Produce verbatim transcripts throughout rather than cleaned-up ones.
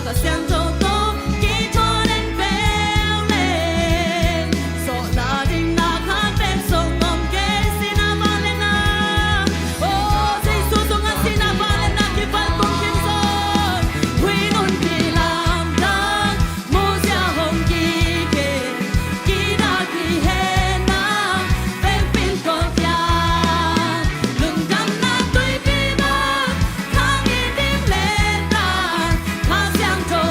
Kha Siangtho tawh kithawi den veu leng, zawhna ding na khat bek zong om kei. Sihna vangliatna, aw Jesu sungah sihna vangliatna kipan kong khin zaw. Huih nunpi lamdang muhzia hong kik in, kihna kihena vengpin kawlkiang, lungdamna tuipi bang khang i ding leh tan, Kha Siangtho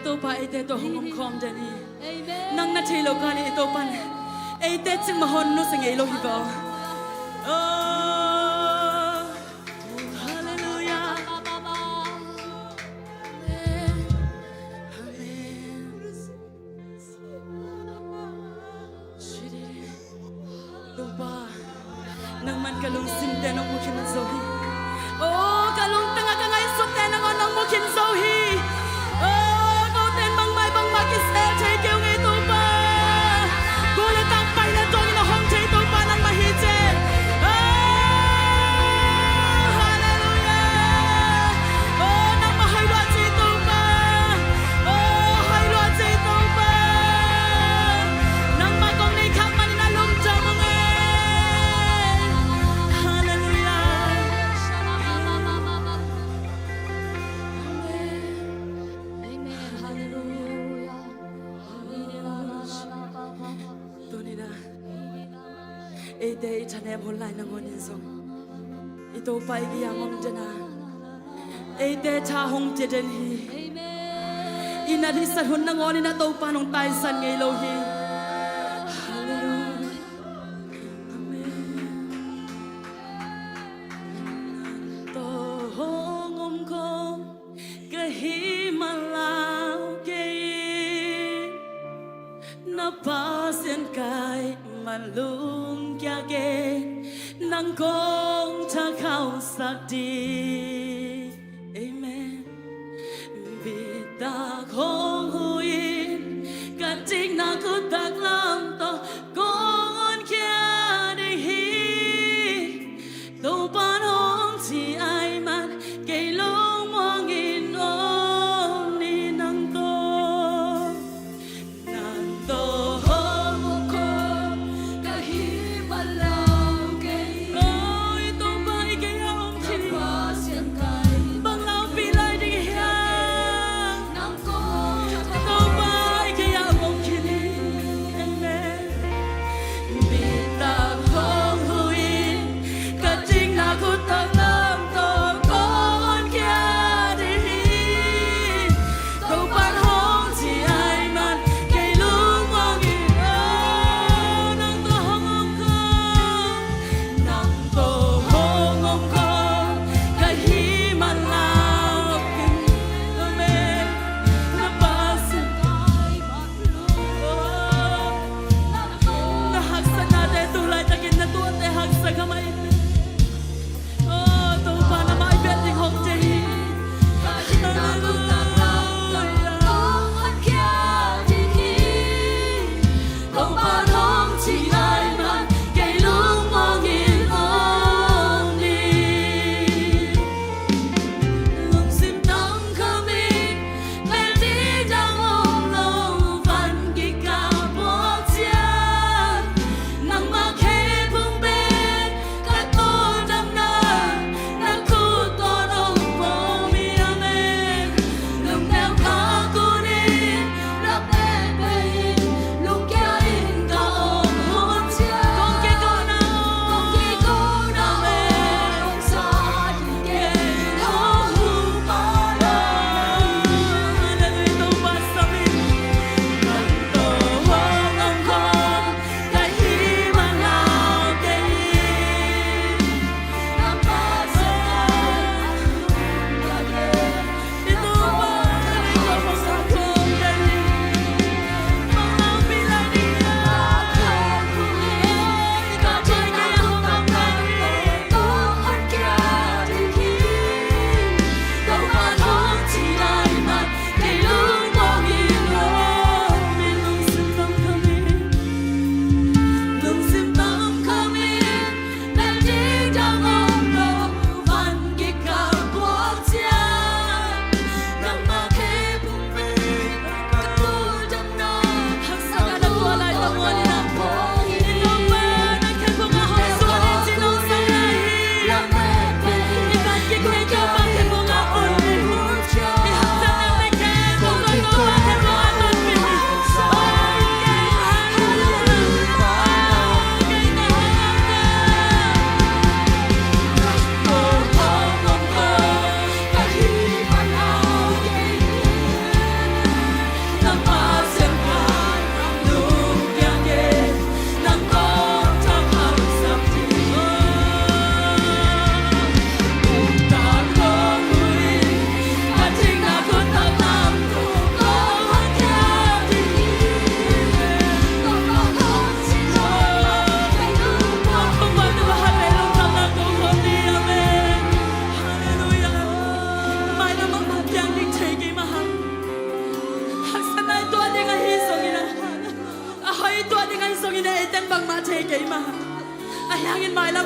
Topa eite tawh hong om khawm den hi. Nang na thei lo kal in i Topa in eite cikmah hong nusia ngei lo hi ve aw. Oh, halleluiah. Amen. Amen. Topa, nangman ka lungsimte nong mu khin zo hi. Oh, ka lungtang a ka ngaihsutte nangawn nong mu khin zo hi. Oh, kote in bangmah bangmah kisel thei kei ung ei Topa. Gol le tang, pai le tuang in a hong thei Topa nangmah hi ci. Oh, halleluiah. Oh, nangmah hoih lua ci Topa. Oh, hoih lua ci Topa. Nangmah kong nei khak manin a lungdam ung ei. Halleluiah. Amen. Halleluiah. Tuni-in ah eite i thanem hun lai nangawn in zong i Topa i kiang om den a, eite tha hong pia den hi. I na deihsat hun nangawn in a Topa in hong taisan ngei lo hi. Halleluiah. Amen. Nang tawh hong om khawm ka hih man lau kei in, na Pasian ka hih man lungkia kei in, nang kong tha khauhsak ding. Amen. Bitak hong hu in, ka dikna khut taklam tawh kong honkhia ding hi. Topa'n hong cih ahih man kei lungmuang in om ni. Nang tawh, nang tawh hong om khawm ka hih man lau kei in. Oi Topa, i kei a om khin in. Bang laupi lai ding hiam? Topa, i kei a om khin in. Amen. Bitak hong hu in, ka dikna khut taklam tawh kong honkhia ding hi. Topa'n hong cih ahih man kei lungmuang in om. Nang tawh hong om khawm, nang tawh hong om khawm ka hih man lau kei in. Amen. Na Pasian ka hih man. Na haksatnate tu laitakin na tuahte haksa kha mai. Oh, Topa na maipha ding hong deih hi. Halleluiah. Topa hong cih lai man kei lungmuang in om ni. Lungsim tang kha mi, mel ding dang om lo, van kikal buak ciang, nangmah khempeuh pen ka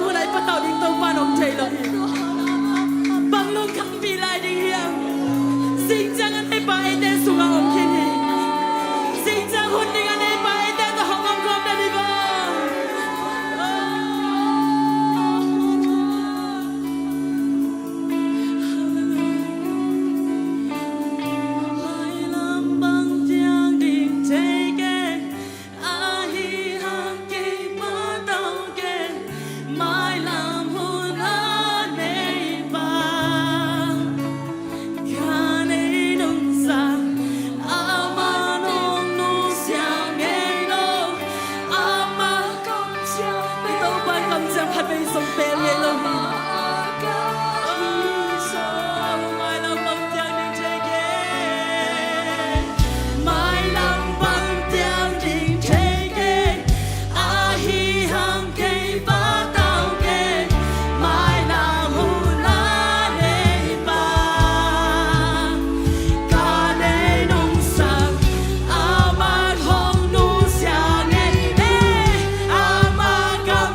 Hun lai patau ding Topa hong thei lo hi. Bang lungkhampi lai ding hiam? Zingciang a neipa eite sungah om khin hi. Zingciang hun ding a neipa eite tawh hong om gawp den hi vo. Mailam bang ciang ding thei kei. Ahi hang kei patau kei, mailam hun a neipa. Ka nei nungsang, amah hong nusia ngei lo, amah kamciam, i Topa kamciam khat vei zong pel ngei lo. Mailam bang ciang ding thei kei. Mailam bang ciang ding thei kei. Ahi hang kei patau kei. Mailam hun a neipa. Ka nei nungsang, amah hong nusia ngei. Amah kam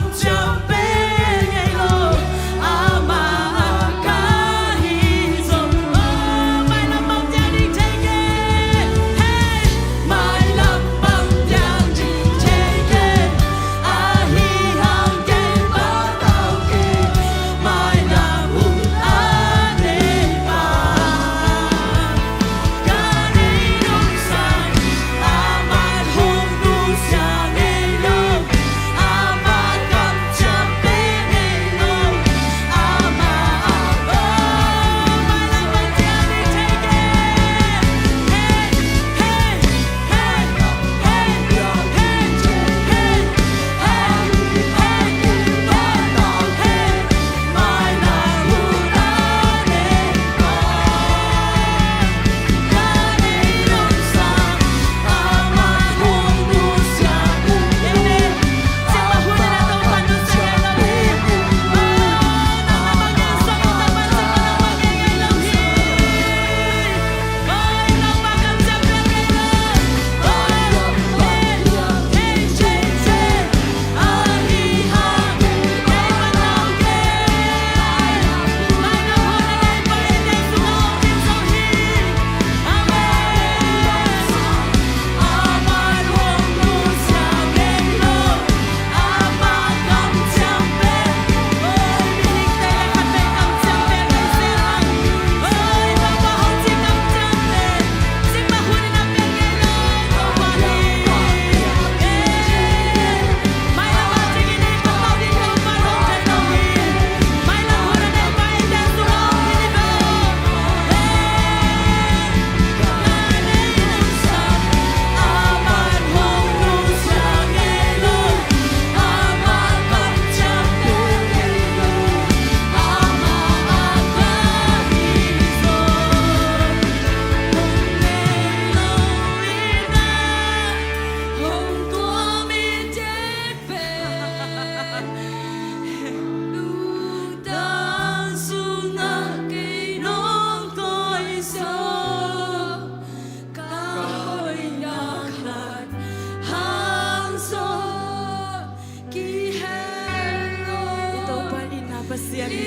I Topa itna Pasian hi.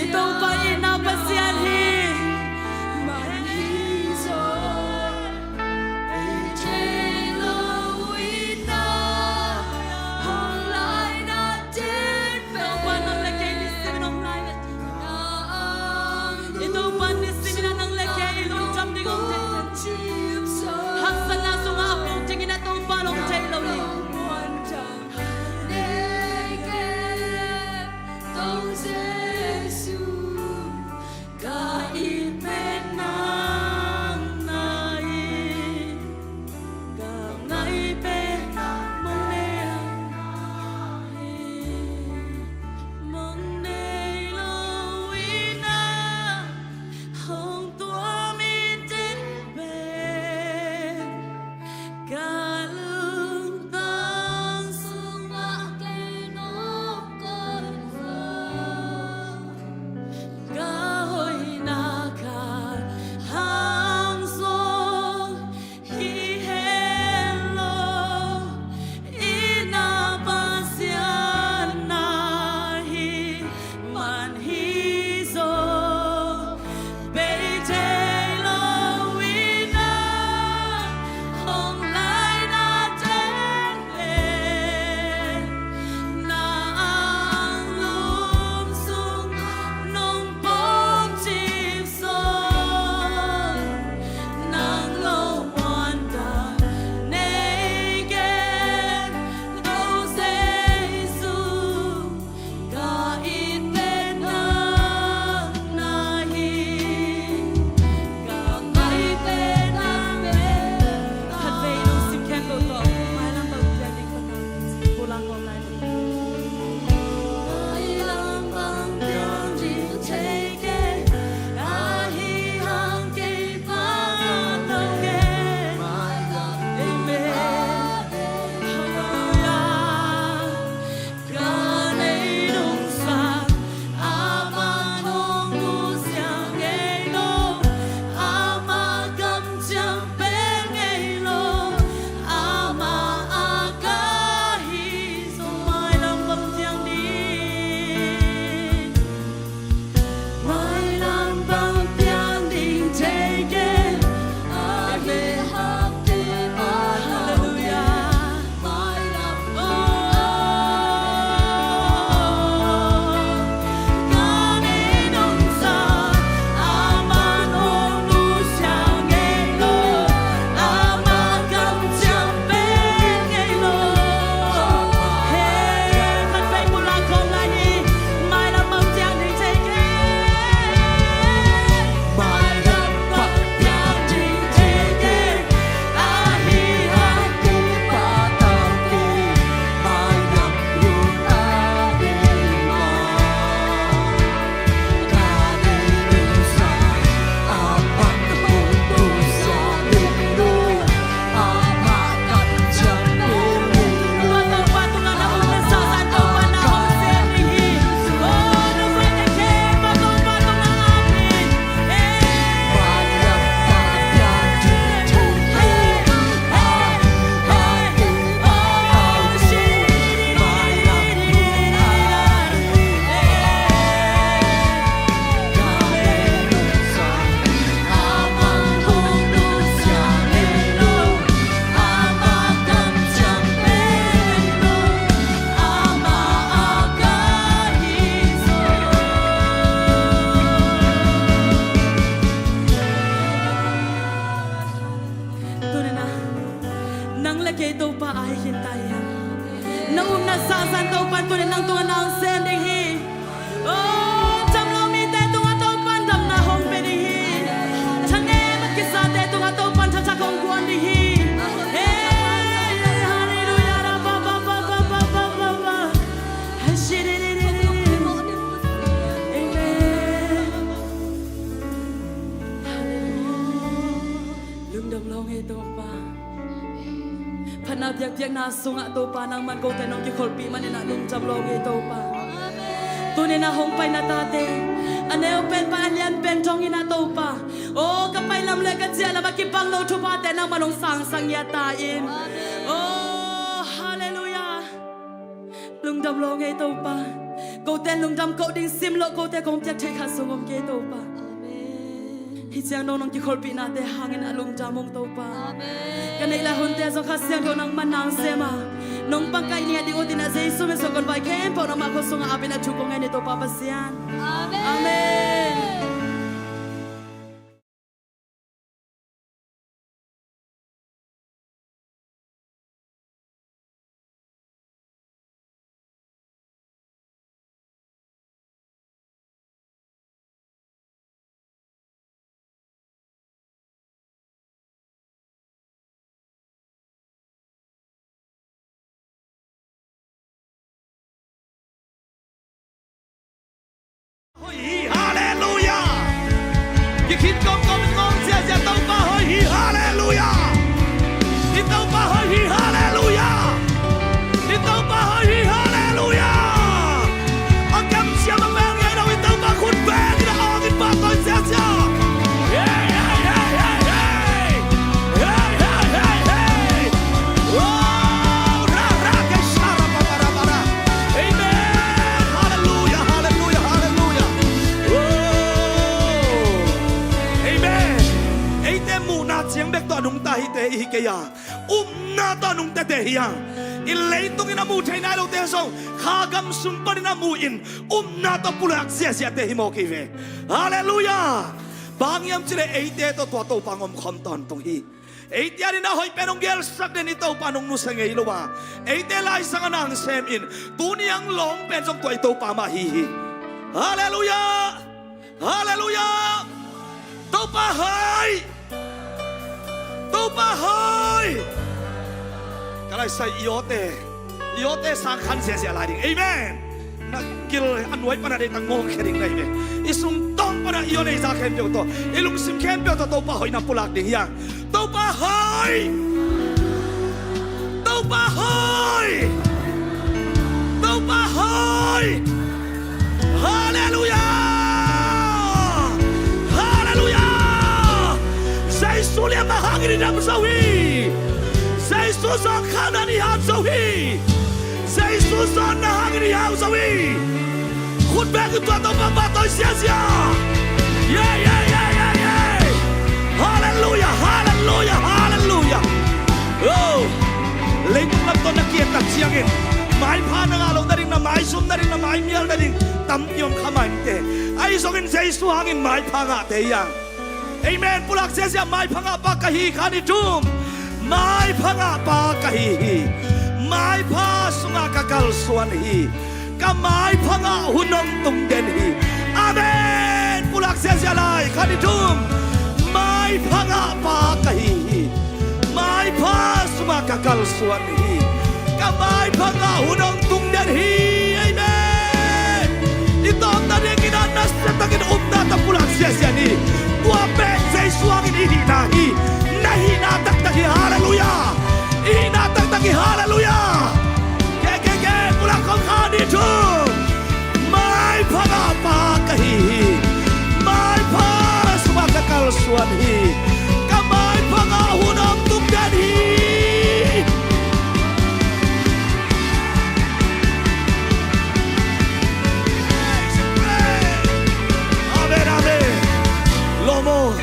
I Topa itna Pasian hi. Topa nang le kei nisim in hong lai na. I Topa nisim in nang le kei i lungdam ding hong thei. Haksatna sungah a puk dingin a Topa hong thei lo hi. Jesu, ka Tungah nang sem ding hi. Oh, damlo mite tungah Topa'n damna hong pia ding hi. Thanem a kisate tungah Topa'n thathak hong guan ding hi. Hey, hallelujah. Amen. Hallelujah. Lungdam lo ngei Topa. Phatna biakpiakna sungah Topa nangman kote nong kikholhpih maninah lungdam lo ngei Topa. Tuninah hong paina tate a neu pen pan a lian pen thonginah Topa, aw ka pailam le ka ciahlam a kipang lo thuphate nangman hong sangsak ngiat ta in. Aw, hallelujah. Lungdam lo ngei Topa. Kote lungdam koh ding sim loh kote kong piak theih khat sung om kei Topa. Amen. Hi ciang nong nong kikholhpihnate hangin a lungdam ung Topa. Amen. Ka neih lai hunte zong Kha Siangtho nangman nang sem a nong pangkaih ning a ding utinah Jesu min suang kon vai khempeuh nangmah khut sungah apin a thu kong ngen hi Topa Pasian. Amen. Amen. Hoih hi, halleluiah. Kikhin kawmkawm in ngawng ziahziah Topa hoih hi, halleluiah. I Topa hoih hi, halleluiah. I Topa hoih hi, halleluiah. A kemciam a meng ngei lo i Topa khut beng in a awng in pahtawi ziahziah. Hey, hey, hey, hey, hey. Hey, hey, hey, hey. Wow, ra, ra, ke, sha, ra, ba, ba, ra, ba, ra. Amen. Halleluiah, halleluiah, halleluiah. Wow. Amen. Eite muhna ciang bek tawh a nungta hite i hi kei a, upna tawh a nungtete hi a. I leitungin a muh thei nai lote zong kha gam sung panin a mu-in upna tawh pulak ziahziahte hi mawk hi ve. Halleluiah. Bang hiam cih leh eite tawh tua Topa hong omkhawm tawntung hi. Eite adingin a hoih pen hong gelsak den i Topa hong nusia ngei lo a, eite laisang a nang semin tuni a hong lawng pen zong tua i Topa mah hi hi. Halleluiah. Halleluiah. Topa hoih. Topa hoih. Ka laisai i awte, i awte sang khan ziahziah lai ding. Amen. Na gil a nuai pana deih tang ngawngkhia ding na hi ve. I sungtawng pana i aw nei za khempeuh tawh, i lungsim khempeuh tawh Topa hoihna pulak ding hi a. Topa hoih. Topa hoih. Topa hoih. Halleluiah. Halleluiah. Jesu liamna hangin i dam zo hi. Jesu zawngkhal na i hat zo hi. Jesu zawnna hangin i hau zo hi. Khut beng in tua Topa pahtawi ziahziah. Ye, ye, ye, ye, ye. Halleluiah, halleluiah, halleluiah. Oh. Leitung lam tawh na ki-et tak ciangin maipha na ngah loh nading, na maizum nading, na maimial nading tampi om kha mah inteh. Ahi zongin Jesu hangin maipha ngahte hi a. Amen. Pulak ziahziah, maipha ngahpa ka hi, khan i thum. Maipha ngahpa ka hi hi. Maipha sungah ka kalsuan hi. Ka maipha ngah hun hong tung den hi. Amen. Pulak ziahziah lai, khan i thum. Maipha ngahpa ka hi hi. Maipha sungah ka kalsuan hi. Ka maipha ngah hun hong tung den hi. Amen. I tawpna dingin a nasia takin upna tawh pulak ziahziah ni. Tua pen Jesu hangin i hihna hi. Na hihna taktak hi, halleluiah. I hihna taktak hi, halleluiah. Ke, ke, ke, pulak khawm, khan i thum. Maipha ngahpa ka hi hi. Maipha sungah ka kalsuan hi. Ka maipha ngah hun hong tung den hi. Amen, amen. Lawm aw,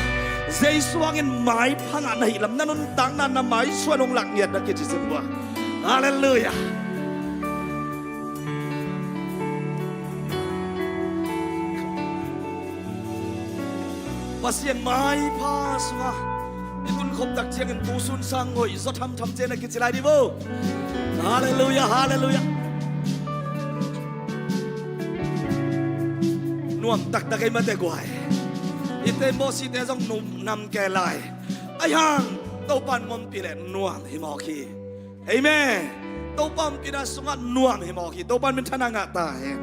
Jesu hangin maipha ngah na hih lam na nuntakna, na maisuan hong lak ngiat na kici zen uh a. Halleluiah. Pasian maipha sungah i tunkhop tak ciangin tusun sang hoih zaw thamtham ci-in a kici lai ding uh. Halleluiah, halleluiah. Nuam taktak ei mate guai. Ite mawsite zong nuam nam ke lai. Aihang Topan ompih leh nuam hi mawk hi. Amen. Topa ompihna sungah nuam hi mawk hi. Topan minthanna ngah ta hen.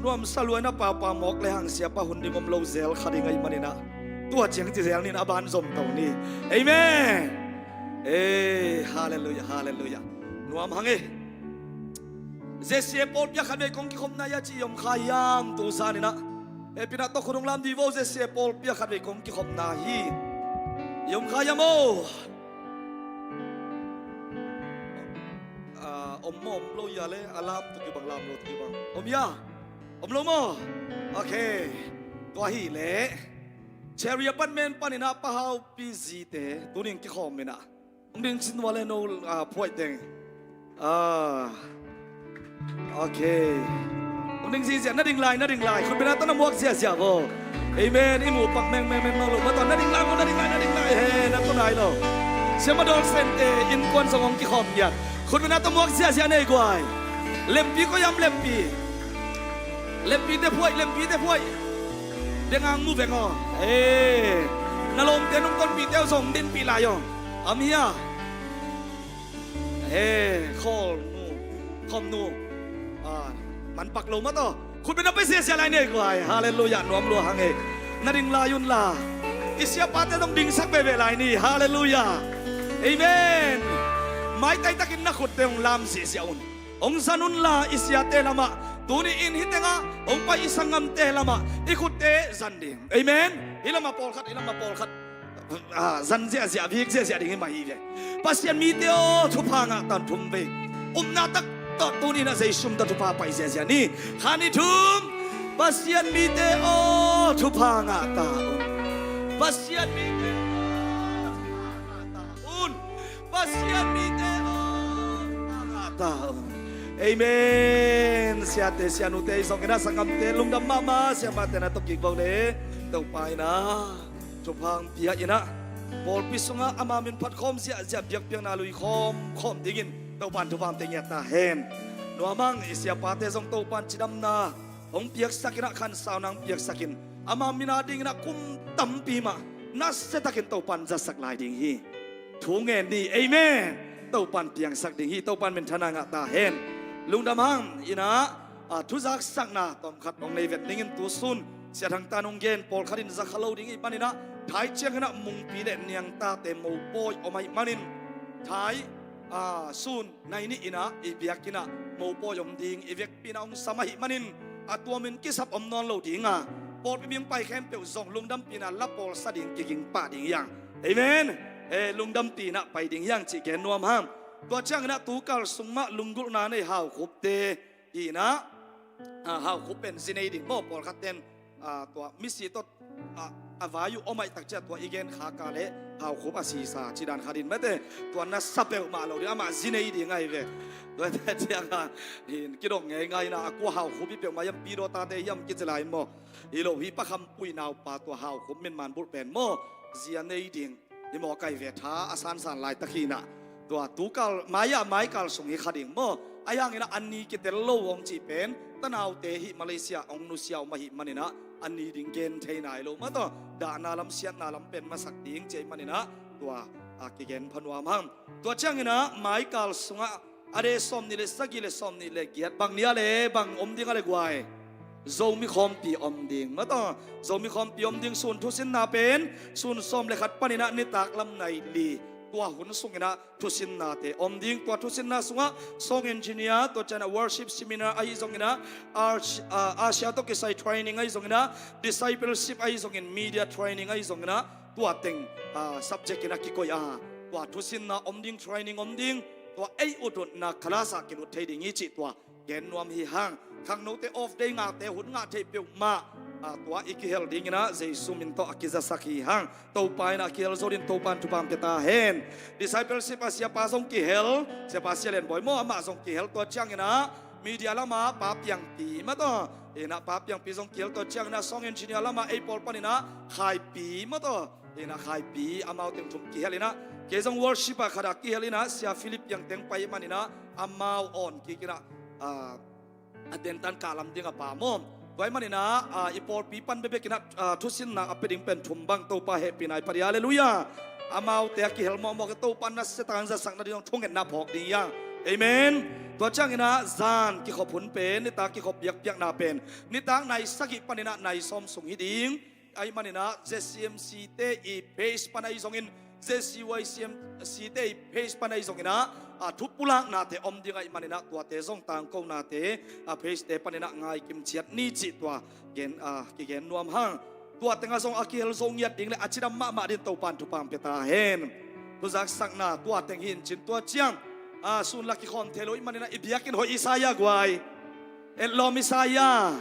Nuamsa luaina papa mawk le hang siapa hun ding om lo zel kha ding ahih maninah tua ciang ci zel nin a ban zom to ni. Amen. Ei, halleluiah, halleluiah. Nuam hang ei. Zesia pawlpi ah khatvei kong kikhopna hi a ci i om kha hiam tu zaninah? Hehpihna tawh khut hong lam dih vo. Zesia pawlpi ah khatvei kong kikhopna hi i om kha hiam aw? Om maw om lo hia le? A lam tu kibang lam lo tu kibang om hia? Om lo maw? Ok. Tua hileh Cherry Apartment paninah Pa Haupi zite tunin kikhawm inah hong ding cin ua le no phuaih teng. Ok. Hong ding ziahziah na ding lai, na ding lai. Khutbena tawh na muak ziahziah vo. Amen. I muh pak mengmeng meng lo mataw na ding lai vo, na ding lai, na ding lai. He, na tawh nai lo. Siama Dawl Sente innkuan zong hong kikhawm ngiat. Khutbena tawh muak ziahziah nei guai. Lempi koi am lempi? Lempite phuaih, lempite phuaih. Dengang mu veng aw. He, na lawmte nong tonpihte uh zong dinpih lai aw. Am hia? He, khawlnu, khawmnu. Manpak lo mataw. Khutbena pai ziahziah lai nei guai. Halleluiah. Nuam lua hang ei. Na ding lai unla i siapate zong dingsak veve lai ni. Halleluiah. Amen. Maitai takin na khutte hong lam ziahziah un. Hong zan unla i siate lamah, tuni in hih tengah hong pai i sanggamte lamah i khutte zan ding. Amen. Hih lamah pawlkhat, hih lamah pawlkhat zan ziahziah, vik ziahziah ding hi mah hi ve. Pasian mite aw, thupha ngah ta un. Thum vei. Upna tak tawh tuni in a Jesu min tawh thupha pai ziahziah ni. Khat, nih, thum. Pasian mite aw, thupha ngah ta un. Pasian mite aw, thupha ngah ta un. Pasian mite aw, thupha ngah ta un. Amen. Siate sianute ahi zongin ah, sanggamte lungdam mahmah. Siamahte na tawh kik vo le. Topa in ah thupha hong pia in ah, pawlpi sungah ama min phat khawm ziahziah, biakpiakna lui khawmkhawm dingin Topa in thupha hong pia ngiat ta hen. Nuam hang, i siapate zong Topa in cidamna hong piaksak in ah, khansauna hong piaksak in, ama min a dingin ah kum tampi mah nasia takin Topa in zatsak lai ding hi. Thu ngen ni. Amen. Topa in piangsak ding hi. Topa in minthanna ngah ta hen. Lungdam hang. In ah, a, thuzaksakna tawmkhat hong nei vet ningin, tu sun Sia Thang Tan hong gen, pawlkhat in za kha lo ding ahih manin ah, Thai ciangin ah Mungpi le Niangta-te mopawi om ahih manin, Thai, a, sun nai nih in ah i biakinn ah mopawi om ding i vekpi in ah hong sam ahih manin, a tuamin kisap om nawn lo ding a, pawlpi mi hong pai khempeuh zong lungdampihna la pawlsa ding kiging pah ding hi hang. Amen. E, lungdampihna pai ding hi hang cih gen nuam hang. Tua ciangin ah tu kal sung mah lunggulhna nei Hau Khup-te in ah, a, Hau Khup pen zi nei ding maw, pawlkhat ten, a, tua misi tawh, a, a vai uh om ahih tak ciang tua i gen khak a leh Hau Khup a sisa ci dan khat in mate, tua nasa peuhmah lo ding, amah zi nei ding ahi ve. Tua te ciang a, in kidong ngeingai in ah, a kua Hau Khup hi peuhmah hiam, Pi Dawta-te hiam kici lai in maw. Hi lo hi, Pa Kham Pui naupa tua Hau Khup min man bulh pen maw, zi a nei ding. Hi maw, kai ve, tha a sansan laitak hi in ah. Tua tu kal, mai-ah mai kal sung hi kha ding maw. Ahi hangin ah a ni kitel lo hong cih pen, tanaute hih Malaysia hong nusia om ahih manin ah, a ni ding gen thei nai lo mataw. Dahna lam, siatna lam pen masak ding cih ahih manin ah, tua a kigen pha nuam hang. Tua ciangin ah mai kal sungah a day sawmnih le sagih le sawmnih le giat, bang ni a le bang om ding a le guai? Zomi khawmpi om ding mataw. Zomi khawmpi om ding. Sun thusinna pen sun sawm le khat panin ah nitak lam nai li, tua hun sungin ah thusinnate om ding. Tua thusinna sungah song engineer, tua ciangin ah worship seminar ahi zongin ah, Asia, a, Asia tawh kisai training ahi zongin ah, discipleship ahi zongin, media training ahi zongin ah, tua teng, a, subject in ah kikoih a, tua thusinna om ding, training om ding. Tua ei ututna class ah kilut thei ding hi cih tua gen nuam hi hang. Khangnote off day ngahte hun ngah theih peuhmah, a, tua i kihel dingin ah Jesu min tawh a kizasak hi hang. Topa in ah kihel zo dingin Topa in thupha hong pia ta hen. Discipleship ah siapa zong kihel, Siapa Sia Lian Bawi maw, amah zong kihel. Tua ciangin ah media lamah Pa Piangpi mataw, in ah Pa Piangpi zong kihel. Tua ciangin ah song engineer lamah ei pawl panin ah Khaipi mataw, in ah Khaipi, amau teng thum kihel in ah, kei zong worship ah khat ah kihel in ah, Sia Philip Piang teng pai ahih manin ah amau awn kik in ah, a, a tentan kah lam ding a pa maw, Tua ahih manin ah, ah, i pawlpi pan bekbek in ah, ah, thusinna a pia ding pen thum bang Topa hehpihna i pia hi. Halleluiah. Amaute a kihel mawkmawk in Topa nasia tak hong zatsak nading zong thungetna phawk ding hi hang. Amen. Tua ciangin ah zan kikhop hun pen, nitak kikhop biakpiakna pen nitak nai sagih panin ah nai sawm sung hi ding. Ahih manin ah Z C M C te i page pan ahi zongin, Z C Y C M C te i page pan ahi zongin ah, a, thupulaknate om ding ahih manin ah tuate zong tangkonate, a, page te panin ah ngai kim ciat ni cih tua gen, a, kigen nuam hang. Tua tengah zong a kihel zo ngiat ding le a cidam mahmah dingin Topan thupha hong pia ta hen. Thuzaksakna tua teng hi in cin, tua ciang, a, sun la kikhawm thei lo ahih manin ah i biakinn hoih i sa hia guai? Etlawm i sa hia?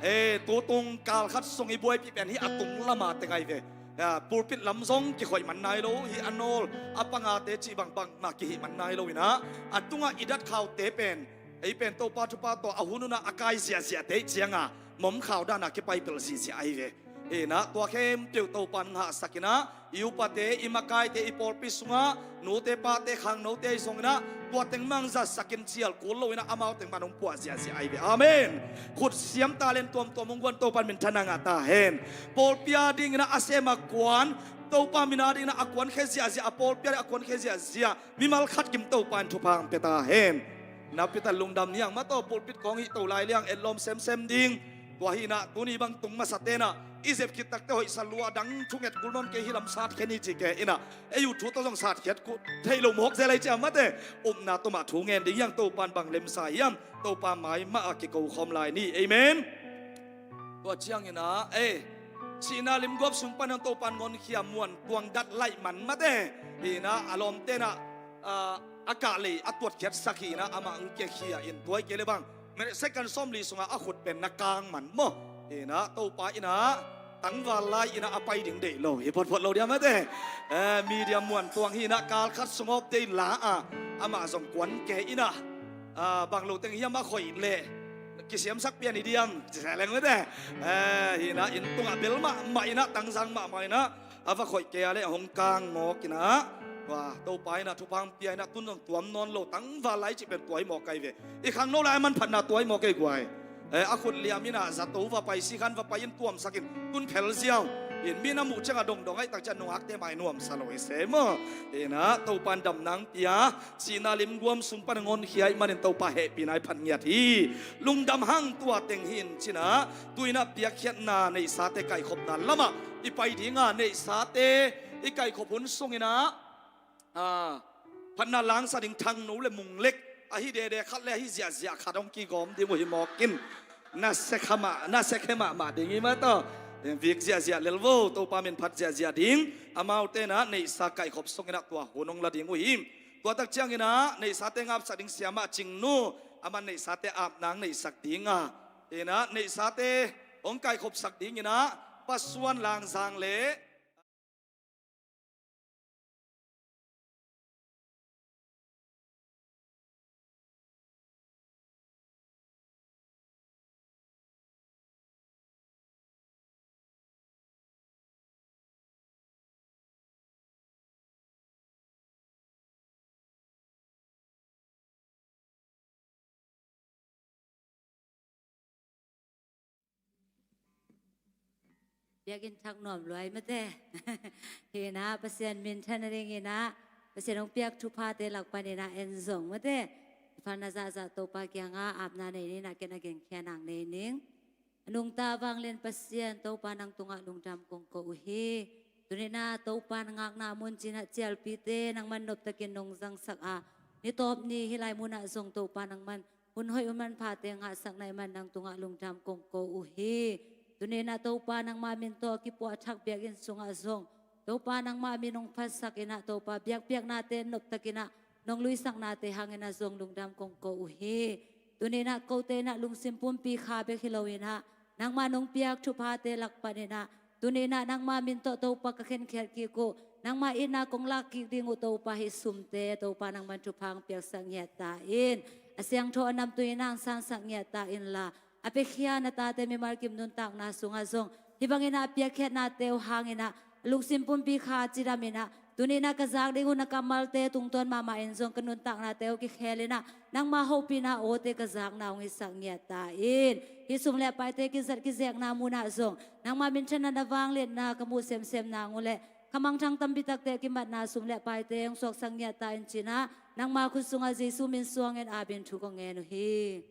Eh, tutung kal khat sung i buaipih pen hih a tung lama teng ahi ve. Ya, pulpit lam zong kikhoih man nai lo, hih a nawl a pangate cih bangbang mah kihih man nai lo in ah, a tungah i datkhaute pen, ei pen Topa thupha tawh a hun hun ah a kai ziahziahte i ciangah momkhau dan ah kipaipelh ziahziah ahi ve. Hi in ah tua khempeuh Topan hong hahsak in ah, i upate, i makaite, i pawlpi sungah nute pate, khangnote ahi zongin ah tua teng mah hong zatsak in cial kul lo in ah amau teng mah hong puah ziahziah ahi ve. Amen. Khutsiam talent tuamtuam hong guan Topan minthanna ngah ta hen. Pawlpi a dingin ah a sem a kuan, Topa min a dingin ah a kuankhia ziahziah, a pawlpi a dingin a kuankhia ziahziah mimal khat kim Topa in thupha hong pia ta hen. Napitak lungdam hi hang maw, tua pulpit kong hih to lai liang etlawm semsem ding. Tua hi in ah tuni bang tung masate in ah i zep khit takteh hoih sa lua, dang thunget kul nawn kei, hih lam satkhia ni ci kei in ah, ei uh thu tawh zong satkhiat kul theih loh mawk zel ahi ciang maw te, upna tawh mah thu ngen ding hi hang. Topan bang lemsa hiam, Topa mai mah a kiko khawm lai ni. Amen. Tua ciangin ah, eh, sihna limguap sung pan hong Topan ngonkhia Muan Tuang Dat Laih Man maw te, hi in ah a lawmte in ah, ah, a kah lei a tuatkhiatsak hi in ah amah hong kiakhia in, tua hi kei le bang minute second sawmli sungah a khut pen na kang man maw. Hi in ah Topa in ah tangval lai in ah a pai ding deih lo hi photphot lo diam maw te. Eh, media Muan Tuang hi in ah kal khat sung off day la a, amah zong kuan kei in ah, ah, bang lo teng hiam a khoih leh kisiamsak pian hi diam ci sa leng maw te. Eh, hi in ah inn tungah bel mahmah in ah, tangzang mahmah in ah, a va khoih kei a leh hong kang mawk in ah, tua Topa in ah thupha hong pia in ah, tun zong tuam nawn lo, tangval lai cih pen tua hi mawk ahi ve. I khangno lai a manphatna tua hi mawk ahi guai. Eh, a khut liam in ah zato va pai, sikhan va pai in tuamsak in tun phel ziau in, mi na muh ciangah dongdong ahih tak ciang nungakte mai nuamsa lo hi se maw. Hi in ah Topan damna hong pia, sihna limguam sung pan hong honkhia ahih manin Topa hehpihna i phat ngiat hi. Lungdam hang. Tua teng hi in cin ah, tu in ah piakkhiatna neihsate kaikhopna lamah i pai ding a, neihsate i kaikhop hun sung in ah, ah, phatna langsak ding Thangno le Munglek ahi dede khat le ahi ziahziah khat hong kigawm ding uh hi mawk in, na sekha mah, na sekhe mahmah ding hi mah tawh. Vik ziahziah lel vo, Topa min phat ziahziah ding. Amaute in ah neihsa kaikhop sung in ah tua hun hong la ding uh hi. Tua tak ciangin ah neihsate ngapsak ding Siamah Cingnu, aman neihsate apna hong neihsak ding a, hi in ah neihsate hong kaikhopsak dingin ah Pa Suan Langzang le Biakinn thak nuam lua hi mate. Hi in ah Pasian minthan nadingin ah, Pasian hong piak thuphate lak panin ah en zong mate, phalna zahzah Topa kiangah apna nei ni in ah, ken a genkhia nang nei ning. A nungta vanglian Pasian Topa, nang tungah lungdam kong ko uh hi. Tuni in ah Topa na ngakna mun cin ah cialpite nangman noptakin nong zangsak a, ni tawp ni hih lai munah zong Topa nangman hun hoih hun manphate ngahsak na hih man nang tungah lungdam kong ko uh hi. Tuni in ah Topa nangma min tawh a kipuah thak biakinn sungah zong Topa nangma min hong phatsak in ah, Topa biakpiaknate noptakin ah nong luisaknate hangin ah zong lungdam kong ko uh hi. Tuni in ah kote in ah lungsim pumpi kha bek hi lo in ah, nangma nong piak thuphate lak panin ah, tuni in ah nangma min tawh Topa ka khenkhiat kik uh, nangma itna kong lak kik ding uh Topa, hih sumte Topa nangman thupha hong piaksak ngiat ta in, a siangtho a namtui in ah hong sansak ngiat ta inla, a piakhia na tate mimal kim nuntakna sungah zong hih bangin ah a piakkhiatnate uh hangin ah lungsim pumpi kha cidam in ah, Tuni-in ah ka zak ding uh na kammalte tungtawn mahmah in zong ka nuntaknate uh kikhel in ah nangma hopihna awte ka zakna hong hisak ngiat ta in. Hih sum le paite kizat kizekna munah zong nangma minthanna, na vangliatna ka muh semsem nang uh leh ka mangthang tampi takte kimatna sum le paite hong suaksak ngiat ta in ci-in ah nangma khut sungah Jesu min suangin amen thu kong ngen uh hi.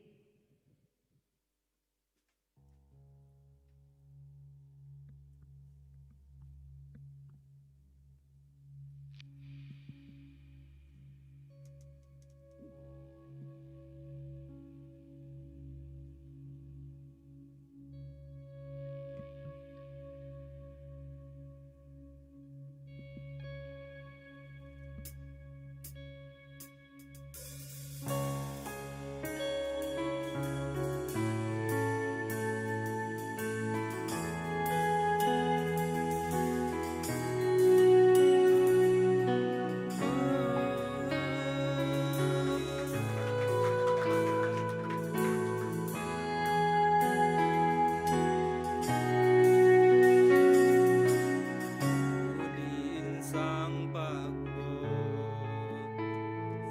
Sang Pak Paw,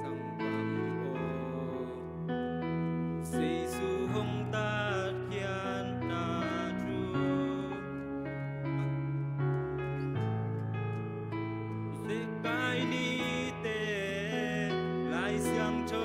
Sang Pak Paw, Jesu hong tatkhiatna thu. Zekai nite, Lai Siangtho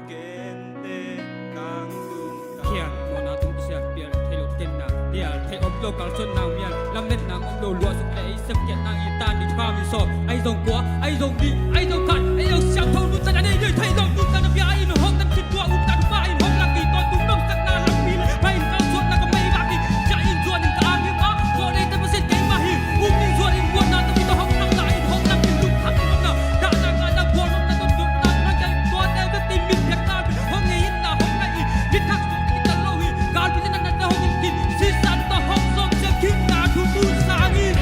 gente, tangtung tang. Khiat mawhna tung kisia pial thei lo tenna, pial thei om lo kalsuan nang mial, lametna om lo luah suk le ei sepkiat nang i tan ni tha mi sawm, ei zong kua, ei zong nih, ei zong khat, ei zong siangtho nuntak a nei nei thei lo nuntak na pia in hong kan khit tua um ta thuma in hong lak i tawn tung dong sakna lam mi le pha in kalsuan na ka mei bak in sia in zuan in ka ang hi ma, kua nei te Pasian keimah hi, um in zuan in buatna tawh mi tawh hong lak la in hong lak in lung thak in hong na, dahna ngahna buan hong na tawh duhna na kai tua te ka tin min piak ta hong ngei in na hong ngei in, mit thak suak in ka lo hi, galpi te na na hong in kin, sisan tawh hong sawm sia khin na thu tu sang in.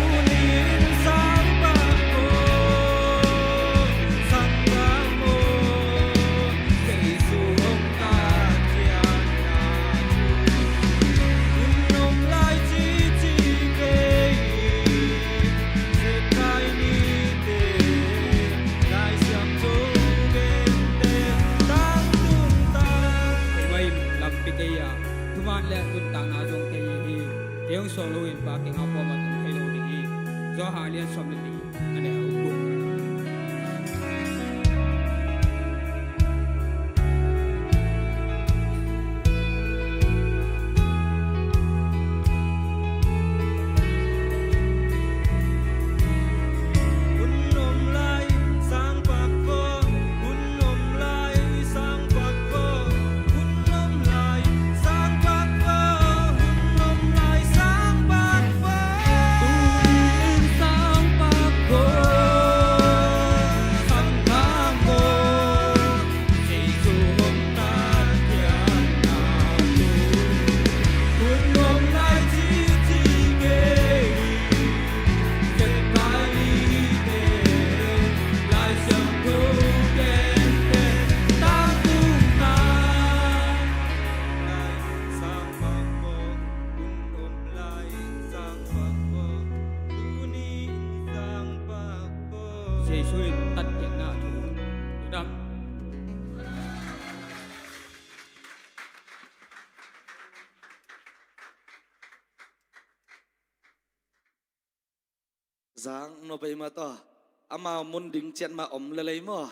Tuni in Sang Pak Paw, Sang Pak Paw, Jesu hong tatkhiatna thu. Hun om lai cici kei hi, Zekai nite, Lai Siangtho gente, tangtung tang. Ei mai lampi kei a, thuman le nuntakna zong kei hi. Kei hong suang loin Pa kei ngau pawlmawh tung thei lo ding hi. Johan a lian sawm le li, a neu kul. Hun om lai Sang Pak Paw, hun om lai Sang Pak Paw, hun om lai Sang Pak Paw, hun om lai Sang Pak Paw. Tuni in Sang Pak Paw, Sang Pak Paw, Jesu hong tatkhiatna thu. Hun om lai cici kei hi, Zekai nite, Lai Siangtho gente, tangtung tang. Lai Sang Pak Paw, hun om lai Sang Pak Paw, tuni in Sang Pak Paw. Jesu in tatkhiatna thu. Lungdam. Zang no pai ma to. Ama mun ding ciat ma om lelei maw?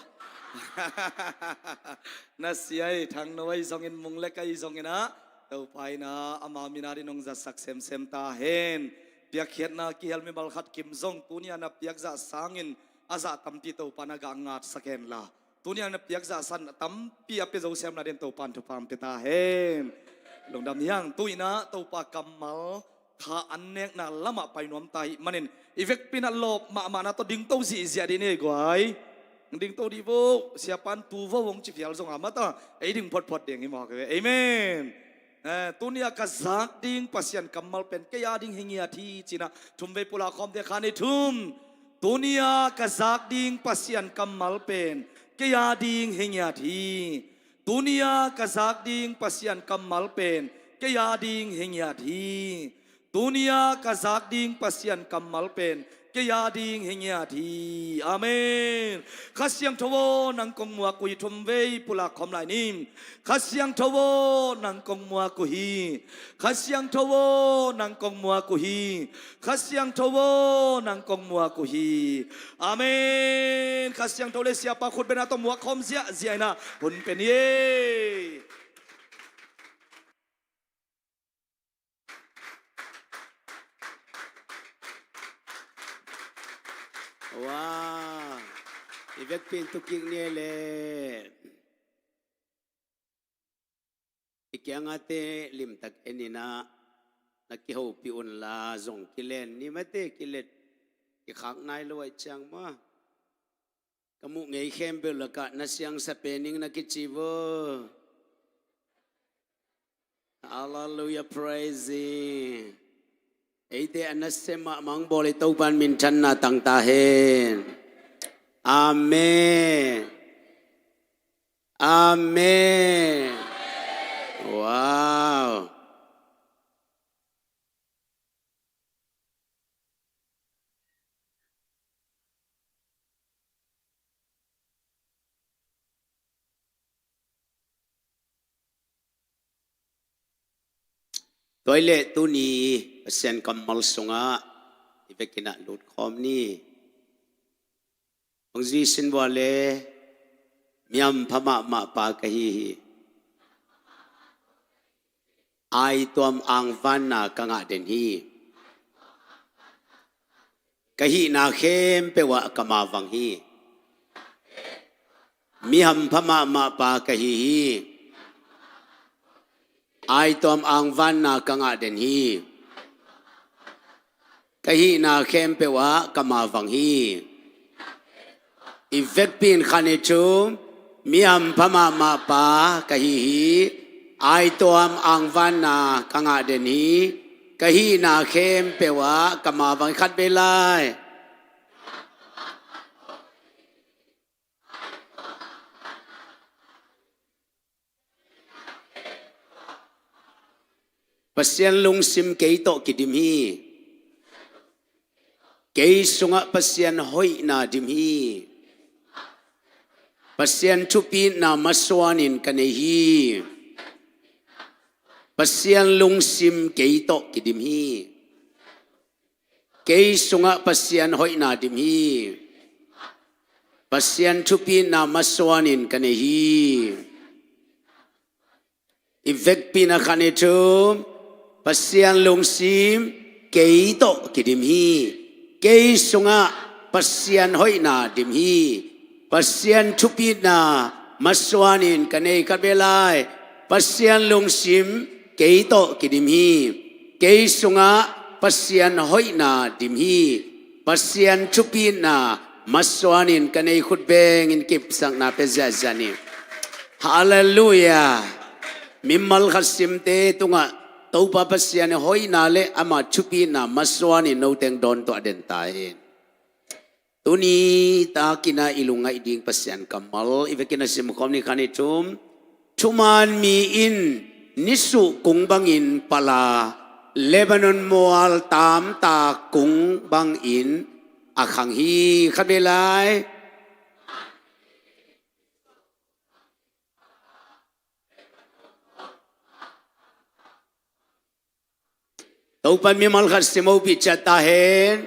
Na sia i thang no ai zongin mung le kai zongin ah Topa in ah ama min a din hong zatsak semsem ta hen. Piakkhiatna kihel mimal khat kim zong tuni a na piakzah sangin a zah tampi Topa na gah ngatsak hen la. Tuni a na piakzah san tampi a pia zo siamna den Topa in thupha hong pia ta hen. Lungdam hiang, tu-in ah Topa kammal kha an nekna lamah pai nuam ta hih manin i vekpi in ah lawp mahmahna tawh dingto zihziah dih ni ei guai. Dingto dih vo, siapa in tu vo hong ci phial zong a mata ei ding photphot ding hi mawk hi ve. Amen. Eh, tuni a ka zak ding Pasian kammal pen kei a ding hi ngiat hi, ci-in ah thum vei pulak khawm ding, khat, nih, thum. Tuni a ka zak ding Pasian kammal pen kei a ding hi ngiat hi. Tuni a ka zak ding Pasian kammal pen kei a ding hi ngiat hi. Tuni a ka zak ding Pasian kammal pen kei a ding hi ngiat hi. Amen. Kha Siangtho aw, nang kong muak uh hi. Thumvei pulak khawm lai ni. Kha Siangtho aw, nang kong muak uh hi. Kha Siangtho aw, nang kong muak uh hi. Kha Siangtho aw, nang kong muak uh hi. Amen. Kha Siangtho le Siapa khut bengna tawh muak khawm ziahziah in ah hun pia ni ei. Wow. I vekpi in tu kik ni ei le. I kiangah te limtak en in ah na kihopih un la, zong kilen ni mate, kilet kikhak nai lo ahih ciang maw. Ka muh ngei khempeuh lakah na siangsa pen ing na kici vo. Hallelujah, praise Him. Eite a nasem mahmah hong bawl i Topa'n minthanna tang ta hen. Amen. Amen. Wow. Tua hi leh tuni Pasian kammal sungah i vekin ah lut khawm ni. Hong zui sin vua le, mi hampha mahmah pa ka hi hi. Aituam angvanna ka ngah den hi. Ka hihna khempeuh ah ka mavang hi. Mi hampha mahmah pa ka hi hi. Aituam angvanna ka ngah den hi. Ka hihna khempeuh ah ka mavang hi. I vekpi in khan i thum, mi hampha mahmah pa ka hi hi. Aituam angvanna ka ngah den hi. Ka hihna khempeuh ah ka mavang hi. Khat vei lai. Pasian lungsim kei tawh kidim hi. Kei sungah Pasian hoihna dim hi. Pasian thupitna masuanin ka nei hi. Pasian lungsim kei tawh kidim hi. Kei sungah Pasian hoihna dim hi. Pasian thupitna masuanin ka nei hi. I vekpi in ah khan i thum, Pasian lungsim kei tawh kidim hi. Kei sungah Pasian hoihna dim hi. Pasian thupitna masuanin ka nei. Khat vei lai. Pasian lungsim kei tawh kidim hi. Kei sungah Pasian hoihna dim hi. Pasian thupitna masuanin ka nei. Khut bengin kipsakna pia ziahziah ni. Halleluiah. Mimal khat simte tungah Topa Pasian i hoihna le ama thupitna masuanin noteng dawntuah den ta hen. Tuni takin ah i lungngaih ding Pasian kammal i vekin ah simkhawm ni. Khan i thum. Thuman mi in nisuh kung bangin pala, Lebanon mual tamtak kung bangin a khang hi. Khat vei lai. Topa'n mimal khat sim hopih ciat ta hen.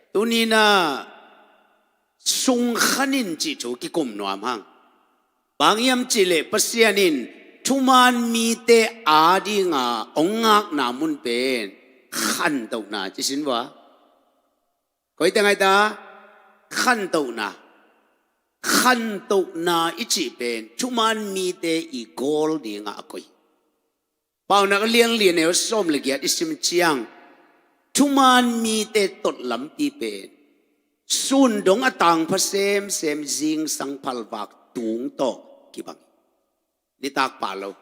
Tuni in ah sung khan in cih thu kikum nuam hang. Bang hiam cih leh Pasian in thuman mite adinga hong ngakna mun pen khantohna ci sin vua. Koi teng ai ta? Khantohna. Khantohna i cih pen thuman mite i goal dingah a koi. Paunak a lian li, a neu sawm le giat i sim ciang, thuman mite tot lampi pen sun dong a tang pha semsem, zingsang phalvak tung tawh kibang. Nitak pha lo.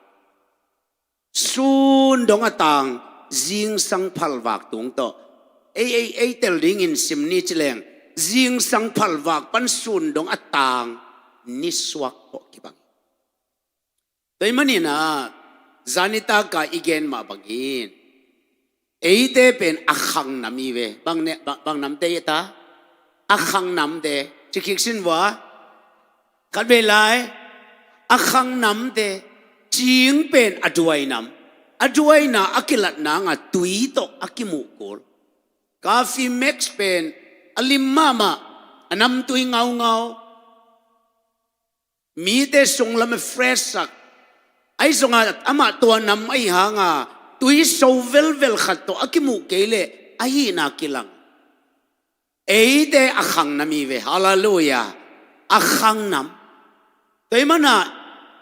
Sun dong a tang, zingsang phalvak tung tawh. Ei, ei, ei tel dingin sim ni ci leng, zingsang phalvak pan sun dong a tang nisuak tawh kibang. Tua ahih manin ah, zanitak a i gen mah bangin, Eite pen a khang nam hi ve. Bang ne, bang, bang namte hi ta? A khang namte. Ci khiksin vua. Khat vei lai. A khang namte. Cing pen a duai nam. A duaina a kilatna nga tui tawh a kimuh kul. Coffee mix pen a lim mahmah. A namtui ngaungau. Mite sunglam a fresh sak. Ahi zongah amah tua nam ahi hanga tui so velvel khat tawh a kimuh kei leh a hihna kilang. Eite a khang nam hi ve. Halleluiah. A khang nam. Tua hi mana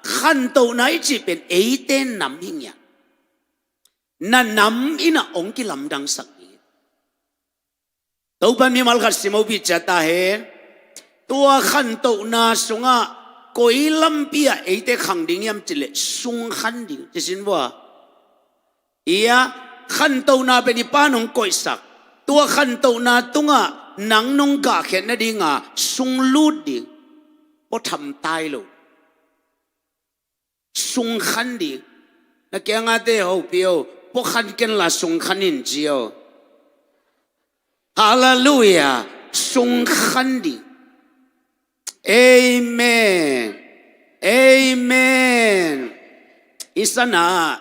khantohna i cih pen eite nam hi ngiat. Na nam in a hong kilamdangsak hi. Topan mimal khat sim hopih ciat ta hen. Tua khantohna sungah koi lampi ah eite khang ding hiam cih leh sung khan ding. Ci sin vua. Ia, khantohna pen i Pa'n hong koihsak. Tua khantohna tungah nang nong gahkhiat nadinga sung lut ding. Pua tham tai lo. Sung khan ding. Na kiangate hopih o, pua khan ken la sung khan in ci o. Halleluiah. Sung khan ding. Amen. Amen. I sanah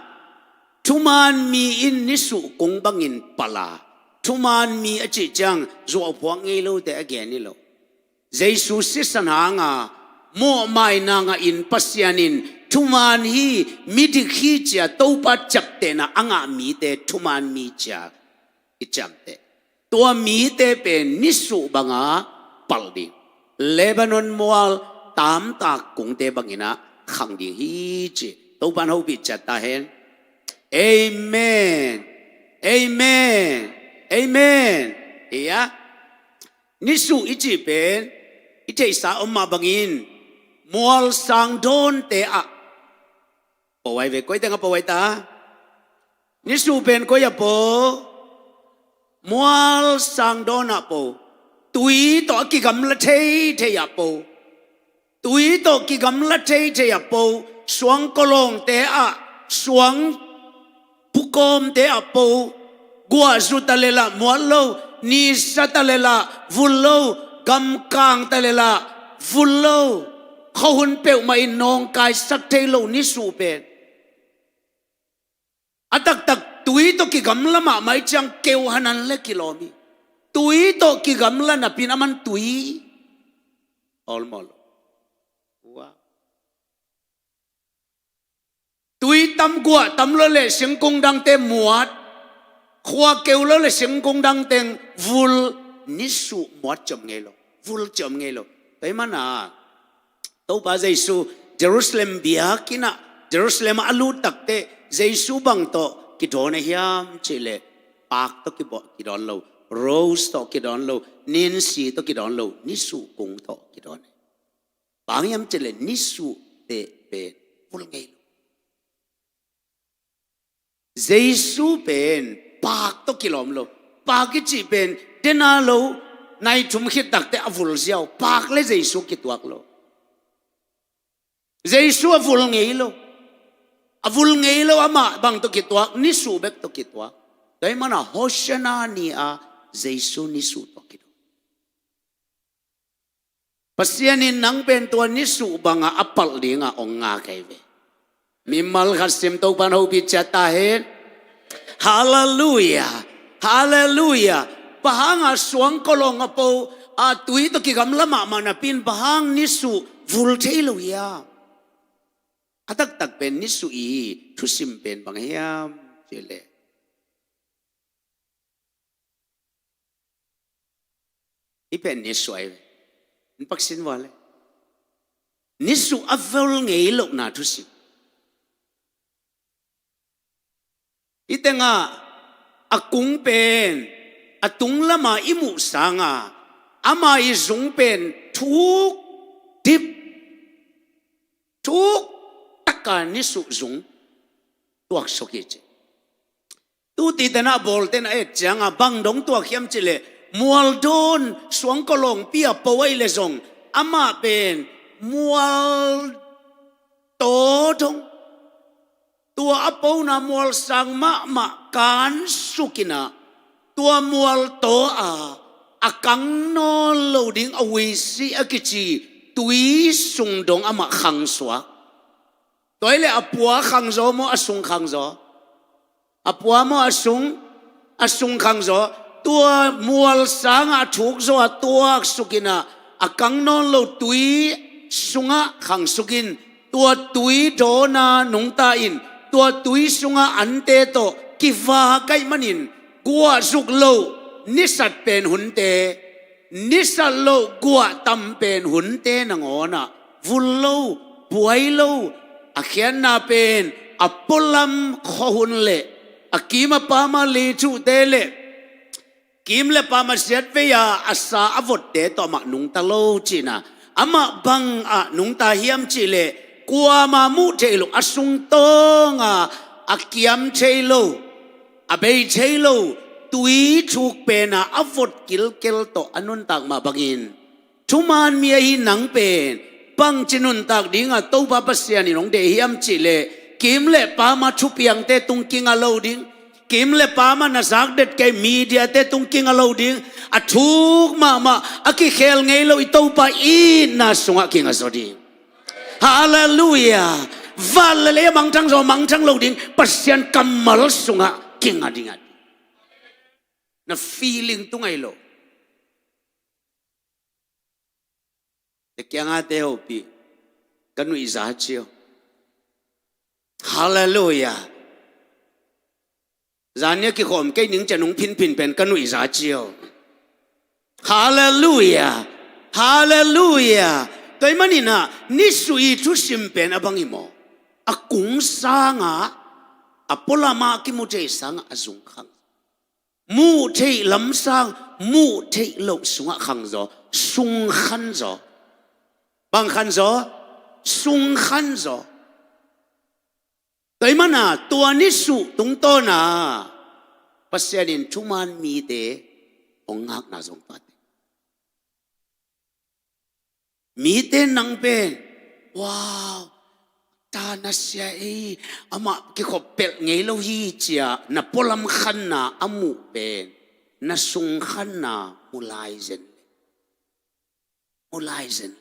thuman mi in nisuh kung bangin pal a, thuman mi a cih ciang zuaupuak ngei lote a gen hi lo. Jesu sisan hanga mawhmaina ngahin Pasian in thuman hi, midik hi ci-a Topa ciaptehna a ngah mite thuman mi ci-a i ciamteh. Tua mite pen nisuh banga pal ding. Lebanon mual tamtak kungte bangin a khang ding hi ci. Topan hopih ciat ta hen. Amen. Amen. Amen. Ia. Nisuh i cih pen i theihsa om mah bangin mual sang dawnte ah po ai ve. Koi teng ah po ai ta? Nisuh pen koi ah po? Mual sang dawn ah po. Tui tawh a kigamla theithei ah po. Tui tawh kigamla theithei ah po. Suang kawlawngte ah, suang pukawmte ah po. Guahzu ta le lah muat lo, nisa ta le lah vul lo, gamkang ta le lah vul lo. Khuahun peuhmah in nawngkaisak thei lo nisuh pen. A taktak tui tawh kigamla mahmah i ciang keuhanan le kilawm hi. Tui tawh kigamla napi-in aman tui awlmawh lo. Tui tam guah tam lo le singkung dangte muat, khua keu lo le singkung dangteng vul, nisuh muat ciam ngei lo, vul ciam ngei lo. Tua hi mana Topa Jesu Jerusalem biakinn ah, Jerusalem ah a lut takteh Jesu bang tawh kidawn a hiam cih leh paak tawh kibaw, kidawn lo, rose tawh kidawn lo, ninsi tawh kidawn lo, nisuh kung tawh kidawn. Bang hiam cih leh nisuh teh pen vul ngei lo. Jesu pen paak tawh kilawm lo. Paak i cih pen dena lo, nai thum khit takteh a vul ziau. Paak le Jesu kituak lo. Jesu a vul ngei lo. A vul ngei lo, amah bang tawh kituak, nisuh bek tawh kituak. Tua hi mana Hosiana ni-a Jesu nisuh tawh kituak. Pasian in nang pen tua nisuh bangah a palh dingah hong ngak hi ve. Mimal khat sim, Topan hopih ciat ta hen. Halleluiah. Halleluiah. Bang hanga suang kawlawng a po, a tui tawh kigamla mahmah napi-in bang hang nisuh vul thei lo hiam? A taktak pen nisuh i thusim pen bang hiam cih leh, i pen nisuh ai ve. Npak sin vua le. Nisuh a vul ngei lohna thusim. I tengah a kung pen a tung lama i muh sanga ama i zung pen thuk dip, thuk taka nisuh zung tuaksuk hi ci. Tuti tenah bawlten a et cianga bang dong tuak hiam cih leh mualdawn suangkawlawngpi a po ahih leh zong amah pen mual taw dong Tua a pona mualsang mahmah kansukinah, tua mualtaw a a kang nawn lo ding a uisi a kici tui sung dong amah khangsuak. Tua hi leh a pua khangzaw maw, a sung khangzaw? A pua maw, a sung? A sung khangzaw. Tua mualsangah a thukzaw a tuaksukinah a kang nawn lo tui sungah khangsukin, tua tui dawna nungta in, tua tui sungah ante tawh kivak ahih manin, guahzuk loh nisat pen hunte, nisat loh guah tam pen hunte nangawnah vul lo, buai lo, a khiatna pen a pualam khuahun le a kim a pam a lei thuhte le kim le pam a siatvei a a sa a votte tawh amah nungta lo cihna. Amah bangah nungta hiam cihleh, kuamah muh theih loh, a sungtawnga a kiam thei lo, a bei thei lo tui thuk pena a vot kilkel tawh a nuntak mah bangin, thuman mi ahi nang pen bangci nuntak dinga Topa Pasian in hong deih hiam cihleh, kim le pama thupiangte tung kinga lo ding, kim le pama na zakdet kei mediate tung kinga lo ding, a thuk mahmah a kikhel ngei lo i Topa itna sungah kinga zaw ding. Halleluiah. Van le lei a mangthang zaw mangthang lo ding, Pasian kammal sungah kinga ding a, na feeling tu ngai lo. Na kiangate hopih, ka nuihza cio. Halleluiah. Zan nia kikhawm kei ning cian hong phinphin pen ka nuihza cio. Halleluiah. Halleluiah. Tua ahih maninah nisuih thusim pen a bang hi maw? A kung sangah, a pualama kimu thei sangah a zungkhang. Muh theih lamsang, muh theih loh sungah khangzaw, sungkhanzaw. Bang khanzaw? Sungkhanzaw. Tua ahih mana tua nisuh tungtawna Pasian in thuman mite hong ngakna zong tuate. Mite nang pen, wow, ta na sia ei, amah kikhop pelh ngei lo hi cia na pualam khanna a muh pen, na sung khanna mu lai zen. Mu lai zen.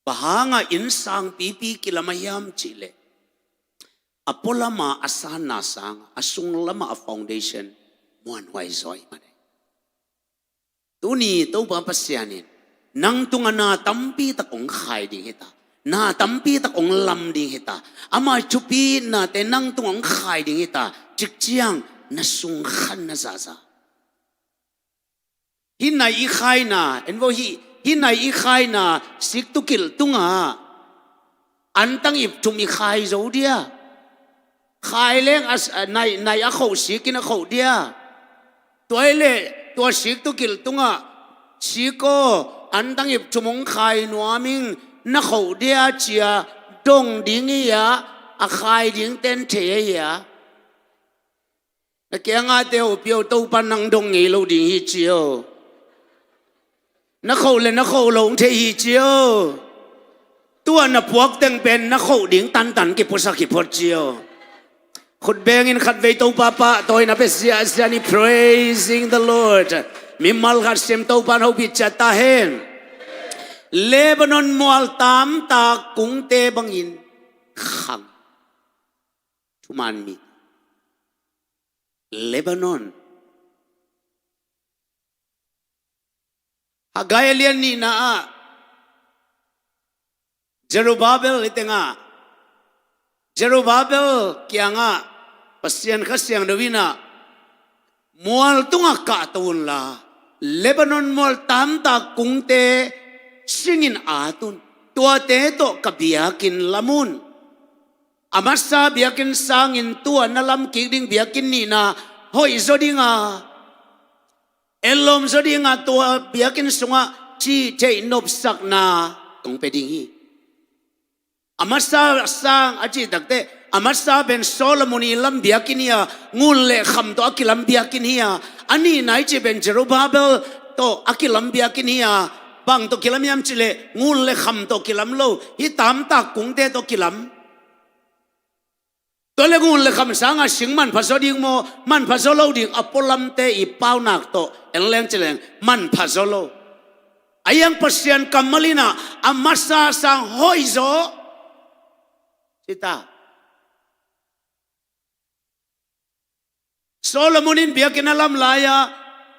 Bang hanga innsang pipi kilam a hiam cihleh, a pualama a sanna sanga a sung lama a foundation muanhuai zaw ahih manin. Tuni Topa Pasian in nang tunga na tampi tak hong khai ding hita, na tampi tak hong lam ding hita, ama thupinate nang tunga hong khai ding hita, cikciang na sungkhan na zahzah. Hih nai i khaina, en vo hih, hih nai i khaina siktukilh tungah antang ip thum i khai zo dia? Khai leng a, a, nai, nai a khoh sikin a khoh dia? Tua hi leh tua siktukilh tungah sik aw, antang ip thum hong khai nuam ing, na khoh dia cia dong ding hi a, a khai dingte in thei ahi a. Na kiangate hopih aw, Topa nang dong ngei lo ding hi cio. Na khoh le na khoh lo hong thei hi cio. Tua na puak teng pen na khoh ding tantan kipuasak hi phot cio. Khut bengin khatvei Topa pahtawi na pia siahsiah ni, praising the Lord. Mimal khat sim, Topa in hopih ciat ta hen. Lebanon mual tamtak kungte bangin khang. Thuman mi. Lebanon. Haggai a lian nihna ah Zerubbabel i tengah, Zerubbabel kiangah Pasian Kha Siangtho inah, mual tungah kahto unla, Lebanon mual tamtak kungte singin at un, tuate tawh ka biakinn lam un. A masa biakinn sangin tua na lamkik ding biakinn nihna hoih zaw dinga, ellawm zaw dinga, tua biakinn sungah cihtheih nopsakna kong pia ding hi. A masa sang a cih takteh, a masa pen Solomon i lam biakinn hi a, ngun le kham tawh a kilam biakinn hi a, a nihna i cih pen Zerubbabel tawh a kilam biakinn hi a, Bang tawh kilam hiam cih leh ngun le kham tawh kilam lo, hih tamtak kungte tawh kilam. Tua le ngun le kham sangah sing manpha zaw ding maw, manpha zaw lo ding, a pualamte i paunak tawh en leng ci leng manpha zaw lo. A hiang Pasian kammal in ah a masa sang hoih zaw ci ta. Solomon in biakinn a lam lai-ah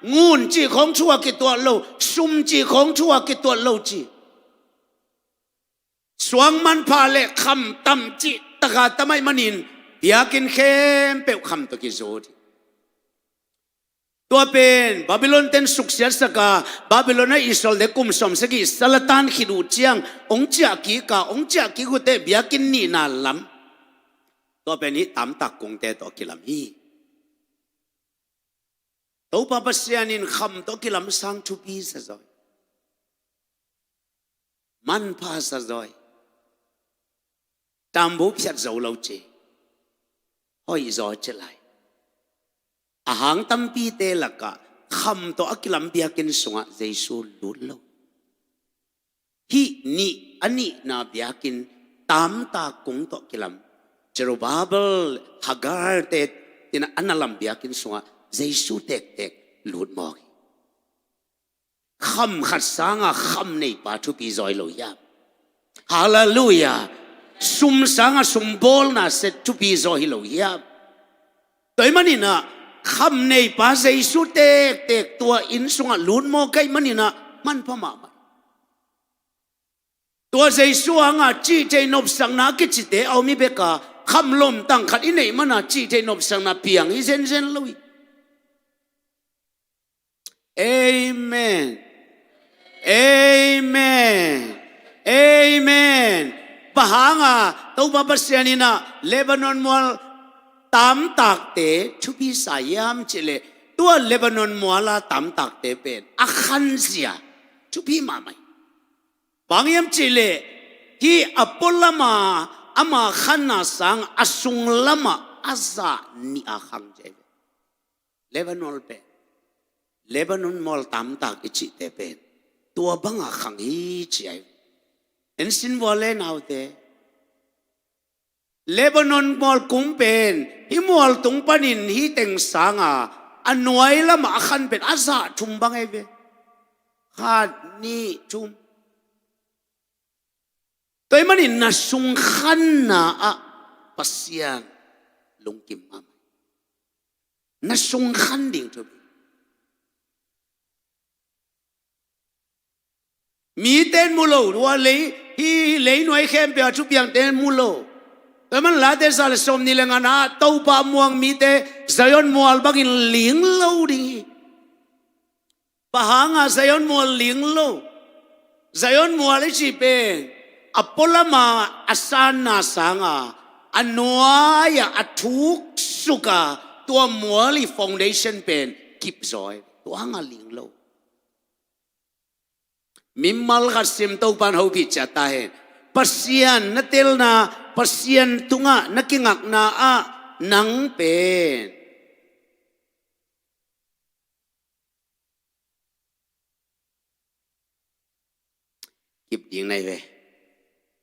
ngun cih khawng thu a kituat lo, sum cih khawng thu a kituat lo ci. Suang manpha le kham tam cih taka tam ahih manin biakinn khempeuh kham tawh kizo ding. Tua pen Babylon ten suksiatsak a, Babylon ah Israel te kum sawmsagih sal a tan khit uh ciang hong ciah kik a, hong ciah kik uh teh biakinn nihna lam. Tua pen hih tamtak kungte tawh kilam hi. Topa Pasian in kham tawh kilam sang thupi sa zaw hi. Manpha sa zaw hi. Tambu phiat zo lo ci. Hoih zaw ci lai. A hang tampite lakah kham tawh a kilam biakinn sungah Jesu lut lo. Hih nih a nihna biakinn tamtak kung tawh kilam Zerubbabel, Hagar te tinah a na lam biakinn sungah Jesu tektek lut mawk hi. Kham khat sanga kham neipa thupi zaw hi lo hiam? Halleluiah. Sum sanga sum bawlna set thupi zaw hi lo hiam? Tua ahih maninah kham neipa Jesu tektek tua inn sungah lut mawk ahih maninah manpha mahmah. Tua Jesu hanga cihtheih nopsakna a kicite a om hi beka, kham lomtang khat i neih mana cihtheih nopsakna piang hi zenzen lo hi. Amen. Amen. Amen. Bang hanga Topa Pasian inah Lebanon mual tamtakte thupi sa hiam cihleh, tua Lebanon muala tamtakte pen a khanzia thupi mahmah hi. Bang hiam cihleh, hih a pualama ama khanna sang a sunglamah a zah nih a khang ci ahi ve. Lebanon pen, Lebanon mual tamtak i cihte pen tua banga khang hi ci ahi ve. En sin vua le naute, Lebanon mual kung pen hih mual tung panin hih teng sanga a nuai lamah a khan pen a zah thum bang ahi ve. Khat, nih, thum. Tua ahih manin na sungkhanna ah Pasian lungkim mahmah. Na sungkhan ding thupi. Mite in mu lo, tua lei, hih leinuai khempeuh a thupiangte in mu lo. Tua ahih man Late za le sawmnih le ngana ah Topa muang mite Zion mual bangin ling lo ding hi. Bang hanga Zion mual ling lo? Zion mual i cih pen a pualama a sanna sanga a nuai-ah a thuk suka tua mual i foundation pen kip zaw hi. Tua hanga ling lo. Mimal khat sim, Topan hopih ciat ta hen. Pasian na telna, Pasian tungah na kingakna ah nang pen kip ding na hi ve.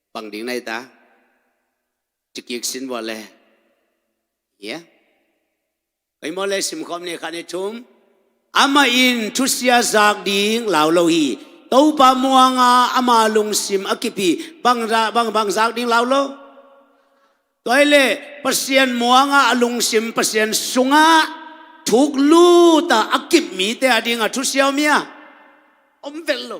Pang ding na hi ta. Cikik sin vua le. Hia? Kei maw le, simkhawm ni, khat, nih, thum. Amah in thusia zak ding lau lo hi. Topa muanga ama lungsim a kip hi. Bang za-, bang, bang zak ding lau lo? Tua hi leh Pasian muanga a lungsim, Pasian sungah thuk luta a kip mite a dinga thusia om hia? Om vet lo.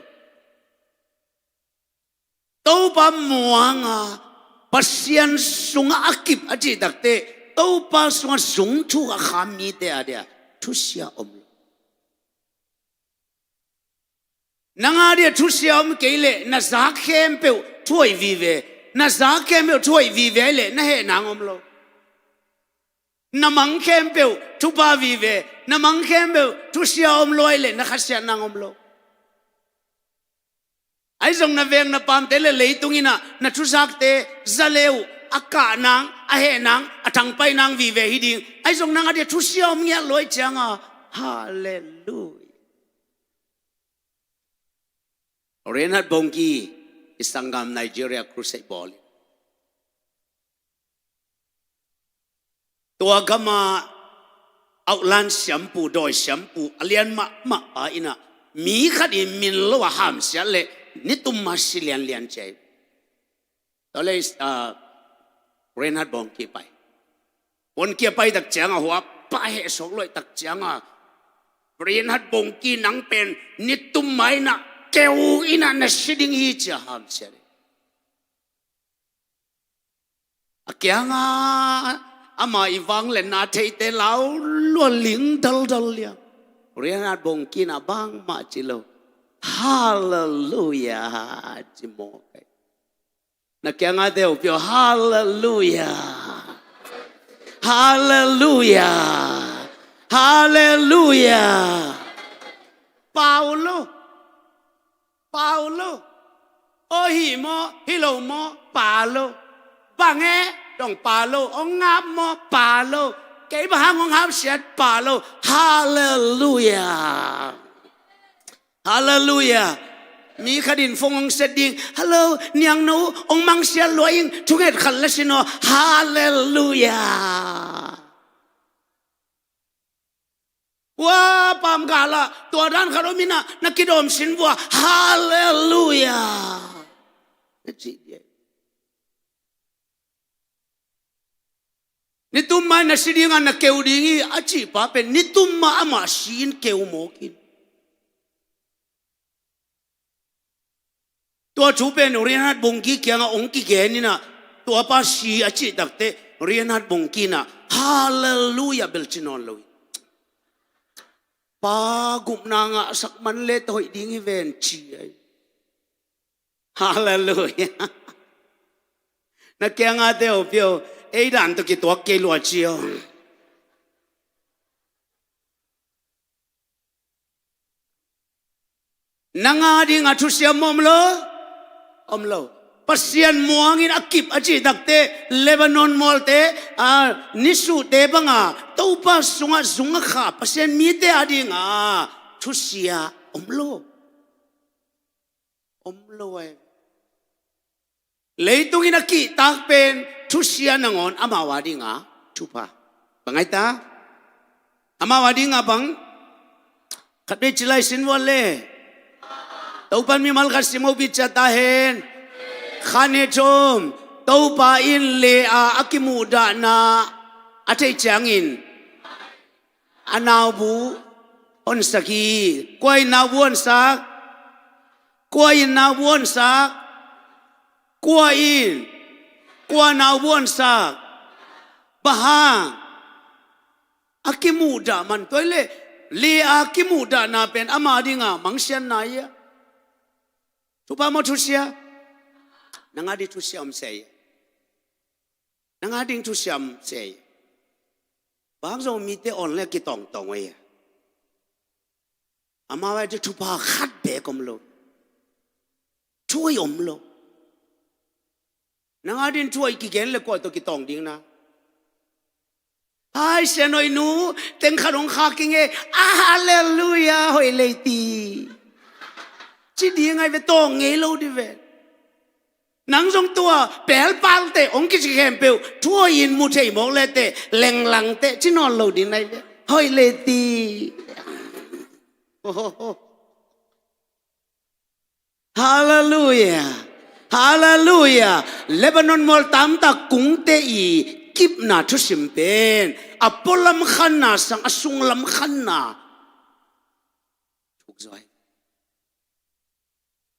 Topa muanga Pasian sungah a kip a cih takteh, Topa sungah zung thuk a kham mite a dia thusia om lo. Nang a dia thusia om kei leh na zak khempeuh thuhoih vive, na zak khempeuh thuhoih vive ahih leh na heh nang om lo. Na mang khempeuh thupha vive, na mang khempeuh thusia om lo ahih leh na khasiat nang om lo. Ahi zong na veng na pamte le leitung inah na thuzakte za le uh a kah nang, a heh nang, a thangpai nang vive hi ding. Ahi zong nang a dia thusia om ngiat lo ahih cianga. Halleluiah. Reinhard Bonnke i sanggam Nigeria crusade bawl hi. Tua gama outland siampu, dawi siampu a lian mahmah pa in ah mi khat i min lo a hamsiat leh nitum a si lianlian ci hi. Tua leh, ah, Reinhard Bonnke pai. Bonnke a pai tak ciang a, hua pa heh sawk luai tak ciang a, Reinhard Bonnke nang pen nitum a in ah keu in ah na si ding hi ci a hamsiat hi. A kiang a ama i vangliatna theite lau lua ling daldal liang. Reinhard Bonnke in ah bangmah ci lo. Halleluiah ci mawk hi. Na kiang a te uh pio, halleluiah. Halleluiah. Halleluiah. Paulo. Paulo. Aw hi maw, hi lo maw, Paulo. Bang e, dong Paulo, ong ngap maw, Paulo. Kei bang hang ong hamsiat, Paulo. Halleluiah. Halleluiah. Mi khat in phone ong set ding. Hello, niangno, ong mangsiat lua ing, thunget khat la sin aw. Halleluiah. Ua pamgal ah tua dan khat om in ah na kidawm sin vua. Halleluiah. Na ci dia. Nitum a in na si ding a na keu ding hi a cih pa pen nitum a amah si in keu mawk in. Tua thu pen Reinhard Bonnke kiangah ong kigen in ah, tua pa si a cih takteh Reinhard Bonnke in ah, halleluiah bel ci nawn lo hi. Pa gupna ngahsak man le ta hoih ding hi ven ci ahi. Halleluiah. Na kiangah te uh pio, ei dan tawh kituak kei lua ci aw. Nang a ding a thusia om lo? Om lo. Pasian muangin a kip a cih takteh Lebanon mualte, a, nisuhte banga Topa sungah zung a kha Pasian mite a ding a thusia om lo? Om lo e. Leitung in a kihtak pen thusia nangawn amau a ding a thupha. Bang ai ta? Amau a ding a bang? Khat vei ci lai sin vual le. Topan mimal khat sim ho bit cia ta hen. Khan he thum. Topa in Leah a kimuhdahna a theih ciangin a naubu honsak hi. Kua in naubu honsak? Kua in naubu honsak? Kua in? Kua naubu honsak? Bang hang? A kimuhdah man tua hi leh, Leah a kimuhdahna pen ama dinga mangsiatna hi a. Thupha maw thusia? Nang a ding thusia om se hi. Nang a ding thusia om se hi. Bang zong mite online kitawngtawng uh hi a. Amau a ding thupha khat beek om lo. Thuhoih om lo. Nang a ding thuhoih kigen le kua tawh kitawng ding na? Hai, Sian Hoih nu, teng khat hong khak ing e. A, halleluiah, hoih lei ti. Ci ding ai ve, tawng ngei lo ding ve. Nang zong tua pelpal teh hong kici khempeuh thuhoih in mu thei mawk le teh, lenglang teh ci nawn lo ding nai ve. Hoih le ti. Halleluiah. Halleluiah. Lebanon mual tamtak kungte i kipna thusim pen a pualam khanna sang a sunglam khanna thuk zaw hi.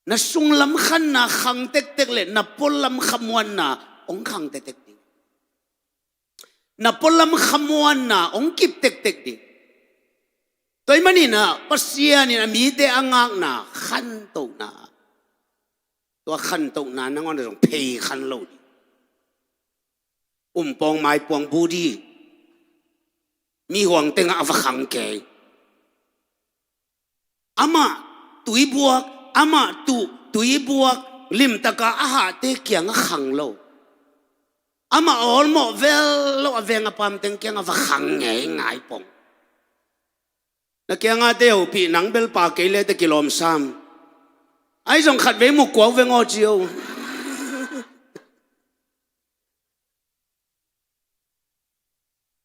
Na sunglam khanna khang tektek le na pualam khamuanna hong khang tektek ding. Na pualam khamuanna hong kip tektek ding. Tua ahih manin ah Pasian in a mite a ngakna khantohna, tua khantohna nangawn ah zong phei khan lo ding. Umpawng maipuang bu ding. Mi huang tengah a va khang kei. Amah tuibuak, amah tuh tuibuak limtaka a hahte kiangah khang lo. Amah awlmawh vel lo a veng a pamteng kiangah va khang ngeingai pong. Na kiangah te hopih, nang bel pa kei le teh kilawm sam. Ahi zong khatvei mu kuau veng aw ci o.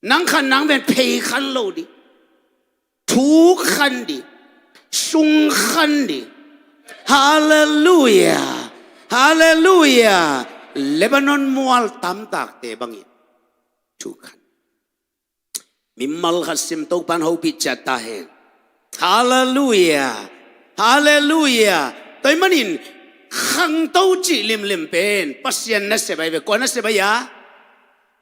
Nang khan nang pen phei khan lo ding, thuk khan ding, sung khan ding. Halleluia. Halleluia. Lebanon mual tamtakte bangin thuk khan. Mimal khat sim, Topa'n hopih ciat ta hen. Halleluia. Halleluia. Tua ahih manin khangto cih limlim pen Pasian nasep ahi ve. Kua nasep ahi a?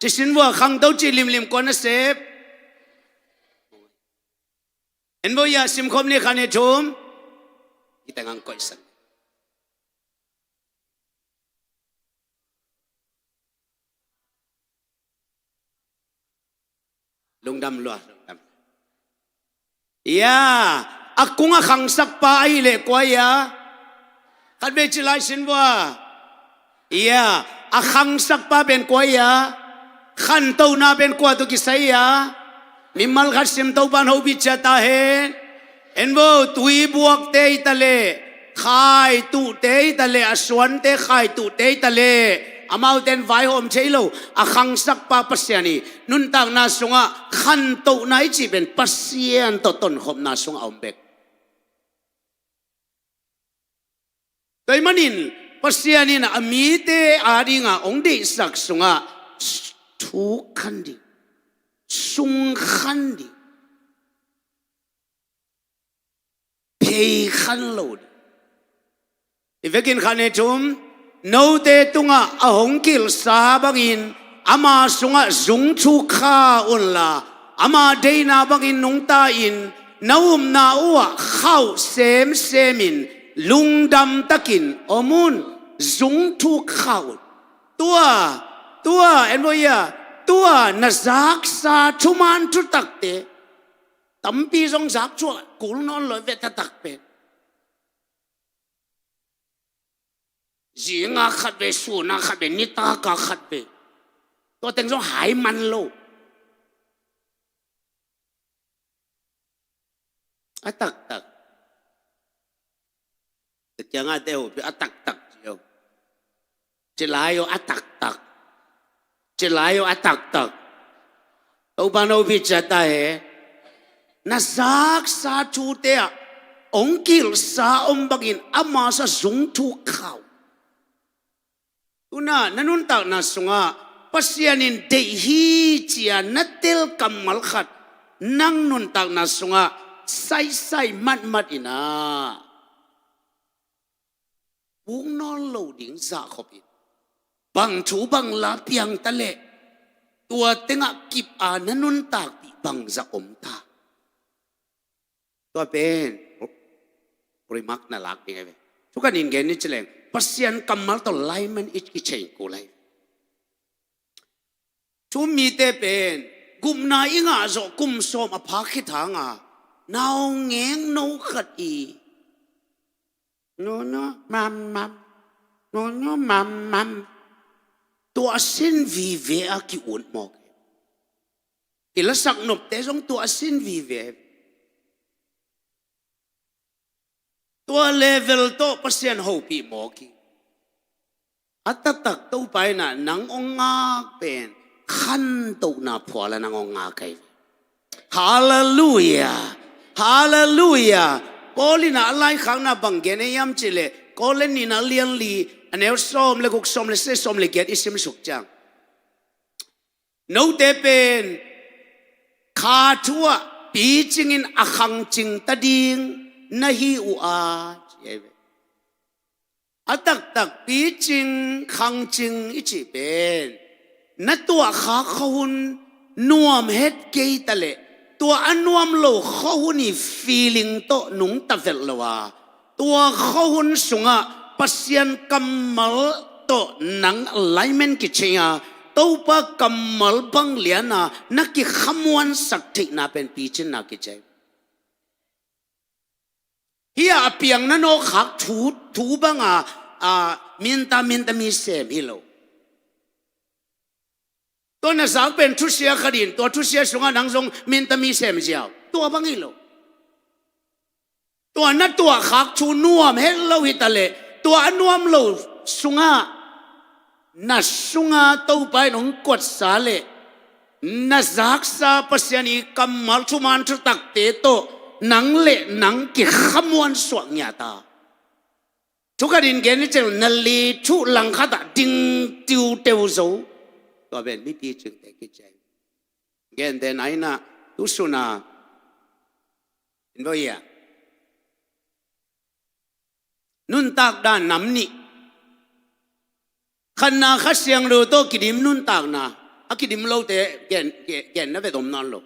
Ci sin vua, khangto cih limlim kua nasep? En vua, simkhop ni, khan ni thum. Hih teng hong koihsak. Lungdam lua, lungdam. Ya, a kung a khangsakpa ahih leh kua hi a? Khatvei ci lai sin vua. Ya, a khangsakpa pen kua hi a? Khantohna pen kua tawh kisai hi a? Mimal khat sim, Topa'n hopih ciat ta hen. En vo, tuibuakte hi ta leh, khaituhte hi ta leh, a suante khaituhte hi ta leh, amaute in vaihawm thei lo. A khangsakpa Pasian hi. Nuntakna sungah khantohna i cih pen Pasian tawh tonkhopna sungah a om bek. Tua ahih manin Pasian in a mite adingin hong deihsak sungah thuk khan ding, sung khan ding, phei khan lo ding. I vekin khan ni thum, note tungah a hong kilhsa bangin ama sungah zung thuk kha unla, ama deihna bangin nungta-in na upna uhah khauh semsemin lungdam takin om un. Zung thuk kha un. Tua, tua, en vo ia, tua na zaksa thuman thutakte tampi zong zak cuah kul nawn lo ve, taktak pen. Zinga khatvei, suna khatvei, nitaka khatvei. Tua teng zong hai man lo. A taktak. Tua ciangin a te ho pi a taktak ci o. Ci lai o a taktak. Ci lai o a taktak. Topa'n hopih ciat ta hen. Na zaksa thute ah hong kilhsa om bangin ama sungah zung thuk kha un. Tu-in na nuntakna sungah Pasian in deih hi ci-a na tel kammal khat nang nuntakna sungah saisai matmat in ah puk nawn lo ding zahkhop in. Bang thu bang la piang ta leh, tua tengah kip a na nuntakpih bangzah om ta? Tua pen remark na lak ding ahi ve. Thu khat in gen ni ci leng, Pasian kammal tawh alignment i kichei kul lai. Thu-um mite pen gupna i ngah zawh kum sawm a phak khit hangin naungek no khat i nunu mamam, nunu mamam, tua a sin vive a ki-ut mawk. I lasak nopte zong tua a sin vive. Tua level tawh Pasian hopih mawk hi. A taktak Topa in ah nang hong ngak pen khantohna phual ah nang hong ngak hi. Halleluia. Halleluia. Paul in ah a laikhakna bang gen hiam cih leh, Korin nihna a lian li, a neu sawm le guk, sawm le sagih, sawm le giat i simsuk ciang, note pen kha thu ah picingin a khangcing ta ding na hi uh a, ci ahi ve. A taktak picing, khangcing i cih pen na tuahkhak khuahun nuam het kei ta leh, tua a nuam lo khuahun i feeling tawh nungta velh lo a, tua khuahun sungah Pasian kammal tawh nang alignment kichei a, Topa kammal bang lian a na kikhamuansak theihna pen picinna kici hi. Hih a piang na nawkkhak thu, thu bang a, a, minta, minta mi sem hi lo. Tua na zak pen thusia khat in, tua thusia sungah nang zong minta mi sem ziau, tua bang hi lo. Tua na tuahkhak thu nuam het lo hi ta leh, tua a nuam lo sungah na sunga Topa in hong kuatsa leh na zaksa Pasian i kammal thuman thutakte tawh nang le nang kikhamuan suak ngiat a, thukhatin gen ni cel na li thuh langkhatah ding tiuteu zo. Tua pen mipi cingte kician gente na inah tusuna in vo ia nuntak dan nam nih. Khatna Kha Siangtho tawh kidim nuntakna, a kidim lote gen, gen, gen na vet om nawn lo.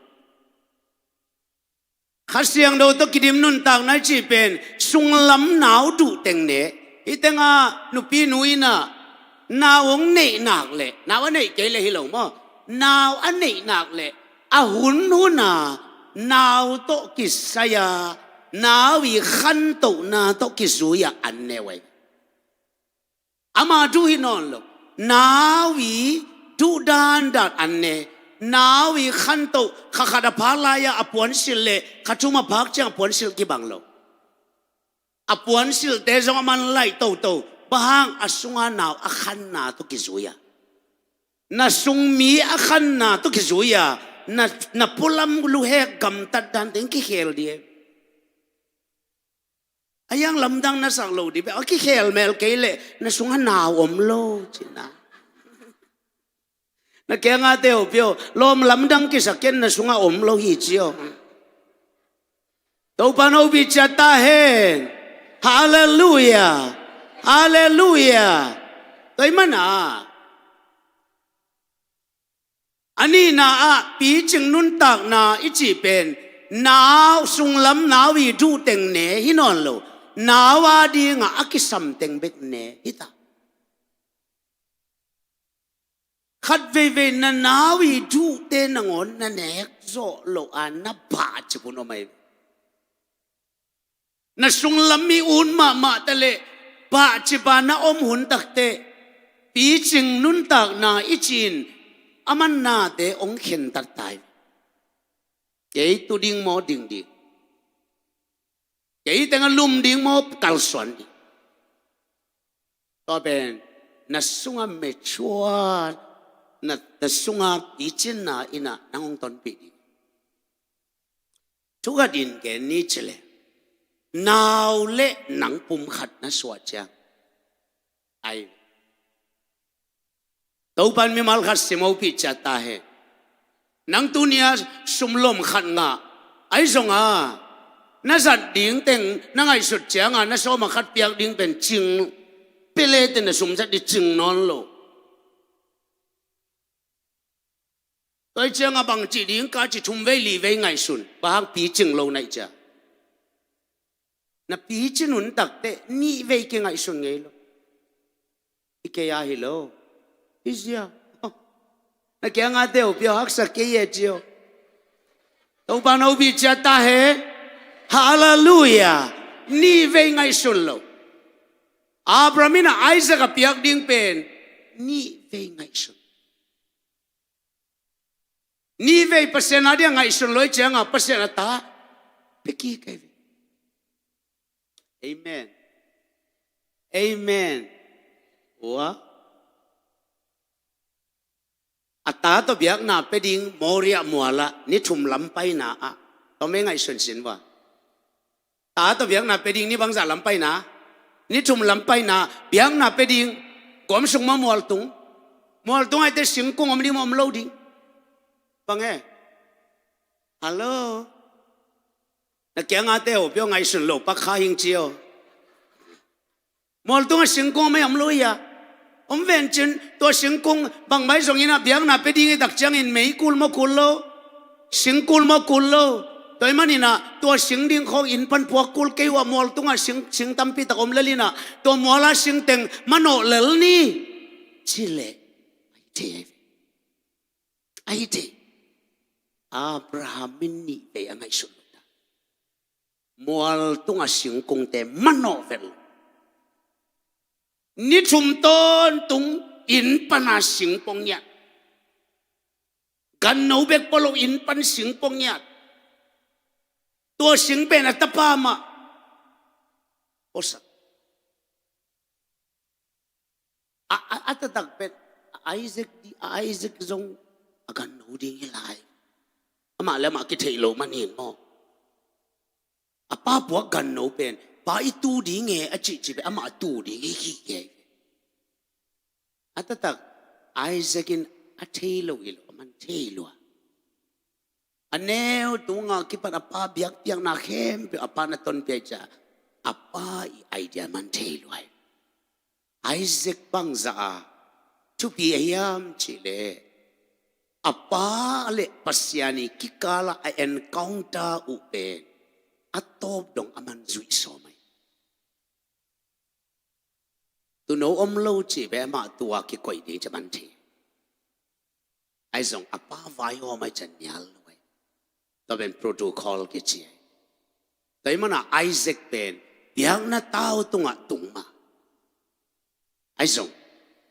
Kha Siangtho tawh kidim nuntakna i cih pen sunglam nau duh teng ne. Hih tengah nupi nu inah nau hong neih nak leh, nau a neih kei leh hi lo maw, nau a neih nak leh a hunhun a nau tawh kisai a, nau i khantohna tawh kizui a an ne uh ei. Ama duh hi nawn lo. Nau i duh dandan an ne. Nau i khantoh, kha khat a phak lai-ah a puansilh leh kha thum a phak ciang a puansilh kibang lo. A puansilhte zong a man laih toto. Bang hang? A sunga nau a khanna tawh kizui a, na sung mi a khanna tawh kizui a, na, na pualam luhek gamtat dan teng kikhel dih. A hiang lamdang na sak lo dih bek a, kikhel mel kei leh na sungah nau om lo cihna. Na kiangah te uh pio, lawm lamdang kisak ken na sungah om lo hi ci aw. Topa in hopih ciat ta hen. Halleluia. Halleluia. Tua ahih manin a nihna ah picing nuntakna i cih pen nau, sunglam nau i duh teng ne hi nawn lo. Nau a dingah a kisam teng bek ne hi ta. Khat veivei na nau i duhte nangawn na nek zawh loh a na bahcip hun om ahi. Na sunglam i ut mahmah ta leh bahcip a na om hun takteh picing nuntakna i cih in a mannate hong khentat ta hi. Kei tu ding maw, ding ding? Kei tengah lum ding maw, kalsuan ding? Tua pen na sungah mature, na, na sungah picinna in ah nang hong tonpih ding. Thukhatin gen ni ci leh, nau le nang pumkhat na suah ciang, ai, Topa in mimal khat sim hopih ciat ta hen. Nang tuni-a sumlom khat ngah, ahi zongin na zat ding teng na ngaihsut ciangin na sawm ah khat piak ding pen cing, pele teng na sum zat ding cing nawn lo. Tua hi ciangin bangci ding ka ci, thum vei li vei ngaihsun, bang hang? Picing lo na hih ciang. Na picin hun takteh nih vei kingaihsun ngei lo. I kei a hi lo. Hi zia. Oh. Na kiangah te uh pio, haksa kei e ci aw. Topa in hopih ciat ta hen. Halleluia. Nih vei ngaihsun lo. Abraham in a Isaac a piak ding pen nih vei ngaihsun. Nih vei Pasian a ding a ngaihsun lo ahih ciangin Pasian a ta pia kik hi ve. Amen. Amen. Ua. A ta tawh biakna pia ding Moria mual ah ni thum lam paina ah, tua mei ngaihsun sin ua. Ta tawh biakna pia ding ni bangzah lam paina? Ni thum lam paina. Biakna pia ding guam sung maw, mualtung? Mualtung ahih teh singkung om ding maw, om lo ding? Bang e? Hallo? Na kiangah te uh pio, ngaihsun lo pak kha hing ci aw. Mualtungah singkung om e, om lo hia? Om ven cin, tua singkung bangmah hi zongin ah biakna pia ding i tak ciangin meikul maw, kul lo? Singkul maw, kul lo? Tua ahih manin ah tua sing ding khawng inn pan puak kul kei uh a, mualtungah sing, sing tampi tak om lel in ah tua mual a sing teng manawh lel ni ci leh, ahi thei, ahi thei. Abraham in nih vei a ngaihsun lo ta. Mualtungah singkungte manawh vet lo. Ni thum tawntung inn pana sing pua ngiat. Ganno bek pua lo, inn pan sing pua ngiat. Tua sing pen a tapa mah, puasak. A, a, a taktak pen a Isaac di, a Isaac zong a ganno ding hi lai. Amah le amah kithei lo manin maw. A pa puak ganno pen, pa i tu ding e a cihcih pen amah a tu ding hi hi e. A taktak Isaac in a thei lo hi lo, a man thei lua. A neu tunga kipan a pa biakpiakna khempeuh a pa na tonpia ciah a pa i idea man thei lua hi. Isaac bangzah a thupi a hiam cihleh a pa le Pasian i kikala a encounter uh pen a tawp dong a man zuih sawm ahi. Tuno om lo cih ve amah tua kikoih ding ca man thei. Ahi zong a pa vaihawm ahi ca nial lo ahi. Tua pen protocol kici ahi. Tua i mana Isaac pen biakna tau tungah tung mah. Ahi zong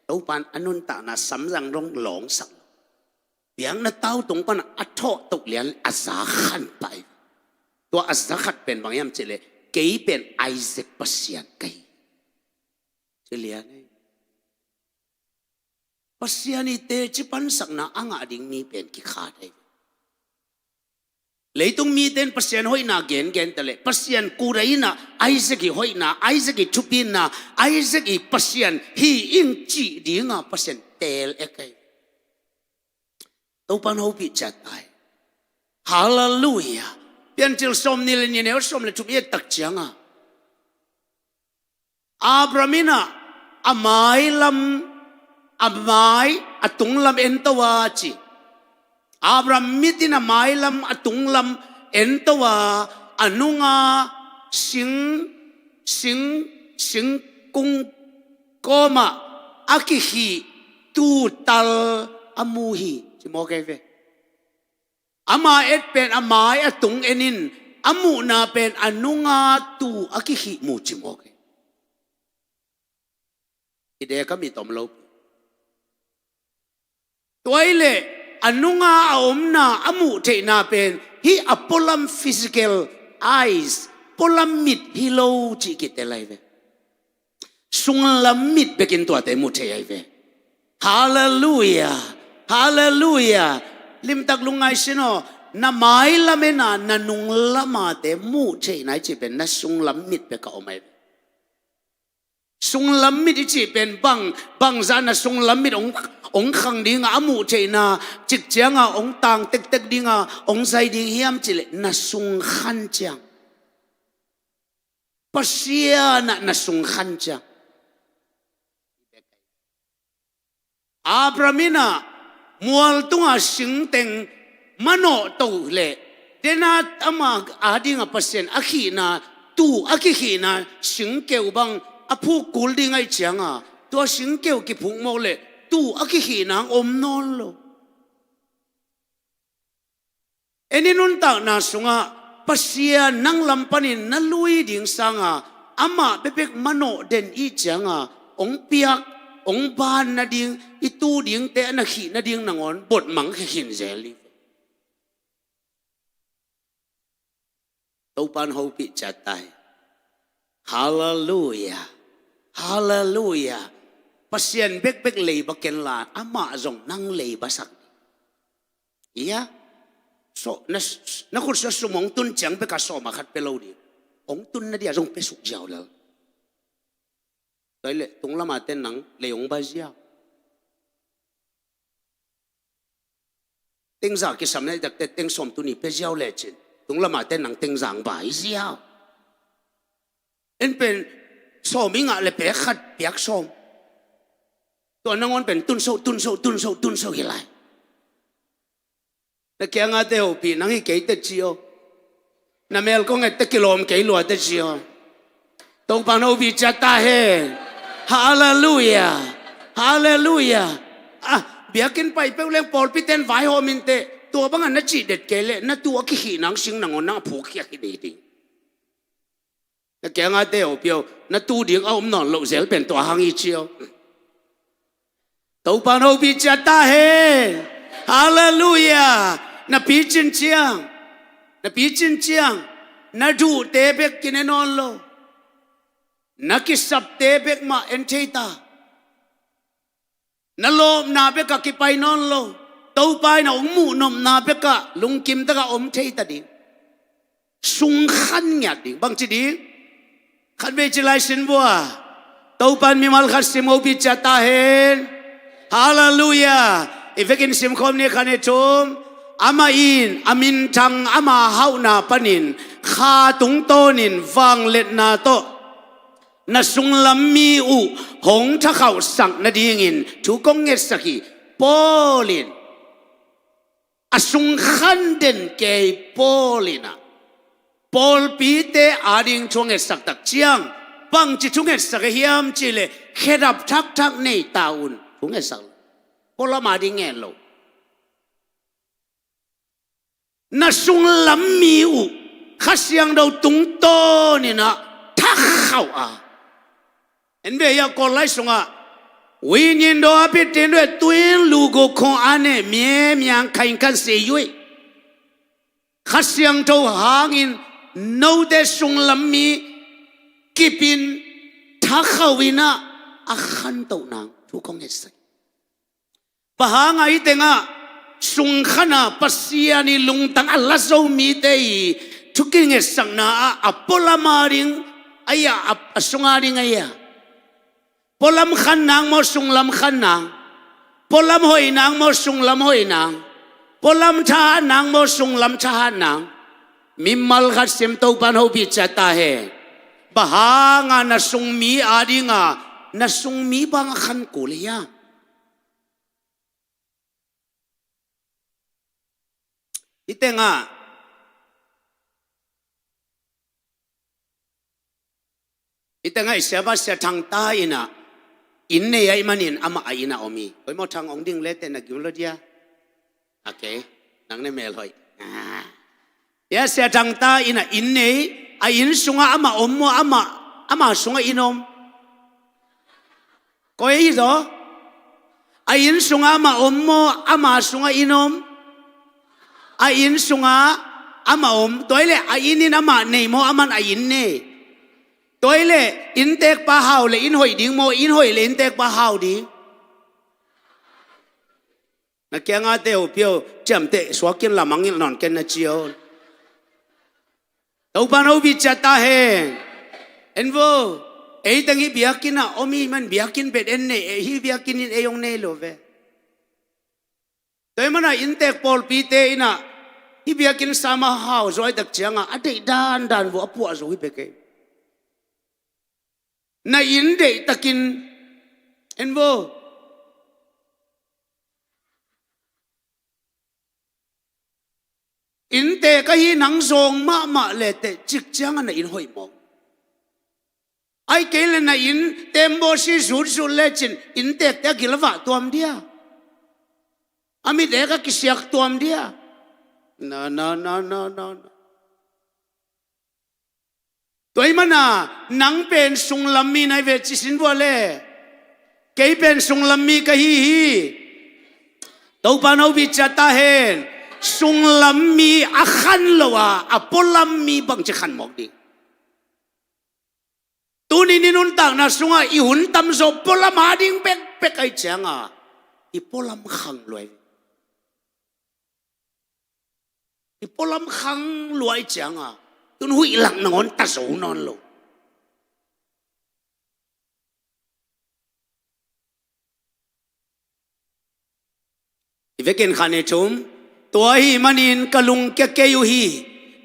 Topan a nuntakna samzang dong lawngsak lo. Biakna tau tung pana a thawh tok lian a za khan pai. Tua a za khat pen bang hiam cihleh kei pen Isaac Pasian ka hi. Ci lian ei. Pasian i teci pansakna a ngah ding mi pen kikhat ei. Leitung mite in Pasian hoihna gengen ta leh Pasian kuda inah Isaac i hoihna, Isaac i thupina, Isaac i Pasian hi ing cih dinga Pasian tel ek ei. Topan hopih ciat ai. Halleluia. Piancil sawm nih le nih neu sawm le thum i et tak cianga Abraham inah a mailam, a mai a tunglam ento a ci. Abraham mit in a mailam a tunglam ento a, a nunga sing, sing, singkung kawmah a kikhih tuutal a mu hi. Ci mawk ei ve. Ama et pen a mai a tung en in a muhna pen a nunga tuu a kikhih mu ci mawk ei. I dek a mit om lo. Tua i leh a nunga a omna a muh theihna pen hih a pualam physical eyes, pualam mit hi lo cih kitel ahi ve. Sunglam mit bekin tuate mu thei ahi ve. Halleluia. Halleluia. Limtak lungngai sin aw. Na mailam ena na nunglamate mu thei nai cih pen na sunglam mit bek a om ahi ve. Sunglam mit i cih pen bang, bangzah na sunglam mit ong, ong khang dinga a muh theihna cik cianga ong tang tektek dinga ong zai ding hiam cihleh na sungkhan ciang. Pasian ah na sungkhan ciang. Abraham inah mual tunga singteng manawh toh leh dena ama adinga Pasian a khihna tuu a kikhihna singkeu bang a phuk kul ding ahi cianga tua singkeu kiphuk mawk leh tuu a kikhihna ang om nawn lo. Ei i nuntakna sungah Pasian nang lam panin na lui ding sanga amah bekbek manawh den i cianga ong piak, ong ban nading, i tuu dingte a na khih nading nangawn botmang khia khin zel hi. Topan hopih ciat ai. Halleluia. Halleluia. Pasian bekbek leiba kenla amah zong nang leibasak. Ia, so, na, na khut sua sum hong tun ciang beka sawm a khat pia lo ding. Hong tun na dia zong pia suk ziau lel. Tua i leh tunglam a ten nang lei hong ba ziau. Tengza kisam na i takte teng sawm tuni pia ziau lecin tunglam a ten nang tengza hong ba i ziau. En pen sawm i ngah le pek khat piak sawm. Tua nangawn pen tunso, tunso, tunso, tunso hi lai. Na kiangate hopih nang hi kei teci aw. Na mel kong ette kilawm kei lua teci aw. Topan hopih ciat ta hen. Halleluia. Halleluia. Ah, biakinn pai peuh leng pawlpiten vaihawm inteh. Tua banga na cih det kei leh na tuu a kikhih nang sing nangawn nang a phuk khiak hi ding. Na kiangate hopih aw, na tuu ding a om nawn loh zel pen tua hang hi ci aw. Topan hopih ciat ta hen. Halleluia. Na picin ciang, na picin ciang na duhte bek kine nawn lo. Na kisapte bek mah en thei ta. Na lawpna bekah kipai nawn lo. Topa in a hong muh nopna bekah lungkim takah om thei ta ding. Sungkhan ngiat ding. Bangci ding? Khatvei ci lai sin vua. Topa in mimal khat sim hopih ciat ta hen. Halleluiah. I vekin simkhawm ni khat ni thum. Amah in a minthang ama hauhna panin kha tungtawnin vangliatna tawh na sunglam mi uh hong thakhauhsak nadingin thu kong ngetsak hi. Paul in a sungkhan den kei Paul in ah pawlpite ading thu a ngetsak tak ciang bangci thu ngetsak a hiam cihleh khedap thakthak nei ta un thu ngetsak. Pualam ading ngen lo. Na sunglam mi uh Kha Siangtho tungtawnin ah thakhauh a. En ve hiah Kawl lai sungah วิญญาณ ดวงอาทิตย์ เต็มด้วย ตัวลูกของอันเนี่ย มีมีอังคาร กันเสียยุ้ย Kha Siangtho hangin note sunglam mi kipin thakhauh in ah a khantoh nang thu kong ngetsak. Bang hanga hih tengah sungkhan a Pasian i lungtang a la zo mite i thu kingetsakna ah a pualam ading a ia a sunga ding a ia. Pualam khan nang maw sunglam khan nang? Pualam hoih nang maw sunglam hoih nang? Pualam thahat nang maw sunglam thahat nang? Mimal khat sim Topan hopih ciat ta hen. Bang hanga na sungmi adinga na sungmi bang a khan kul hiam? Hih tengah hih tengah i siapa Sia Thang ta in ah inn nei ahih manin amah a inn ah om hi. Koi maw Thang hong ding le teh na gim lo dia. Okay. Nang ne mel hoih. Ah. Ya Sia Thang ta in ah inn nei a inn sungah amah om maw amah amah sungah inn om. Koi hi zaw. A inn sungah amah om maw amah sungah inn om. A inn sungah amah om. Tua hi leh a inn in amah nei maw aman a inn nei. Tua hi leh inntekpa hau leh inn hoih ding maw inn hoih leh inntekpa hau ding. Na kiangah te uh pio ciamteh suakin lamangin nawn ken na cio. Topan hopih ciat ta hen. En vo. Ei teng hih biakinn ah om i man biakinn bet en nei ei hih biakinn in ei hong nei lo ve. Tua hi mana inntek pawlpite in ah hih biakinn sama hau zuai tak cianga a deih dandan vo a puah zo hi pek ei. Na inn deihtakin en vo. Inntek ahi nang zawng mahmah leteh cik cianga na inn hoih mawk. Ai kei le na inn tembaw si zutzut lecin inntekte a gil a vah tuam dia. A mit ek a kisiak tuam dia. Na na na na na na. Tua hi mana nang pen sunglam mi nai ve ci sin vua le. Kei pen sunglam mi ka hi hi. Topan hopih ciat ta hen. Sunglam mi a khan lo a a pualam mi bangci khan mawk ding. Tuni ni nuntakna sungah i hun tamzaw pualam ading bekbek ahi cianga i pualam khang luai. I pualam khang luai cianga tun huih lak nangawn ta zo nawn lo. I vekin khan i thum. Tua ahi manin ka lungkia kei uh hi.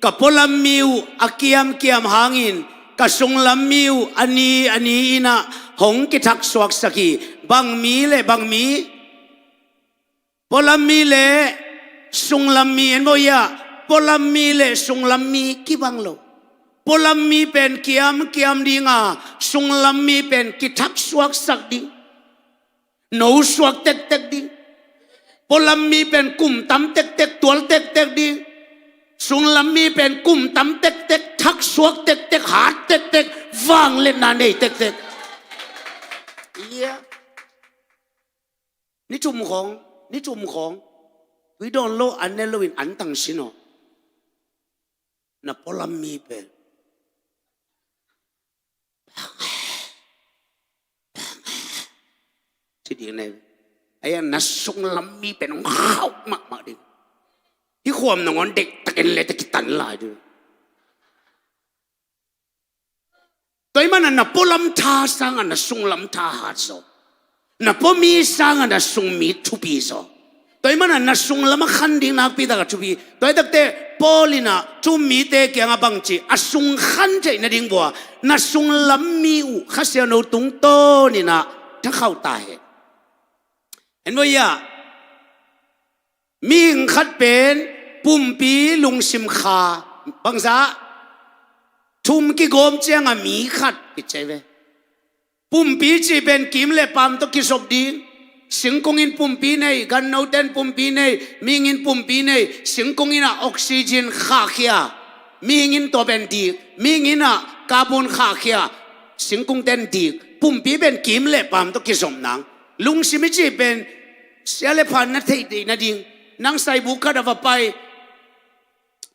Ka pualam mi uh a kiamkiam hangin ka sunglam mi uh a ni a ni in ah hong kithaksuaksak hi. Bang mi le bang mi? Pualam mi le sunglam mi en bo ia. Pualam mi le sunglam mi kibang lo. Pualam mi pen kiamkiam dinga sunglam mi pen kithaksuaksak ding. No suak tektek ding. Pualam mi pen kum tam tektek tual tektek ding. Sunglam mi pen kum tam tektek thaksuak tektek hat tektek vangliatna nei tektek. Ia. Ni thum khawng ni thum khawng tui dawn lo an ne loin an tang sin aw. Na pualam mi pen ci ding nei. Ahi a na sunglam mi pen hong khauh mahmah ding. Hih khuam nangawn deihtakin le te kitan lai ding. Tua ahih manin na pualam tha sangin na sunglam tha hat zaw. Na puami sangin na sungmi thupi zaw. Tua ahih manin na sunglam a khan ding nakpi takin thupi. Tua ahih takteh Paul in ah thu um mite kiangah bang ci, a sung khan theih nading bua na sunglam mi uh Kha Siangtho tungtawnin ah thakhauh ta hen. En maw ia? Mihing khat pen pumpi, lungsim, kha, bangzah thum kigawm ciangin mi khat kici ve. Pumpi cih pen kiim le paam tawh kizop ding. Singkung in pumpi nei, ganno ten pumpi nei, mihing in pumpi nei. Singkung in ah oxygen khahkhia, mihing in tua pen dik, mihing in ah carbon khahkhia, singkung ten dik. Pumpi pen kiim le paam tawh kizop nang. Lungsim i cih pen sia le pha na theih theih nading. Nang saibuk khat a va pai,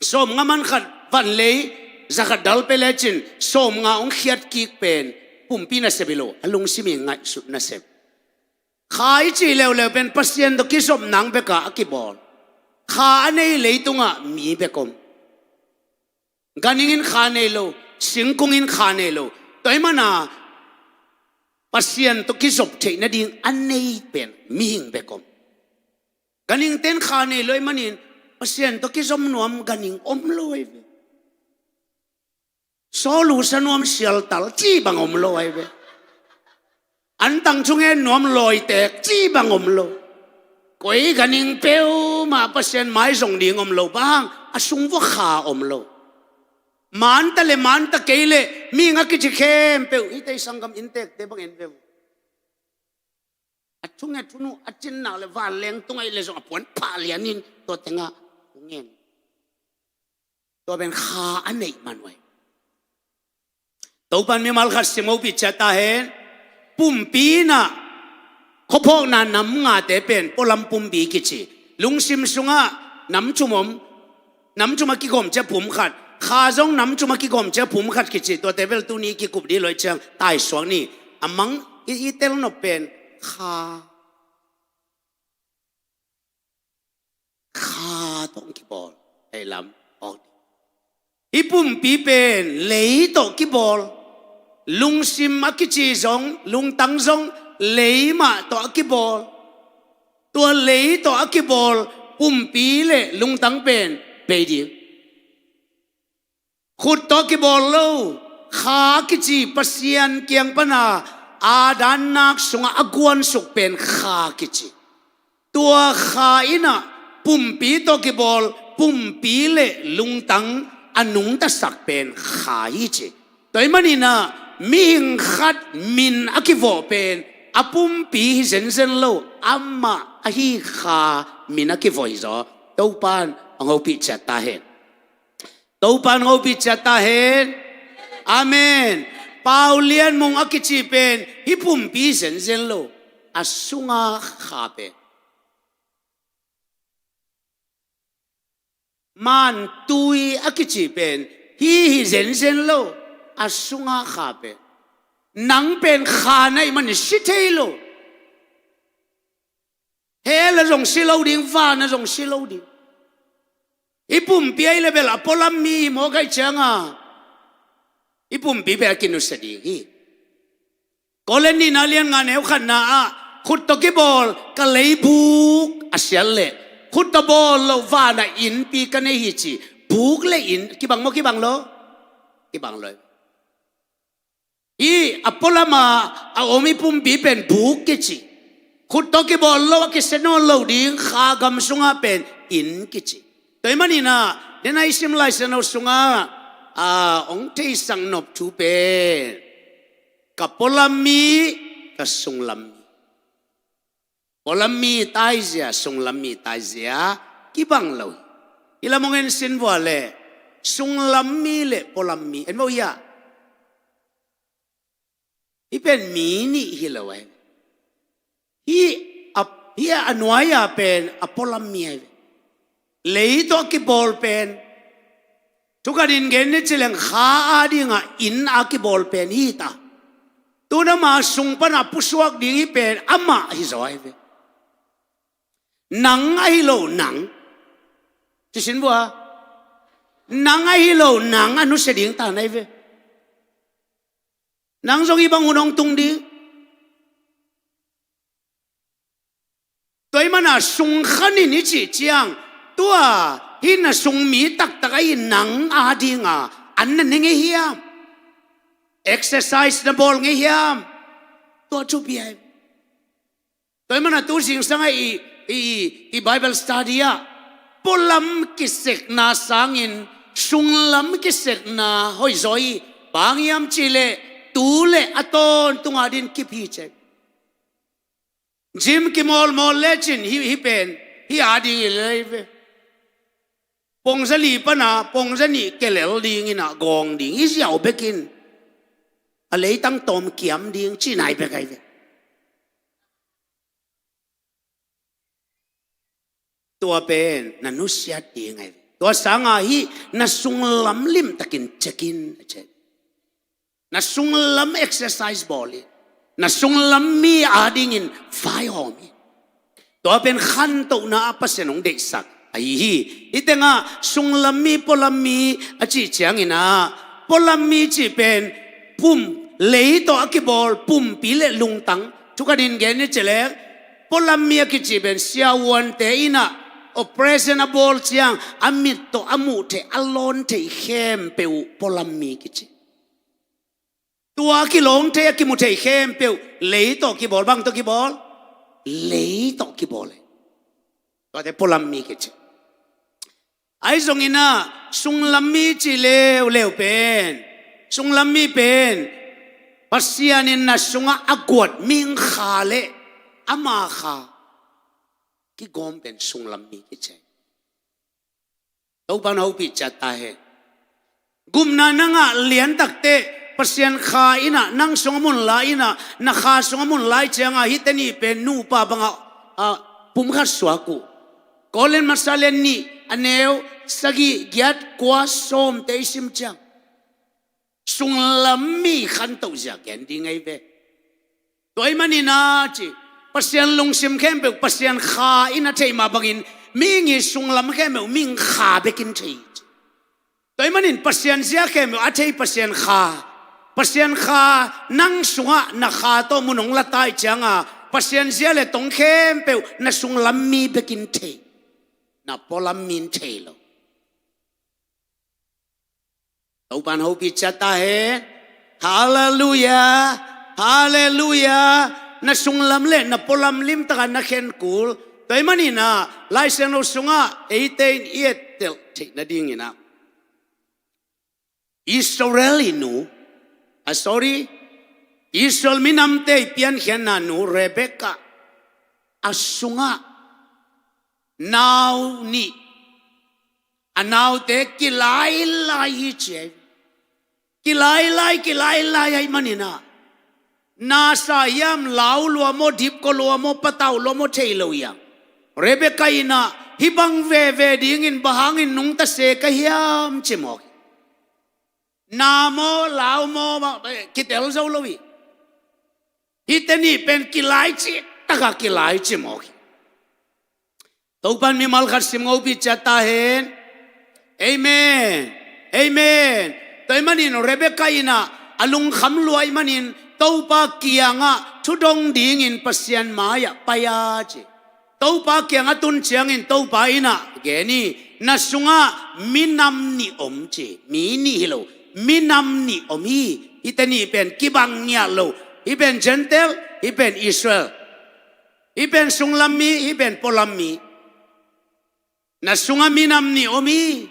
sawmnga man khat van lei, za khat dal pia lecin sawmnga hong khiat kik pen pumpi nasep hi lo, a lungsim i ngaihsut nasep. Kha i cih leuleu pen Pasian tawh kizop nang bekah a kibawl. Kha a nei leitungah mi bek om. Ganhing in kha nei lo, singkung in kha nei lo. Tua ahih manin Pasian tawh kizop theih nading a nei pen mihing bek om. Ganhing ten kha nei lo ahih manin Pasian tawh kizom nuam ganhing om lo ahi ve. Sawlu sa nuam sialtal cih bang om lo ahi ve. Antang thungen nuam lawitek cih bang om lo. Koi ganhing peuhmah Pasian maizong ding om lo, bang hang a sung vua kha om lo. Manta le manta kei le mihing a kici khempeuh, hih tei sanggam inntekte bang en ve uh. A thunget hun uh a cinnak le vanleng tungah i le zong a puan phah lianin tua tengah thungen. Tua pen kha a neih man uh ahi. Topan mimal khat sim hopih ciat ta hen. Pumpi in ah khuaphawkna nam ngate pen pualam pumpi kici. Lungsim sungah nam thum om, nam thum a kigawm ciang pum khat. Kha zong nam thum a kigawm ciang pum khat kici. Tuate bel tuni kikup dih lo ahih ciang taisuak ni. A mang i, i tel nop pen kha. Kha tawh kibawl, hei lam awk ding. Hih pumpi pen lei tawh kibawl. Lungsim a kici zong, lungtang zong lei mah tawh a kibawl. Tua lei tawh a kibawl pumpi le lungtang pen bei ding. Khut tawh kibawl lo, kha kici Pasian kiang pana Adam nak sungah a guansuk pen kha kici. Tua kha in ah pumpi tawh kibawl pumpi le lungtang a nungtasak pen kha hi ci. Tua ahih manin ah mihing khat min a kivawh pen a pumpi hi zenzen lo, amah ahi kha min a kivawh hi zaw. Topan hong hopih ciat ta hen. Topan hong hopih ciat ta hen. Amen. Pau Lian Mung a kici pen hih pumpi zenzen lo, a sunga kha pen. Mantui a kici pen hih hi zenzen lo, a sunga kha pen. Nang pen kha na hih manin si thei lo. Hell ah zong si lo ding, van ah zong si lo ding. I pumpi ahi le bel a pualam mi hi mawk ahih ciangin i pumpi bel a kinusia ding hi. Korin nihna lian nga neu khatna ah khut tawh kibawl ka leibuk a siat leh khut tawh bawl loh van ah innpi ka nei hi ci. Buk le inn kibang maw, kibang lo? Kibang lo. Hih a pualam ah a om i pumpi pen buk kici. Khut tawh kibawl lo, a kisia nawn lo ding, kha gam sungah pen inn kici. Tua ahih manin ah, den a i sim Lai Siangtho sungah, a, hong theisak nop thu pen ka pualam mi, ka sunglam mi. Pualam mi taizia, sunglam mi taizia kibang lo hi. Hih lam hong en sin vua leh sunglam mi le pualam mi en vo hia. Hih pen mi nih hi lo ahi. Hih a, hih a nuai-a pen a pualam mi ahi. Lei tawh a kibawl pen, thu khat in gen ni ci leng kha a dingah inn a kibawl pen hi ta. Tu-in ama sung pana pusuak ding hi pen amah hi zaw ahi ve. Nang ahi lo nang. Ci sin vua. Nang ahi lo nang a nusia ding ta na hi ve. Nang zong hih bang hun hong tung ding. Tua ahih manin sung khanin i cih ciang, tua hih na sung mi taktak ahi nang adinga an na ne ngei hiam? Exercise na bawl ngei hiam? Tua thupi ahi. Tua ahih manin tu zingsang a i, i, i Bible study ah pualam kisekna sangin sunglam kisekna hoih zaw hi. Bang hiam cih leh tu le a tawntung adingin kip hi ci. Gym kimawlmawl lecin hih, hih pen hih ading hi lel ve. Pongzali pana pongzanih kelel dingin a gawng ding hi ziau bekin a leitang tawm kiam ding cih nai bek ahi ve. Tua pen na nusiat ding ahi ve. Tua sanga hih na sunglam limtakin check in a ci. Na sunglam exercise bawl in. Na sunglam mi adingin vaihawm in. Tua pen khantohna a Pasian hong deihsak ahi hi. Hih tengah sunglam mi pualam mi a cih ciangin ah, pualam mi cih pen pum lei tawh a kibawl pumpi le lungtang. Thukanin gen ni ci leng, pualam mi a kici pen siavuante in ah operation a bawl ciang a mit tawh a muh theih, a lawn theih khempeuh pualam mi kici. Tua a kilawng theih, a kimu theih khempeuh lei tawh kibawl, bang tawh kibawl? Lei tawh kibawl e. Tuate pualam mi kici. Ahi zongin ah sunglam mi ci leuleu pen, sunglam mi pen Pasian in na sungah a guat mihing kha le ama kha kigawm pen sunglam mi kici. Topa'n hopih ciat ta hen. Gupna na ngah lian takteh Pasian kha in ah nang sungah mun la in ah, na kha sungah mun lai ciangah hihte nih pen nupa bangah, ah, pum khat suak uh. Korin masa lian nih, a neu sagih, giat, kua, sawmte i sim ciang sunglam mi khantoh zia gen ding ahi ve. Tua ahih manin ah ci, Pasian lungsim khempeuh Pasian kha in a theih mah bangin mihing i sunglam khempeuh mihing kha bekin thei ci. Tua ahih manin Pasian zia khempeuh a thei Pasian kha, Pasian kha nang sungah na kha tawh mun hong la ta ahih cianga Pasian zia le tong khempeuh na sunglam mi bekin thei. Na pualam mi in thei lo. Topa'n hopih ciat ta hen. Halleluiah. Halleluiah. Na sunglam le na pualam limtaka na khen kul. Tua ahih manin ah Lai Siangtho sungah eite in i ettelh theih nadingin ah Israel i nu, ah, sorry, Israel minamte i piankhiatna nu Rebekah a sungah nau nih, a naute kilailai hi ci ahi. Kilailai, kilailai ahih manin ah na sa hiam, lau lua maw, dipkua lua maw, patau lua maw thei lo hiam. Rebekah in ah hih bang veve dingin bang hangin nungta se ka hiam ci mawk hi. Na maw, lau maw, eh, kitel zo lo hi. Hihte nih pen kilai cih takah kilai ci mawk hi. Topa'n mimal khat sim hopih ciat ta hen. Amen. Amen. Tua ahih manin Rebekah in ah a lungkham lua ahih manin Topa kiangah thudong dingin Pasian mai-ah pai a ci. Topa kiangah tun ciangin Topa in ah gen hi, na sungah minam nih om ci. Mi nih hi lo, minam nih om hi. Hihte nih pen kibang ngiat lo. Hih pen Gentile, hih pen Israel. Hih pen sunglam mi, hih pen pualam mi. Na sungah minam nih om hi.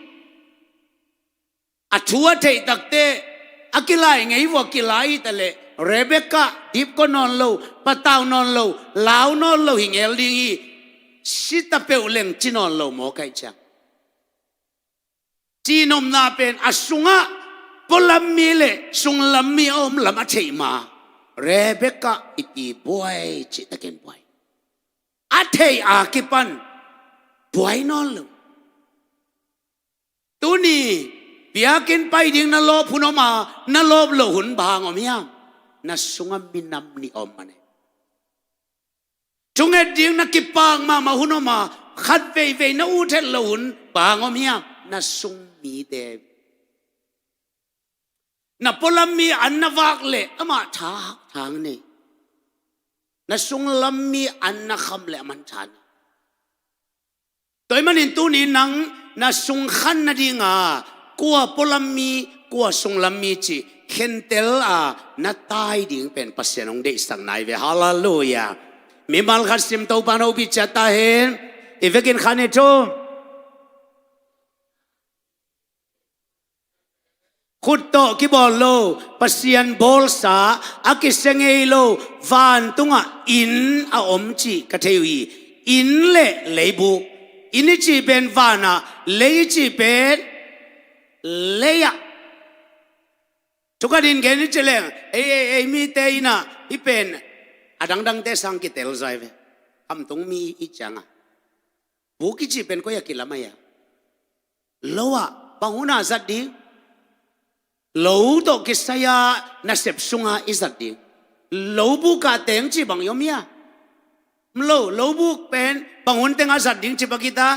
A thu a theih takteh a kilai ngei vua kilai hi ta leh Rebekah dipkua nawn lo, patau nawn lo, lau nawn lo hi ngel ding hi. Si ta peuh leng ci nawn lo maw, kaih ciang. Cih nopna pen a sungah pualam mi le sunglam mi a om lam a theih ma Rebekah i pi buai cihtakin buai. A theih a kipan buai nawn lo. Tuni biakinn pai ding na lawp hun om a, na lawp loh hun bang om hiam? na sungah minam nih om mah ni. Thunget ding na kipak mahmah hun om a, khat veivei na ut het loh hun bang om hiam? Na sung mite. Na pualam mi an na vak leh amah tha, tha ni. Na sunglam mi an na kham leh aman tha ni. Tua ahih manin tuni nang na sung khan nadinga kua pualam mi, kua sunglam mi cih khentel a na tai ding pen Pasian hong deihsak nai ve. Halleluiah. Mimal khat sim, Topa'n hopih ciat ta hen. I vekin khan hi thu. Khut tawh kibawl lo, Pasian bawlsa a kisia ngei lo vantungah inn a om cih ka thei uh hi. Inn le leibuk. Inn i cih pen vanah, lei i cih pen leiah. Thukhatin gen i cih leng, ei, ei, ei mite in ah hih pen a dangdangte sang kitel zaw hi ve. Khamtung mi i ciangah buk i cih pen koi-ah kilam ahi a? Lo ah, bang hun a zat ding? Lo tawh kisai-a nasep sunga i zat ding. Lo buk ah teng cih bang i om hia? Lo, lo buk pen bang hun tengah zat ding cih bang kita?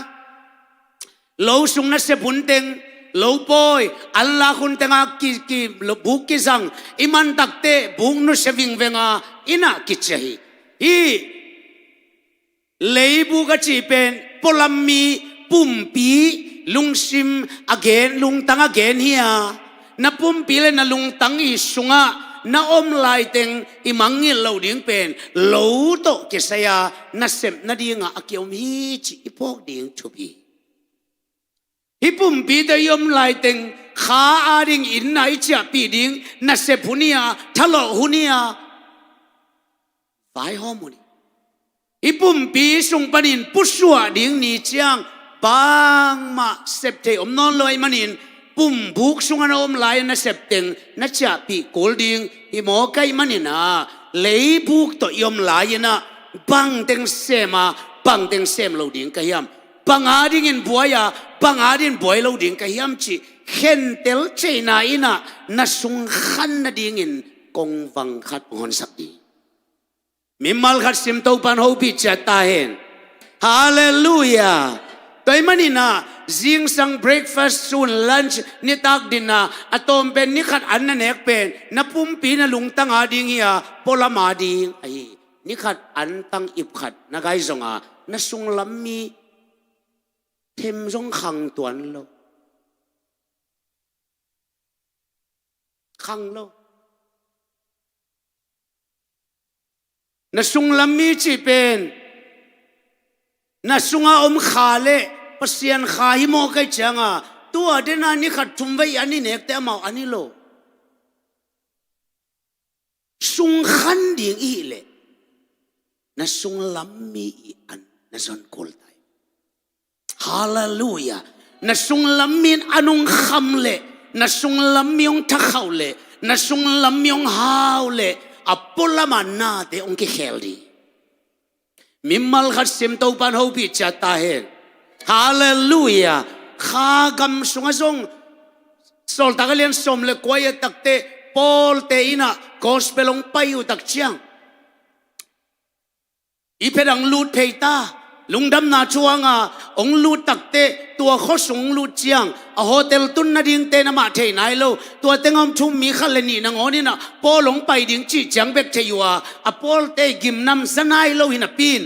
Lo sung nasep hun teng, lo pawi, an lak hun tengah ki, ki, lo buk kizang, i man takteh buk nusia vingvenga inn ah kiciah hi. Hih leibuk a cih pen pualam mi pumpi lungsim a gen, lungtang a gen hi a, na pumpi le na lungtang i sungah na om laiteng i mangngilh loh ding pen lo tawh kisai-a nasep nadingah a kiom hi cih i phawk ding thupi. Hih pumpi tawh i om laiteng kha ading inn ah i ciahpih ding nasep hun hi a, thalawh hun hi a, vaihawm hun hi. Hih pumpi sung panin pusuah ding ni ciang bangmah sep thei om nawn lo ahih manin pumbuk sungah na om lai-a nasep teng na ciahpih kul ding hi mawk ahih manin ah, leibuk tawh i om lai-in ah bangteng sem a, bangteng sem lo ding ka hiam? Bang adingin buai a, bang adingin buai lo ding ka hiam cih khentel theihna in ah na sung khan nadingin kongvang khat hong honsak ding. Mimal khat sim, Topa'n hopih ciat ta hen. Halleluiah. Tua ahih manin ah zingsang breakfast, sun lunch, nitak dinner, a tawm pen ni khat an na nek pen na pumpi na lungtang ading hi a, pualam ading ahi. Ni khat antang ip khat na gai zonga na sunglam mi them zong khang tuan lo. Khang lo. Na sunglam mi cih pen na sunga om kha le Pasian kha hi mawk ahih cianga, tua dena ni khat thum vei an i nekte amau an hi lo. Sung khan ding i hih leh na sunglam mi i an na zon kul ta hi. Halleluiah. Na sunglam mi in an hong kham leh, na sunglam mi hong thakhauh leh, na sunglam mi hong hau leh, a pualam a nate hong kikhel ding. Mimal khat sim, Topa'n hopih ciat ta hen. Halleluiah. Kha gam sungah zong Sawltak a lian sawm le kua i et takteh Paul te in ah gospel hong pai uh tak ciang, i phet ah hong lut phei ta. Lungdamna thu hanga hong lut takteh tua khuasung hong lut ciang a hotel tun nadingte in amah thei nai lo. Tua tengah om thu-um mi khat le nih nangawn in ah Paul hong pai ding cih ciang bek thei uh a, a Paul te gimnam za nai lo hi napi in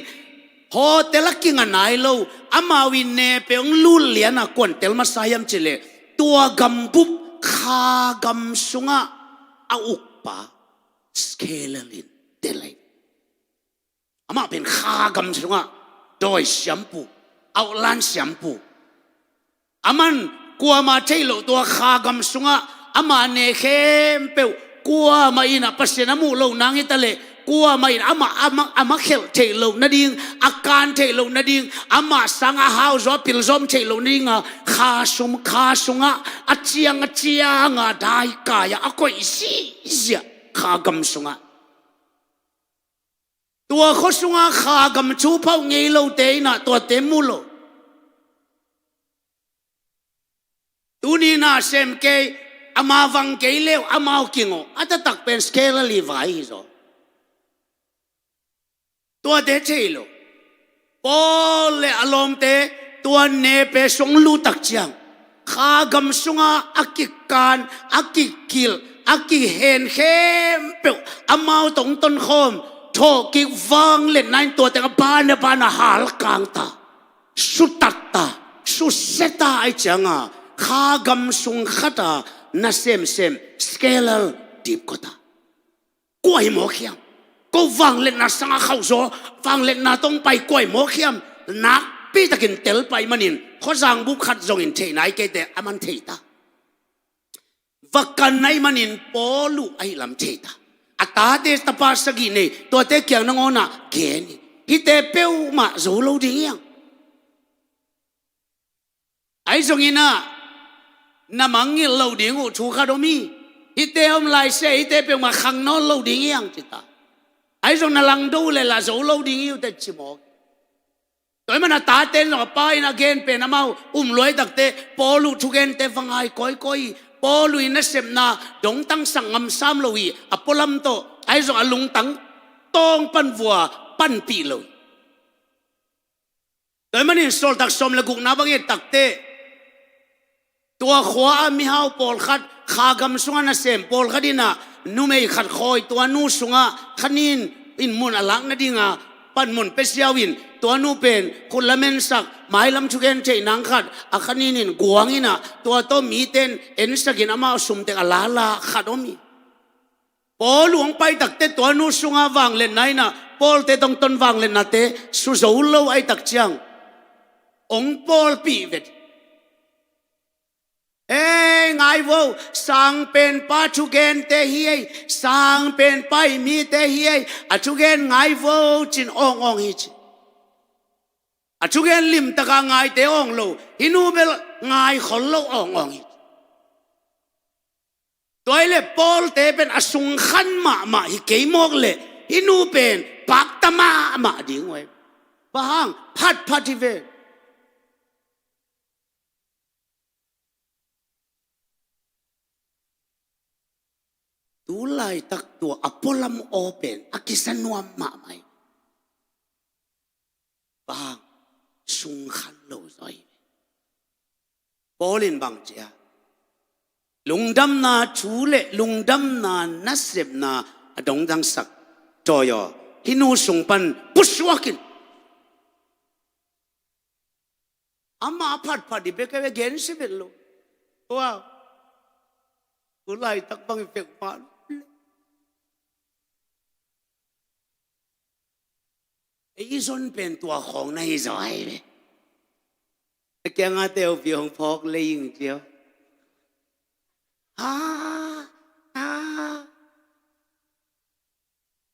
hotel a kinga nai lo. Amau in ne peuh hong lut lian a kuan tel masa hiam cih leh tua gambup kha gam sungah a ukpa Skellel in tel hi. Amah pen kha gam sungah dawi siampu, outline siampu. Aman kuamah theih loh tua kha gam sungah ama ne khempeuh kuamah in ah Pasian a muh loh nang hi ta leh kuamah in amah, amah, amah khelh theih loh nading, a kan theih loh nading, amah sangah a hauzaw a pilzaw om theih loh nadinga kha sum, kha sungah a ciang a cianga daikai-ah a koih zihziah kha gam sungah. Tua khua sunga kha gam thu phauh ngei lote in ah tuate mu lo. Tuni na sem kei, Ama vang kei leu, amau kingawh. A taktak pen scalar li vai hi zaw. Tuate thei lo. Paul le a lawmte tua nepe sung lutak ciang, kha gam sunga a kikan, a kikilh, a kihen khempeuh amau tawh hong tonkhawm, thawhkik vangliatna in tuate a ban a ban a halkang ta, sutat ta, susia ta ahih cianga kha gam sung khata nasemsem scalar dipkua ta. Kua hi mawk hiam? Ko vangliatna sanga khauhzaw, vangliatna tawh hong pai kua hi mawk hiam? Nakpitakin tel pai manin khuazang bup khat zongin theihna hi keite a man thei ta. Va kan ahih manin Paul uh ahih lam thei ta. A tate tapa sagih nei, tuate kiang nangawnah gen hi. Hihte peuhmah zo lo ding hiang. Ahi zongin ah na mangngilh lo ding uh thu khat om hi. Hihte om lai se, hihte peuhmah khang nawn lo ding hiang ci ta. Ahi zong na langdo uh le lah zo lo ding hi uh teh ci mawk. Tua ahih manin a tate zong a pa in a gen pen amau um luai takteh Paul uh thugente va ngai kawikawi hi. Paul uh i nasepna dongtangsak ngam sam lo hi. A pualam tawh ahi zong a lungtang tawng pan vua panpih lo hi. Tua ahih manin Sawltak sawm le gukna bang i et takteh, tua khua-ah mihau pawlkhat, kha gam sungah nasem pawlkhat in ah numei khat khawi, tua nu sungah kha nin in mun a lak nadinga panmun pia ziau in, tua nu pen khut lamensak, mailam thugen theih nang khat a kha nin in guang in ah, tua tawh mite in ensak in amau sum tek a lala khat om hi. Paul uh hong pai takteh tua nu sunga vangliatna in ah, Paul-te tawh hong ton vangliatnate su zo lo ahih tak ciang hong pawlpih vet. Ei, ngai vo, sangpenpa thugente hi ei, sangpenpa i mite hi ei, a thugen ngai vo ci-in awngawng hi ci. A thugen limtaka ngaite awng lo, hih nu bel ngai khol lo awngawng hi. Tua hi leh Paul-te pen a sungkhan mahmah hi kei mawk leh hih nu pen pakta mahmah ding uh hi. Bang hang? Phatphat hi ve. Tu laitak tua a pualam aw pen a kisa nuam mahmah hi. Bang hang? Sungkhan lo zaw hi. Paul in bang ci a, lungdamna thu le lungdamna nasepna a dongdangsak tawi aw, hih nu sung pan pusuak in. Amah a phatphat dih bek a gensia vet lo. Wow. Tu laitak bang i pek mah lo. Ei zon pen tua khawng na hi zaw hi ve. A kiangah teupi hong phawk lei ing cio. Ha, ha.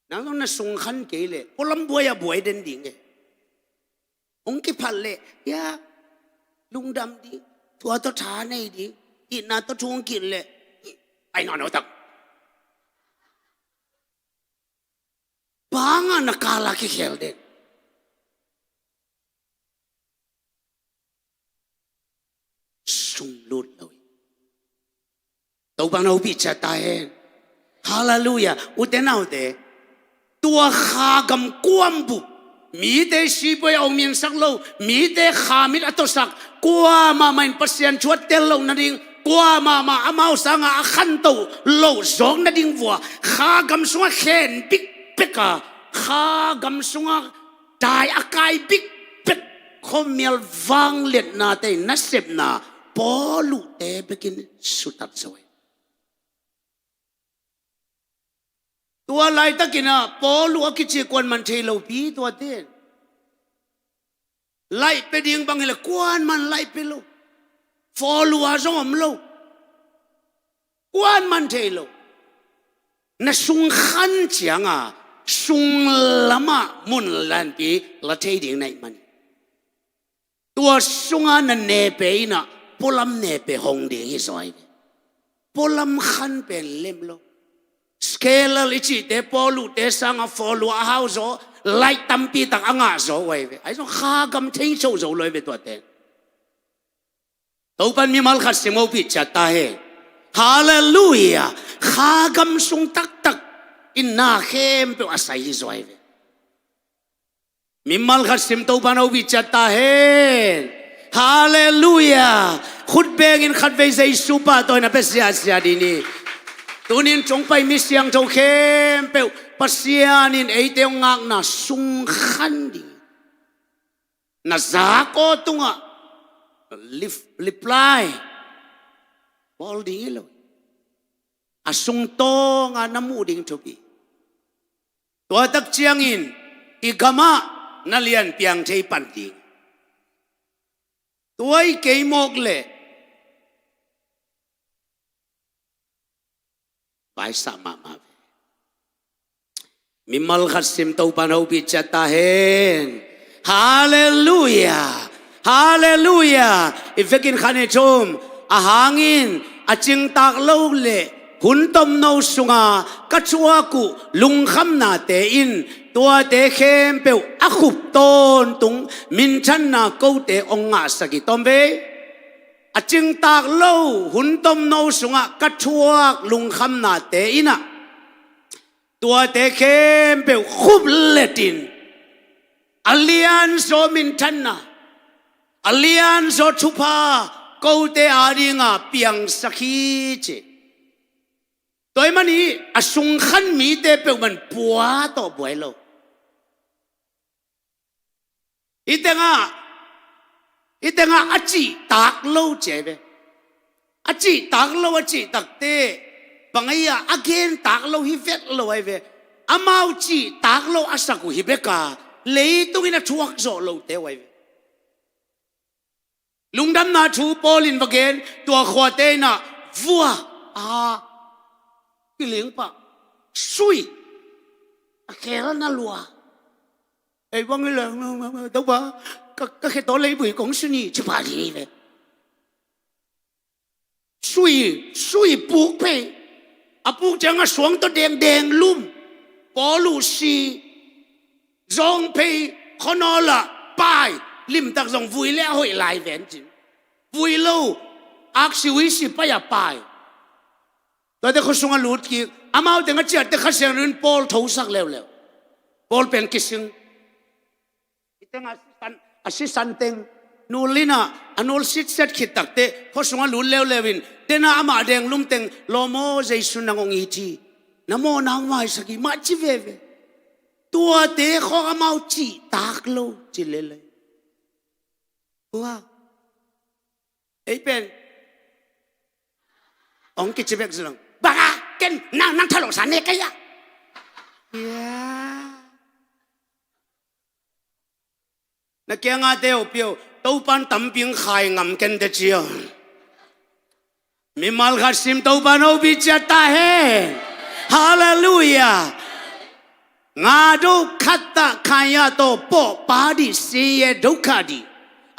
Nang zong na sungkhan kei leh pualam buai a buai den ding e. Hong kiphat leh, ya, lungdam ding, tua tawh tha nei ding, itna tawh thu hong kit leh, ai nawnau tak. Bang hang na kala kikhel den. Sunglut lo hi. Topa in hopih ciat ta hen. Halleluiah. Ute naute, tua kha gam kuam bup, mite sipuai a hong minsak lo, mite kha mit a tawsak, kuamah mah in Pasian thu a tel loh nading, kuamah mah amau sangah a khanto loh zawk nading vua, kha gam sungah khen bikbek a, kha gam sungah dai a kai bikbek khuamial vangliatnate nasepna Paul uhte bekin sutat zo hi. Tua laitakin ah Paul uh a kici kuaman thei lopi tuate. Laih pia ding bang hileh kuaman laih pia lo. Fawlua zong om lo. Kuaman thei lo. Na sungkhan cianga sunglamah mun lanpi la thei ding na hih man hi. Tua sunga na nepe in ah pualam nepe hong ding hi zaw hi ve. Pualam khan pen lem lo. Scalar i cihte Paul uhte sanga fawlua a hau zaw, laih tampi tak a ngah zaw uh ahi ve. Ahi zong kha gam thei zo zo lo hi ve tuate. Topan mimal khat sim hopih ciat ta hen. Halleluiah. Kha gam sung taktak in na khempeuh a sai hi zaw hi ve. Mimal khat sim Topa'n hopih ciat ta hen. Halleluiah. Khut bengin khatvei Jesu pahtawi na pia siasia dih ni. Tunin congpai mi siangtho khempeuh Pasian in eite hong ngakna sungkhan ding, na zak aw tungah lip-, reply bawl ding hi lo. A sungtawnga na muh ding thupi. Tua tak ciangin i gamah na lianpiang thei pan ding. Tua i kei mawk leh vaisah mahmah ve. Mimal khat sim Topa'n hopih ciat ta hen. Halleluiah. Halleluiah. I vekin khan i thum. A hangin a cingtak lo le hun tomno sunga ka thuak uh lungkhamnate in tuate khempeuh a khup tawntung minthanna kote hong ngahsak hi. Tawmvei. A cingtak lo hun tomno sungah ka thuak lungkhamnate in ah tuate khempeuh khup letin a lianzaw minthanna, a lianzaw thupha kote adinga piangsak hi ci. Tua ahih manin a sungkhan mite peuhmah in pua tawh buai lo. Hih tengah, hih tengah a cihtak lo ci ahi ve. A cihtak lo, a cihtakte bang ahi a, a gentak lo hi vet lo ahi ve. Amau cihtak lo a sak uh hi bek a, leitung in a thuak zawh lote uh ahi ve. Lungdamna thu Paul in va gen, tua khuate in ah vua a kiling pah, sui a khel na lua. Ei bang hi leh, Topa, ka, ka khetul leibui kong su ni, ci pah ding hi ve. Sui, sui puk phei. A puk ciang a suang tawh dengdeng lum. Pawl uh si. Zawng phei, khuanawl ah pai. Limtak zong vui leh a hoih lai ven cin. Vui lo, aksi uisi pai a pai. Tuate khua sungah lut kik. Amau teng a ciahte Kha Siangtho in Paul thosak leuleu. Paul pen kising. Hih tengah a sisan, a sisan teng nul in ah, a nul sitset khit takte khua sungah lut leuleu in, den ah amah denglum teng, lawm aw, Jesu nang hong it hi. Na mawhna hong maisak hi, mah ci veve. Tuate khawng amau cihtak lo ci lele. Ua. Ei pen hong kici bek zong. Bang a, ken nang, nang thalawhsa ne kei a. Ya. Na kiangah te uh pio, Topa'n tampi hong khai ngam ken te ci aw. Mimal khat sim Topa'n hopih ciat ta hen. Halleluiah.ငါတို့ခပ်သာခံရသော ပေါ့ပါးသည့် ဆင်းရဲဒုက္ခသည်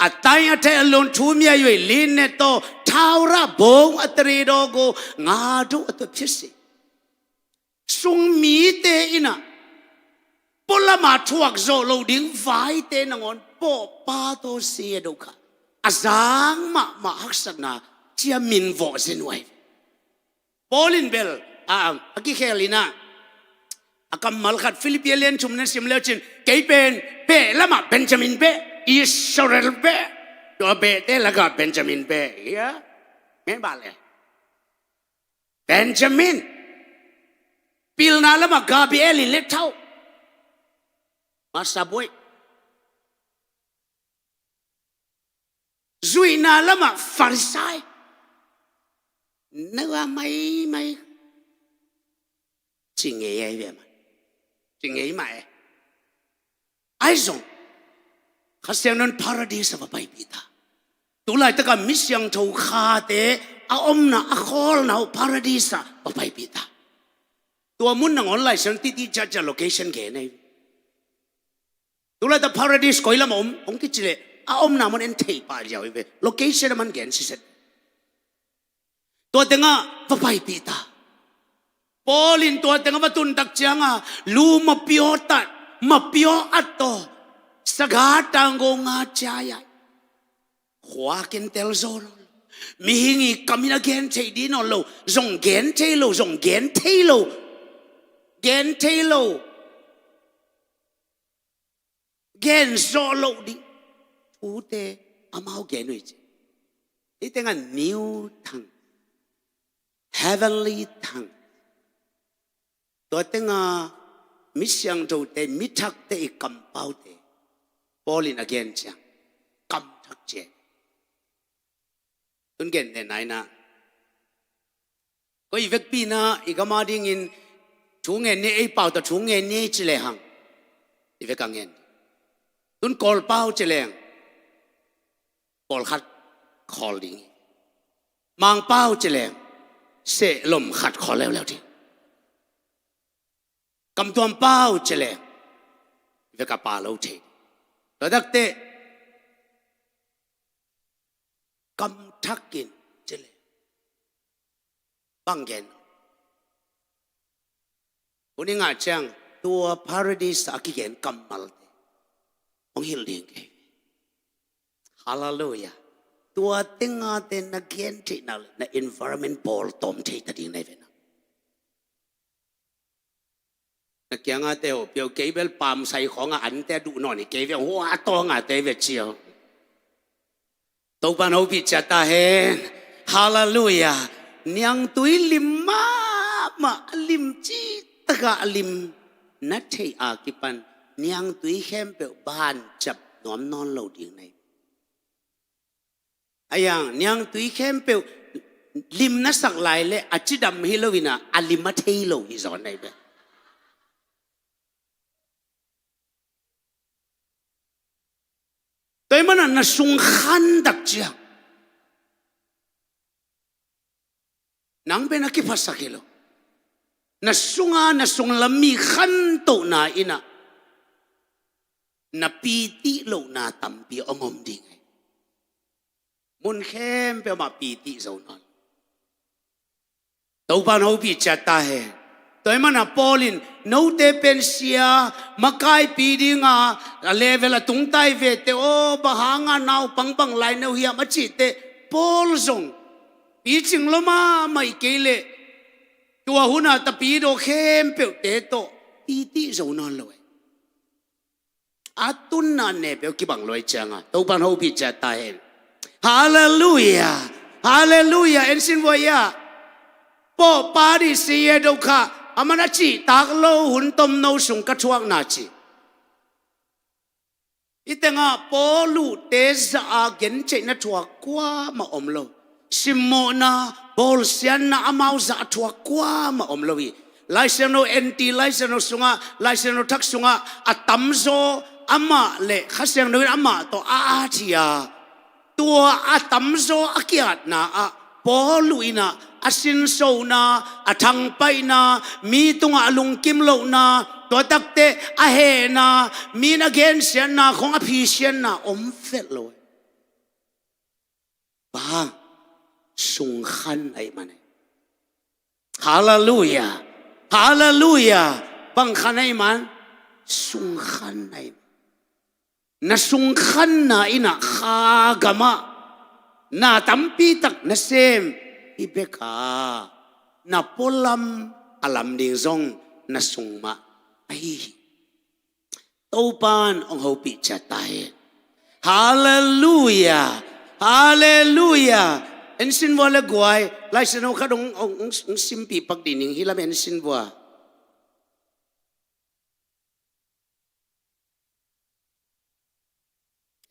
အတိုင်းအထက်အလွန် ထူးမြတ်၍ လေးနက်သော ထာဝရဘုန်းအသရေတော်ကို ငါတို့အတွက်ဖြစ်စေ။ Sung mite in ah pualam a thuak zawh loh ding vaite nangawn ပေါ့ပါးသော ဆင်းရဲဒုက္ခ a zang mahmah haksatna ci a min vawh zen uh ahi. Paul in bel a, a kikhel in ah, a kammal khat Philippi a lian thum na sim le uh cin, kei pen beh lamah Benjamin beh, Israel beh, tua behte lakah Benjamin beh hi a. Meh bale. Benjamin. Pilna lamah Gabriel in le thau. Masa buai. Zuihna lamah Farisai. Na ua maimai. Ci ngei ahi ve mah. Ci ngei mah e. Ahi zong Kha Siangtho in Paradis ah va paipih ta. Tulaitakah mi siangtho khate a omna, a khawlna uh Paradis ah va paipih ta. Tua mun nangawn Lai Siangtho titi ciatciat location gen ahi. Tulaitak Paradis koi lamah om, hong kici leh a omna mun en thei pah liau hi ve. Location a man gen siset. Tua tengah va paipih ta. Paul in tua tengah va tuntak ciangah lu mapiaw tat, mapiaw at taw, saga tanggo nga ciai ai. Khua ken tel zo lo. Mihing i kam in a gen thei dih nawn lo, zong gen thei lo, zong gen thei lo, gen thei lo, gen zawh loh dih thute amau gen uh hi ci. Hih tengah new tongue, heavenly tongue. Tua tengah mi siangthote, mi thakte i kampaute Paul in a gen ciang kam thak ci. Tun gen den aina, koi i vekpi na i gam a dingin thu ngen ni, ei pau tawh thu ngen ni ci lehang i vek a ngen. Tun Kawl pau ci leng pawlkhat khawl ding hi. Mang pau ci leng sehlom khat khawl leuleu ding. Kamtuam pau ci leng vek a pa lo thei. Tua takte kam thak in ci leng bang gen? Hun i ngah ciang tua Paradis a kigen kammalte hong hilh ding kei. Halleluiah. Tua tengate na gen theihna le na environment bawl tawm thei ta ding na hi ve na. Na kiangate ho piau kei bel pamsai khawngah ante a duh nawn hi kei ve, hua tawngate ve cia. Topan hopih cia ta hen. Halleluiah. Niangtui lim mahmah, a lim citaka a lim na theih a kipan niangtui khempeuh bancap nuam nawn lo ding na hi. Aiang niangtui khempeuh lim na sak lai le a cidam hi lo inah a lim a thei lo hi zaw na hi ve. Tua hi manah na sung khan dak ciang nang pen a kiphasak hi lo. Na sunga na sunglam mi khantohna inah na pitih lohna tampi hong om ding hi. Mun khempeuh mah pitih zo nawn. Topan hopih ciat ta hen. Tua hi manah Paul in note pen sia makaipi dinga a level a tungtai vete aw, bang hanga naupang bang lai no hiam a cihte Paul zong picing lo mahmah i kei leh tua huna tapidaw khempeuhte tawh pitih zo nawn lo e. A tunna nepeu kibang luai cianga Topan hopih ciat ta hen. Halleluiah. Halleluiah. Ensin vuai ah pawh pa dih si e do kha a man a cihtak lo hun tomno sung ka thuakna ci. I tengah Paul uhte zah a genceihna thuak kuamah om lo. Simmawhna, bawlsiatna amau zah a thuak kuamah om lo hi. Laisiangtho enti, Laisiangtho sungah, Laisiangtho thak sungah a tamzaw amah le Kha Siangtho in amah tawh a at hi a, tua a tamzaw a kiatna ah Paul uh inah a sinsona, a thangpaihna, mi tungah a lungkim lohna, tua takte a hehna, mi in a gensiatna khong a phisiatna om velh lo. Bang sungkhan ahi man e. Halleluiah. Halleluiah. Bang khan ahi man? Sungkhan ahi man. Na sungkhanna inah kha gamah na tampitak na sem hi beka na pualam a lam ding zong na sung mah ahi hi. Topan hong hopih ciat ta hen. Halleluiah. Halleluiah. Ensin vua le guai Laisiangtho khat hong, hong, hong, hong simpih pak dih ning hi lam ensin vua.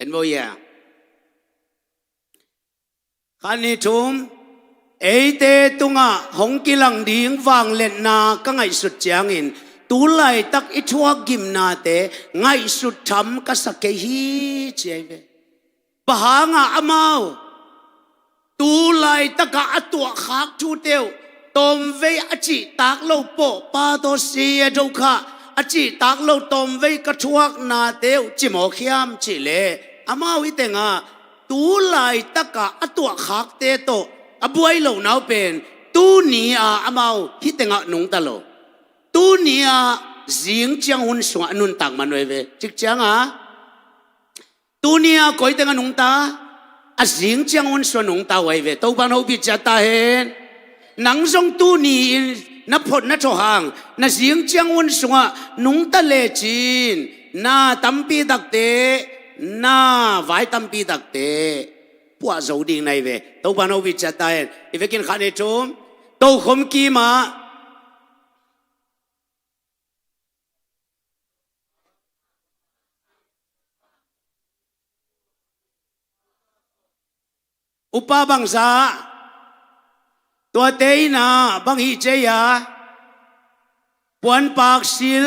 En vo ia. Khan ni thum, eite tungah hong kilang ding vangliatna ka ngaihsut ciangin tu laitak i thuak gimnate ngaihsut tham ka sa kei hi ci ahi ve. Bang hangah amau tu laitakah a tuahkhak thute uh tawmvei a cihtak lo pawh pa tawh si a do kha a cihtak lo tawmvei ka thuaknate uh cimawk hiam cihleh amau hih tengah tu laitakah a tuahkhakte tawh a buai lo nau pen tuni-a amau hih tengah nungta lo. Tuni-a zing ciang hun sungah a nuntak man uh ahi ve. Cik cianga tuni-a koi tengah nungta? A zing ciang un sua nungta uh ahi ve. Topan hopih ciat ta hen. Nang zong tuni-in na phot na thawh hang na zing ciang un sungah nungta lecin na tampi takte, na vai tampi takte puah zo ding na hi ve. Topan hopih ciat ta hen. I vekin khat ni thum tokhom kimah upa bangzah tuate innah bang hih cia, puanpak sil,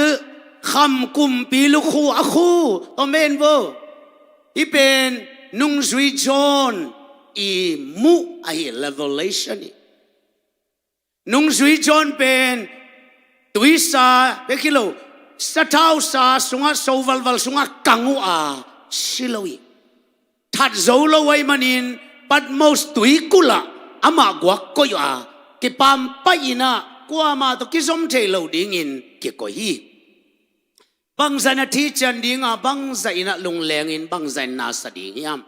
kham kumpi lukhu a khu, tom en vo. Hih pen nungzui John i muh ahi, revelation hi. Nungzui John pen tuisa bek hi lo, sathausa sungah, so valval sungah kang uh a si lo hi. That zo lo ahih manin Patmos tuikulh ah amah guak koih uh a, kipaampaih innah kuamah tawh kizom thei lo dingin kikoih hi. Bangzah in a thician ding a, bangzah in a lunglengin bangzah in na sa ding hiam?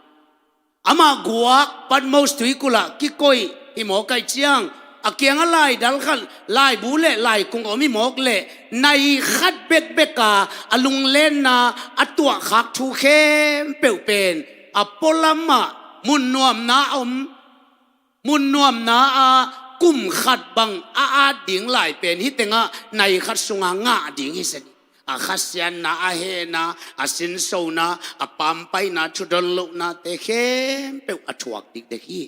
Amah guak Patmos tuikulh ah kikoih hi mawk ahih ciang, a kiangah laidal khat, laibu le laikung om hi mawk leh, nai khat bekbek a a lunglenna a tuahkhak thu khempeuh pen a pualam ah mun nuamna a om, mun nuamna a kum khat bang a at ding lai pen hih tengah nai khat sungah ngah ding hi zen hi. A khasiatna, a hehna, a sinsona, a paampaihna, thudon lohnate khempeuh a thuak dikdek hi.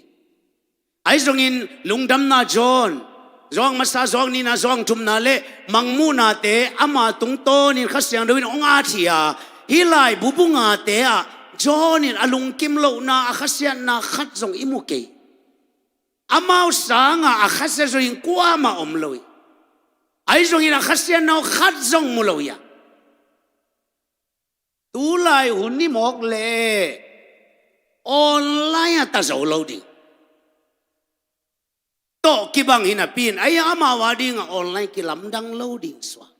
Ahi zongin lungdamna John, zawh masa, zawh nihna, zawh thumna le mangmuhnate ama tungtawnin Kha Siangtho in hong at hi a, hih laibu bu ngate ah John in a lungkim lohna, a khasiatna khat zong i mu kei. Amau sangah a khasiat zongin kuamah om lo hi. Ahi zongin a khasiatna khat zong mu lo hi a. Tulai hun ni mawk leh online a ta zo lo ding. Tawh kibang hi napi-in, ahi amau a dingah online kilamdang lo ding suak.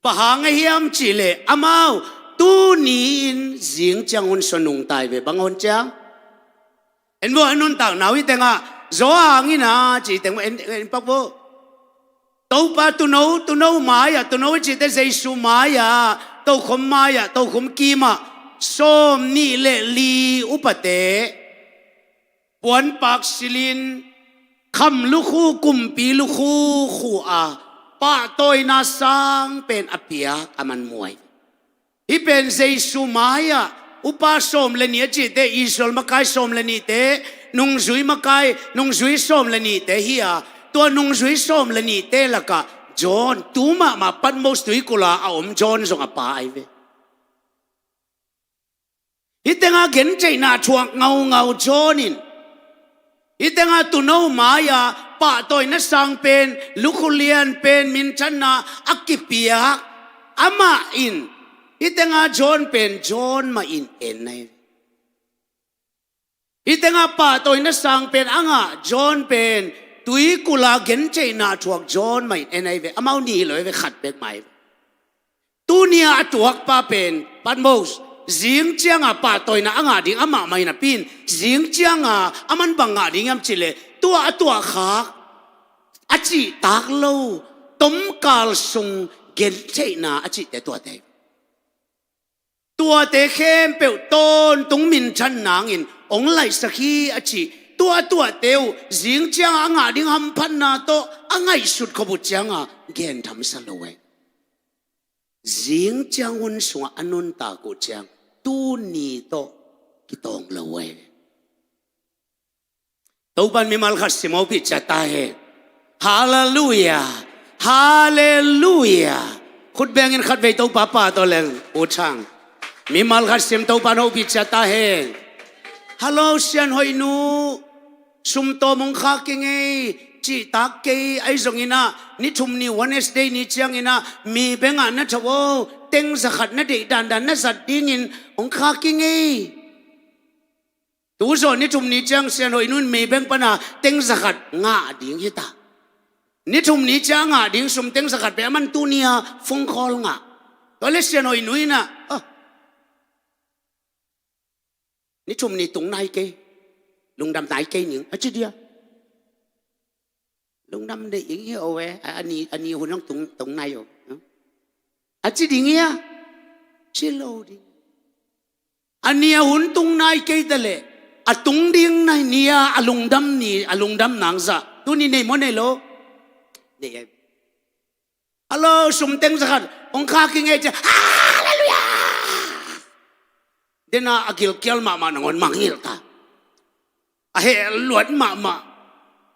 Bang hang a hiam cihleh amau tuni-in zing ciang hun sua nungta hi ve. Bang hun ciang? En vo, a nuntakna uh hih tengah zaw hangin a ci teng en, en pak vo. Topa tuuno, tuuno mai-ah, tuuno i cihte Jesu mai-ah, tokhom mai-ah, tokhom kimah sawm nih le li upate puanpak silin kham lukhu, kumpi lukhu khu a pahtawina sang pen a piak a man muai. Hih pen Jesu mai-ah upa sawm le nih a cihte, Israel makai sawm le nihte, nungzui makai, nungzui sawm le nihte hi a, tua nungzui sawm le nihte lakah John, tu mahmah Patmos tuikulh a a om John zong a pa ahi ve. Hih tengah gentheihna thuak ngaungau John in, hih tengah tuuno mai-ah pahtawina sang pen, lukhu lian pen, minthanna a kipiak amah in, hih tengah John pen John mah in en ahi. Hih tengah pahtawina sang pen a ngah John pen tuikulh a gentheihna thuak John mah in en ahi ve. Amau nih hi lo ahi ve, khat bek mah ahi ve. Tuni-a a tuakpa pen Patmos, zing cianga pahtawina a ngah ding amah mah hi napi-in, zing cianga a man bang ngah ding hiam cihleh, tua a tuahkhak a cihtak lo, tomkal sung gentheihna a cihte tuate. Tuate khempeuh tawntung minthan nangin hong laihsak hi a cih. Tua tuate uh zing cianga a ngah ding hamphatna tawh a ngaihsut khop uh cianga genthamsa lo e. Zing ciang hun sungah a nuntak uh ciang tuni tawh kitawng lo uh e. Topan mimal khat sim hopih ciat ta hen. Halleluia. Halleluia. Khut bengin khatvei Topa pahtawi leng, U Thang. Mimal khat sim, Topan hopih ciat ta hen. Hallo, Sian Hoih nu, sumtawm hong khak kei ing ei, cihtak kei, ahi zongin ah ni thum ni Wednesday ni ciangin ah mi bengah na tho aw, teng zakhat na deih dandan na zat dingin hong khak kei ing ei. Tu zawh ni thum ni ciang Sian Hoih nu in mi beng pana teng zakhat ngah ding hi ta. Ni thum ni ciang a ngah ding sum teng zakhat pen a man tuni-a phone call ngah. Tua leh Sian Hoih nu in ah, oh, Ni thum ni tung nai kei, lungdam nai kei ning a ci dia. Lungdam dei ing hi o e, a ni, a ni hun hong tung, tung nai o. A ci ding hi a, ci lo ding. A ni a hun tung nai kei ta leh, a tung ding nai ni a, a lungdam ni, a lungdam nang zah tuni nei maw nei lo? Nei e. Hello, sum teng zakhat hong khak hi ngei ci a, Halleluiah! Dena a gilkial mahmah nangawn mangngilh ta. A heh luat mahmah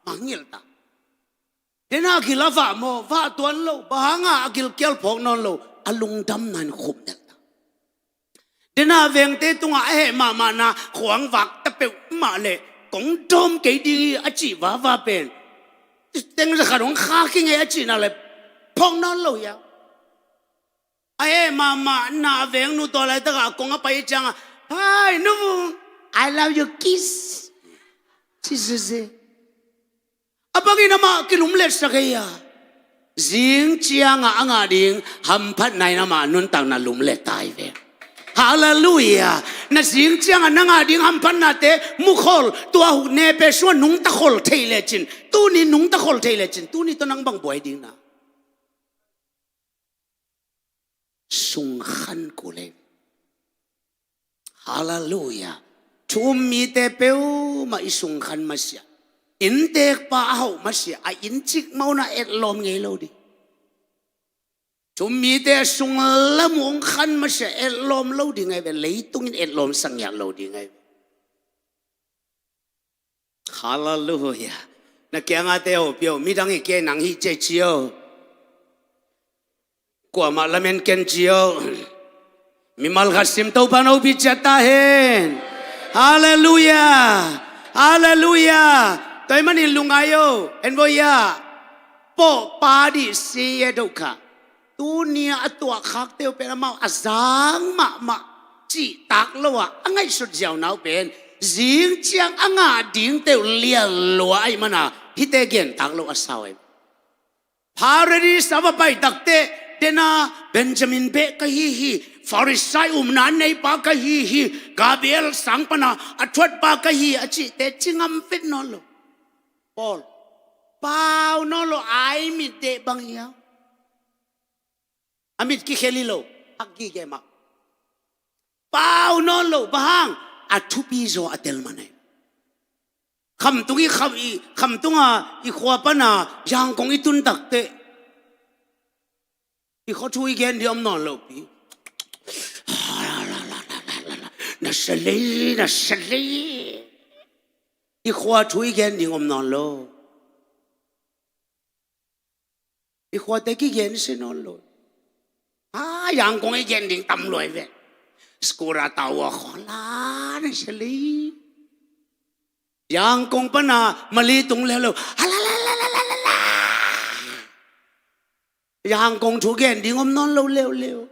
mangngilh ta. Dena a gil a vah maw, vah tuan lo. Bang hanga a gilkial phawk nawn lo? A lungdamna in khum delh ta. Dena vengte tungah a heh mahmahna khuang vak ta peuhmah leh kong dawm kei ding hi a cih vava pen teng zakhat hong khak hi ngei a cihna le phawk nawn lo hi a. A heh mahmahna a vengnu tua laitakah kong a pai ciangah, "Hai, nu Vung, I love you, kiss," ci sese. A bangin amah kilumletsak ei a, zing ciangah a ngah ding hamphatna in amah nuntakna lumlet ta hi ve. Halleluiah. Na zing ciangah na ngah ding hamphatnate mukhol, tua nepe sungah nungta khol thei lecin, tuni nungta khol thei lecin, tuni tawh nang bang buai ding na? Sungkhan kul ei. Halleluiah. Thu um mite peuhmah i sungkhan masiah, inntekpa a hauh masiah, a inn cikmah un a etlawm ngei lo ding. Thu um mite a sunglam uh hong khan masiah etlawm lo ding ahi ve. Leitung in etlawmsak ngiat lo ding ahi ve. Halleluiah. Na kiangah te hopih o, midang hi kei nang hi cia ci o. Kuamah lamen ken ci o. Mimal khat sim, Topa'n hopih ciat ta hen. Halleluiah. Halleluiah. Tua ahih manin lungngai o, en voi ah. Pawh pa dih si e doh kha. Tuni a tuahkhakte uh pen amau a zang mahmah cihtak lo a, a ngaihsut ziauna uh pen zing ciang a ngah dingte uh lian lua ahih mana hihte gentak lo a sau ahi. Paradis a va pai takteh, dena Benjamin beh ka hi hi, Farisai upna neipa ka hi hi, Gabriel sang pana a thuatpa ka hi a cihte ci ngam vet nawn lo. Paul, pau nawn lo, ai mit deh bang hiam? A mit kikhel hi lo, hak gige mah. Pau nawn lo, bang hang? A thupi zaw a tel man ahi. Khamtung i kham, i khamtunga i khua pana Yangon i tun takteh, i khua thu i gen ding om nawn lo pi. Na sia lei, na sia lei. I khua thu i gen ding om nawn lo. I khuate kigen si nawn lo. Ha, Yangon i gen ding tam luai ve. Skura tawa khola na sia lei. Yangon pana Mali tung leuleu. Halala. Yangon thu gen ding om nawn lo leuleu.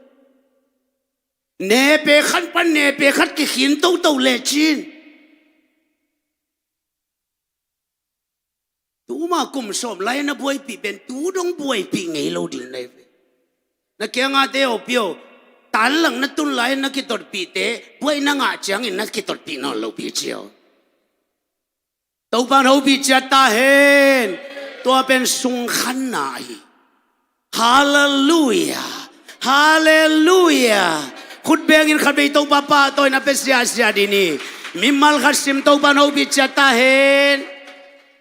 Nepe khat pan nepe khat kikhin toto lecin. Tuma kum sawm lai na buaipih pen tu dong buaipih ngei lo ding na hi ve. Na kiangah te aw pi aw, tanlang na tun lai na kitotpihte buai na ngah ciangin na kitotpih nawn lo pi ci aw. Topa'n hopih ciat ta hen. Tua pen sungkhanna ahi. Halleluiah. Halleluiah. Khut bengin khatvei Topa pahtawina pia siasia ding hi. Mimal khat sim, Topa'n hopih ciat ta hen.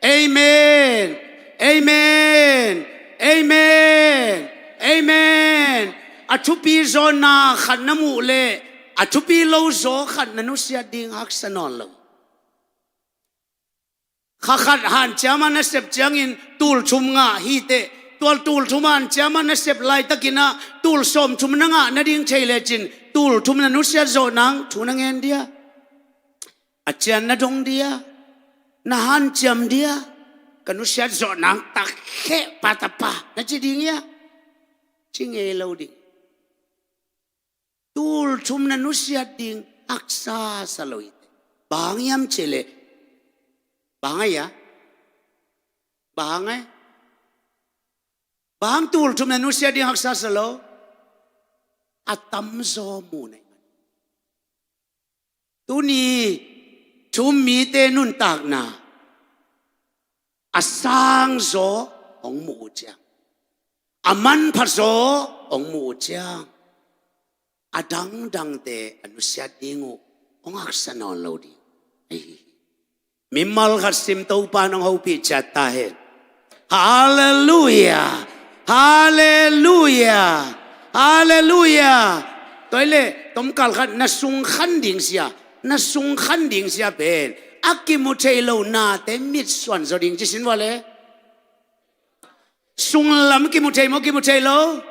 Amen. Amen. Amen. Amen. A thupi zawna khat na muh leh a thupi lo zaw khat na nusiat ding haksa nawn lo. Kha khat hanciam a na sep ciangin tul thum ngah hi teh. Tua tul thum hanciam a na sep laitakin ah tul sawm thum na ngah nading thei lecin tul thum na nusiat zawh nang thu na ngen dia? A cian na dong dia? Na hanciam dia? Ka nusiat zawh nang takheh patapa na ci ding hia? Ci ngei lo ding. Tul thum na nusiat ding haksa sa lo hi teh. Bang hang hiam cih leh? Bang hang hia? Bang hang hia? Bang hang tul thum na nusiat ding haksa sa lo? A tamzaw mu na hih man. Tuni Thu-um mite nuntakna a sangzaw hong muh uh ciang, a manphazaw hong muh uh ciang, a dangdangte a nusiat ding uh hong haksa nawn lo ding ahi hi. Mimal khat sim, Topa'n hong hopih ciat ta hen. Halleluia. Halleluia. Halleluia. Tua hi leh tomkal khat na sungkhan ding sia, na sungkhan ding sia pen a kimu thei lo nate mitsuan zaw ding ci sin vua le. Sunglam kimu thei maw, kimu thei lo?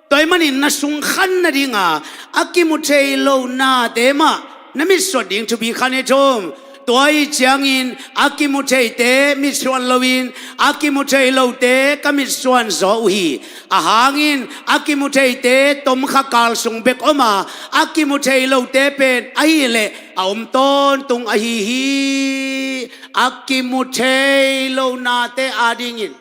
Tua ahih manin na sungkhan nadinga a kimu thei lo nate mah na mitsuat ding thupi kha ni. Thum, tua ahih ciangin a kimu theite mitsuan loin a kimu thei lote ka mitsuan zaw uh hi. Ahang in a kimu theite tomkha kal sung bek om a, a kimu thei lote pen ahih leh a om tawntung ahi hi. A kimu thei lo nate adingin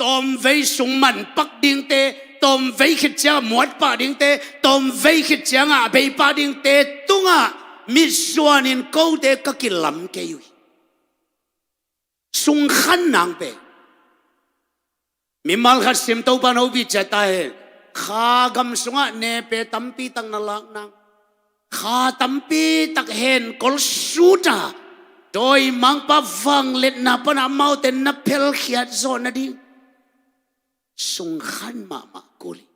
tawmvei sung manpak dingte, tawmvei khit ciangah muatpah dingte, tawmvei khit ciangah a beipah dingte tungah mitsuanin kote ka kilam kei uh hi. Sungkhan nang pen. Mimal khat sim, Topa'n hopih ciat ta hen. Kha gam sungah nepe tampi tak na lak nang, kha tampi tak henkol sut a, dawimangpa vangliatna panah amaute na phelkhiat zawh nading sungkhan mahmah kul hi.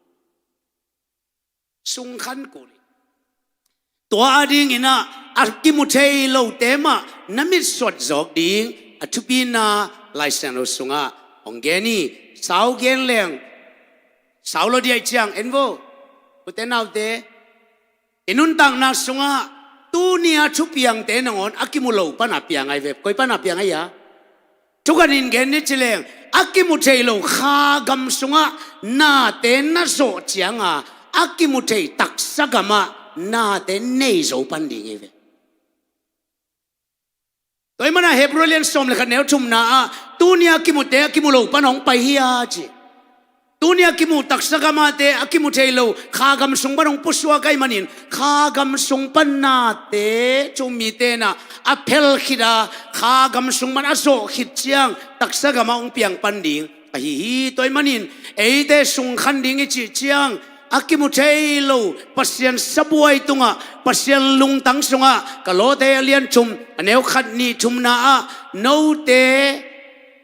Sungkhan kul hi. Tua adingin ah a kimu thei lote mah na mitsuat zawk ding a thupina Lai Siangtho sungah hong gen hi. Sau gen leng sau lo ding ahih ciang en vo. Ute naute, i nuntakna sungah tuni-a thupiangte nangawn a kimu lo pana piang ahi ve. Koi pana piang ahi a? Thukhatin gen ni ci leng, a kimu thei lo kha gam sungah nate na zawh cianga a kimu thei taksa gamah nate nei zo pan ding hi ve. Tua ahih manin Hebrew lian sawm le khat neu thumna ah tuni-a kimute a kimu lo pan hong pai hi a ci. Tuni-a kimu taksa gamate a kimu thei lo kha gam sung pan hong pusuak ahih manin kha gam sung pan nate, thu-um mite na a phel khit a, kha gam sung pan a zawh khit ciang taksa gamah hong piang pan ding ahi hi. Tua ahih manin eite sungkhan ding i cih ciang a kimu thei lo Pasian sabuai tungah, Pasian lungtang sungah, Kolose a lian thum a neu khat nih thumna ah note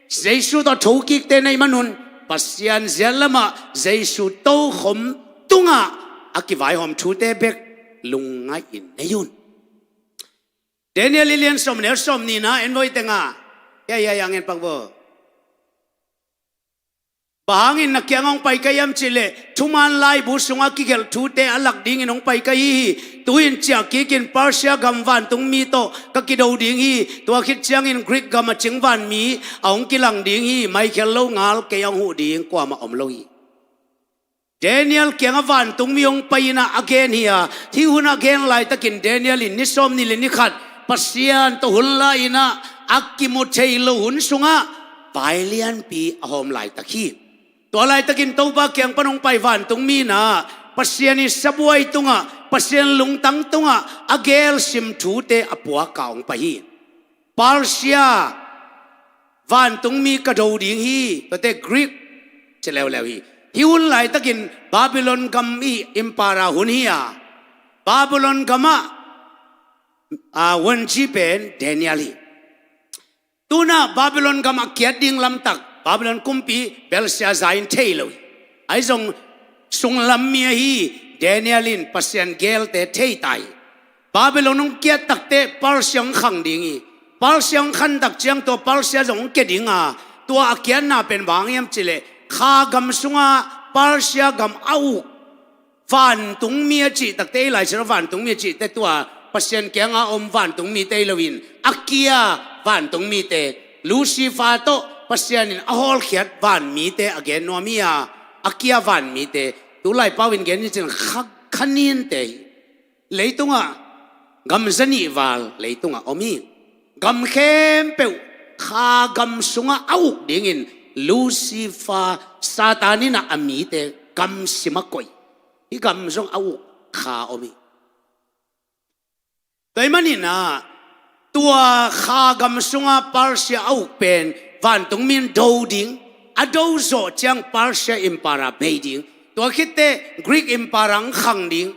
Jesu tawh thokikte na hih manun Pasian ziat lamah Jesu tokhom tungah a kivaihawm thute bek lungngaih in nei un. Daniel i lian sawm neu sawm nihna en vo, i tengah. Hiah, hiah, hiah, ngen pak vo. Bang hangin na kiangah hong pai ka hiam cih leh thuman laibu sungah kigelh thute a lak dingin hong pai ka hi hi. Tu-in ciah kikin Persia gam vantungmi tawh ka kido ding hi. Tua khit ciangin Greek gam a cing vanmi a hong kilang ding hi. Mai khial lo ngal kei a hong huh ding kuamah om lo hi. Daniel kiangah vantungmi hong pai in ah a gen hi a, hih hun a gen laitakin Daniel in ni sawm nih le ni khat Pasian tawh hun la in ah a kimu thei lo hun sungah vai lianpi a hawm laitak hi. Tua laitakin Topa kiang pan hong pai vantungmi in ah Pasian i sabuai tungah, Pasian lungtang tungah a gelsim thute a puak a hong pai hi. Persia vantungmi ka do ding hi, tuate Greek ci leuleu hi. Hih hun laitakin Babylon gam i empire hun hi a, Babylon gamah a, vuanci pen Daniel hi. Tu-in ah Babylon gam a kiat ding lamtak Babylon kumpi Belshazzar in thei lo hi. Ahi zong sunglam mi ahi Daniel in Pasian geelte thei ta hi. Babylon hong kiat takteh Persia hong khang ding hi. Persia hong khan tak ciang tua Persia zong hong kia ding a, tua a kiatna pen bang hiam cih leh kha gam sungah Persia gam a uk vantungmi a cih takteh, ei Lai Siangtho vantungmi a cih teh tua Pasian kiangah a om vantungmite hi loin a kia vantungmite, Lucifer tawh Pasian in a hawlkhiat vanmite a gen nuam hi a, a kia vanmite, tu laipau in gen ni cin kha, kha ninte hi. Leitungah gam zanih val leitungah om hi. Gam khempeuh kha gam sungah a uk dingin Lucifer, Satan in ah a mite gam simah koih. Hih gam zong a uk kha om hi. Tua ahih manin ah, tua kha gam sungah Persia a uk pen vantungmi in do ding, a do zawh ciang Persia Empire bei ding. Tua khit teh Greek Empire hong khang ding.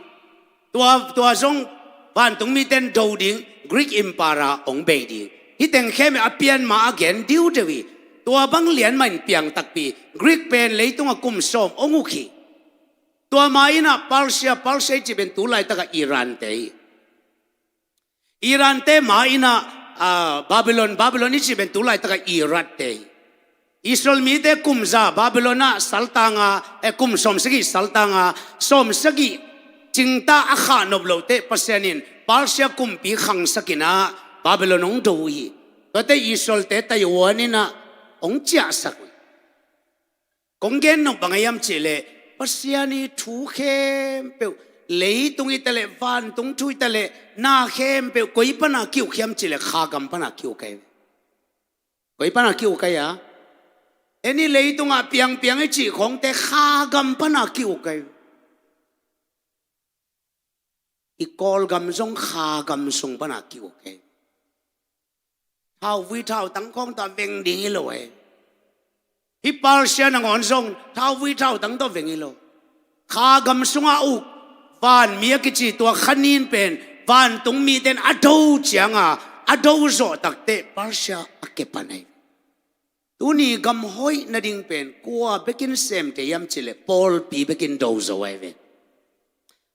Tua, tua zong vantungmite in do ding, Greek Empire hong bei ding. Hih teng khempeuh a pian ma a gen diudeu hi. Tua bang lian mah in piang takpi, Greek pen leitungah kum sawm hong uk hi. Tua ma in ah Persia, Persia i cih pen tu laitakah Iran te hi. Iran te ma in ah, ah, Babylon, Babylon i cih pen tu laitakah Iraq te hi. Israel mite kum za Babylon ah saltang a, eh, kum sawm sagih saltang a, sawm sagih cingta a khah nop loh teh Pasian in Persia kumpi khangsak in ah Babylon hong do uh hi. Tuate Israel te Taiwan in ah hong ciahsak uh hi. Kong gen nop bang a hiam cih leh, Pasian i thu khempeuh, leitung hi ta leh, vantung thu hi ta leh, na khempeuh koi pana ki-uk hiam cih leh, kha gam pana ki-uk hi. Koi pana ki-uk hi a? En i leitungah piangpiang i cih khawngte kha gam pana ki-uk hi. I Kawlgam zong kha gam sung pana ki-uk hi. Thauvui thautang khawng tawh veng ding hi lo hi. Hih Persia nangawn zong thauvui thautang tawh veng hi lo. Kha gam sungah uk vanmi a kici tua kha nin pen vantungmite in a do ciang a, a do zawh tak teh Persia a kipan hi. Tuni gam hoih nading pen kua bekin sem thei hiam cih leh pawlpi bekin do zo hi ve.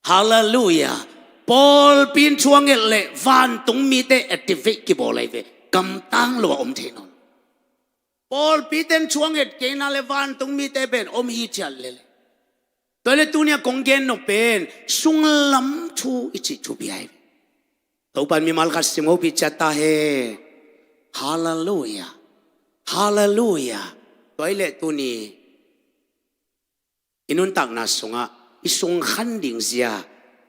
Halleluiah. Pawlpi in thu a nget leh vantungmite activate kibawl hi ve. Gamtang lo a om thei nawn. Pawlpite in thu a nget kei na leh vantungmite pen om hithiat lel hi. Tua leh tuni a kong gen nop pen sunglam thu i cih thupi hi ve. Topa'n mimal khat sim hopih ciat ta hen. Halleluiah. Halleluiah. Tua hi leh tuni i nuntakna sungah i sungkhan ding zia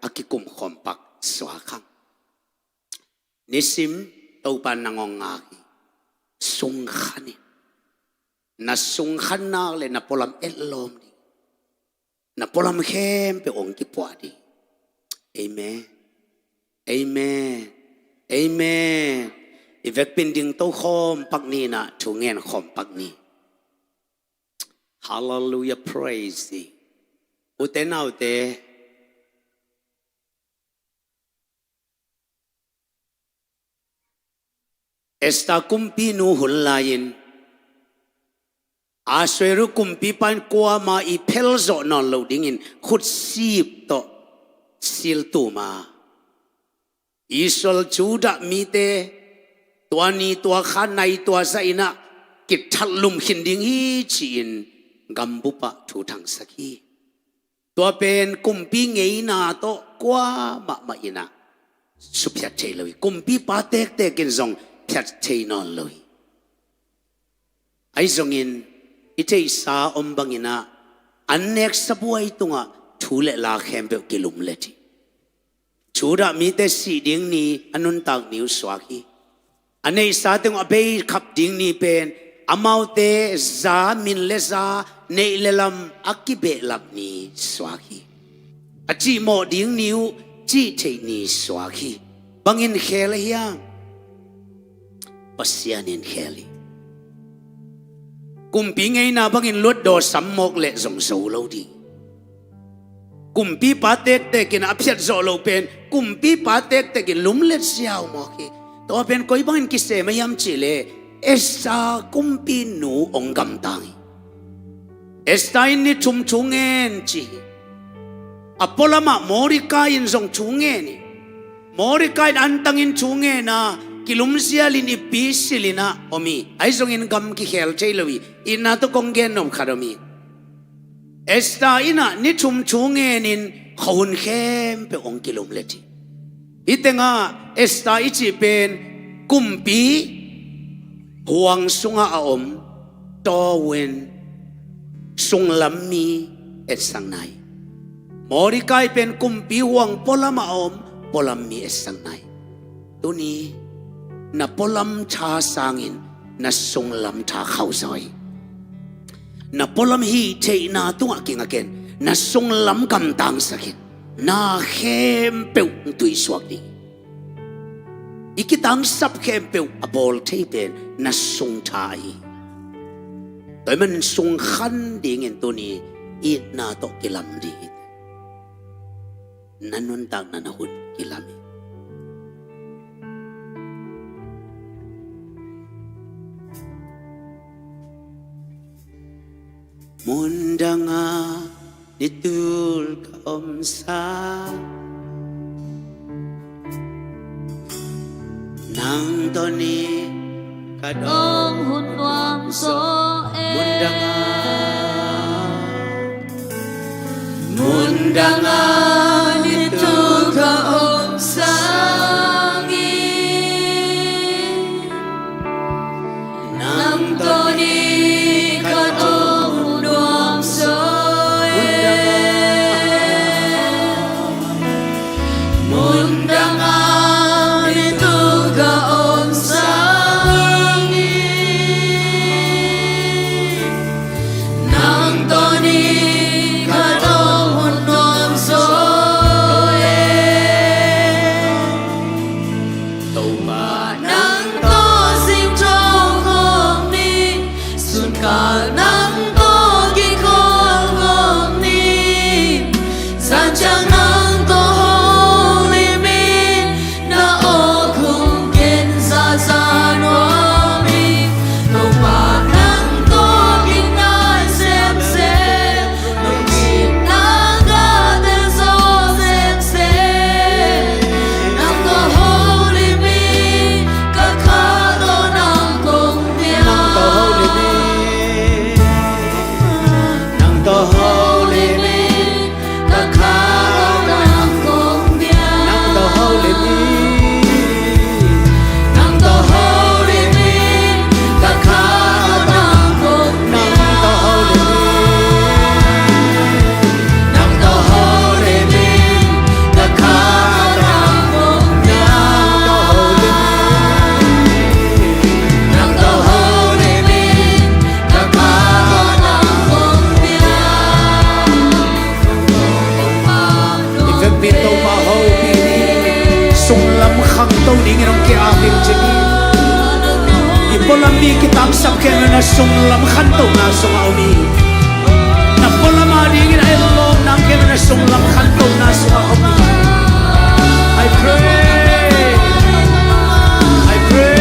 a kikum khawm pak suak hang. Nisim Topa'n nang hong ngak hi. Sungkhan in. Na sungkhan nak leh na pualam etlawm ding. Na pualam khempeuh hong kipuah ding. Amen. Amen. Amen. I vekpi in ding to khawm pak ni in ah thu ngen khawm pak ni. Halleluiah, praise thee. U te nau te, Esther kumpinu hun lai-in Ahasuerus kumpipa in kuamah i phel zawh nawn loh dingin khutsip tawh siltum a, Israel Judah mite tua ni tua kha nai tua zah in ah kithatlum khin ding hi ci-in gambup ah thu thangsak hi. Tua pen kumpi ngeina tawh kuamah mah in ah suphiat thei lo hi. Kumpipa tektek in zong phiat thei nawn lo hi. Ahi zongin i theihsa om bangin ah an neksa buai tungah thu le la khempeuh kilumlet hi. Judah mite sih ding ni a nuntak ni uh suak hi. A neihsa teng uh a bei khap ding ni pen amaute za, min le za, neih le lam a kibehlap ni suak hi. A cihmawh ding ni uh cih theih ni suak hi. Bangin khel ahi hiam? Pasian in khel hi. Kumpi ngeina bangin luatdaw sam mawk leh zong zo lo ding. Kumpipa tektek in a phiat zawh loh pen kumpipa tektek in lumlet ziau mawk hi. Tua pen koi bangin kisem ahi hiam cih leh Esther kumpinu hong gamtang hi. Esther in ni thum thu ngen ci hi. A pualam ah Mordecai in zong thu ngen hi. Mordecai in antangin thu ngen a, kilumzialin i pi silh in ah om hi. Ahi zongin gam kikhel thei lo hi. Itna tawh kong gen nop khat om hi. Esther in ah ni thum thu ngenin khuahun khempeuh hong kilumlet hi. Hih tengah Esther i cih pen kumpi huang sungah a om, tawn, sunglam mi etsakna hi. Mordecai pen kumpi huang pualam ah a om, pualam mi etsakna hi. Tuni na pualam tha sangin na sunglam tha khauhzaw hi. Na pualam hih theihna tungah kingak in, na sunglam gamtangsak in, na khempeuh tuisuak ding. I kitangsap khempeuh a bawl thei pen na sung tha ahi. Tua ahih manin sung khan dingin tuni itna tawh kilam ding hi. Na nuntakna na hun kilam hi. Mundanga ni tul ka omsa, nang tawh ni ka dong hun nuam zaw e. Mundanga, mundanga ni tul ka omsa, nang tawh ni ka dong nuam zaw e. Mundanga ni tul ka omsa, nang tawh ni ka dong hun nuam zaw e. Topa nang tawh singtho khawm ni, sunkal nang tawh kikhawl khawm ni, zanciang nang tawh holim in, na awk hong ken zaza nuam hi. Topa nang tawh kinai semsem, lungkimna ka tel zo semsem, nang tawh holim in, ka kha tawh nang kong piang. Nang tawh holim in, nang tawh holim in, ka kha tawh nang kong piang. Nang tawh holim in, nang tawh holim in, ka kha tawh nang kong piang. Nang tawh holim in, nang tawh holim in, ka kha tawh nang kong piang. Nang tawh holim in, nang tawh holim in, ka kha tawh nang kong piang. I vekpi in Topa hopih ni. Sunglam khangto dingin hong ki-ap in ci ni. I pualam mi kitangsap khempeuh na sunglam khantona sungah om hi. Na pualam a dingin a etlawm nang khempeuh na sunglam khantona sungah om hi. I pray. I pray.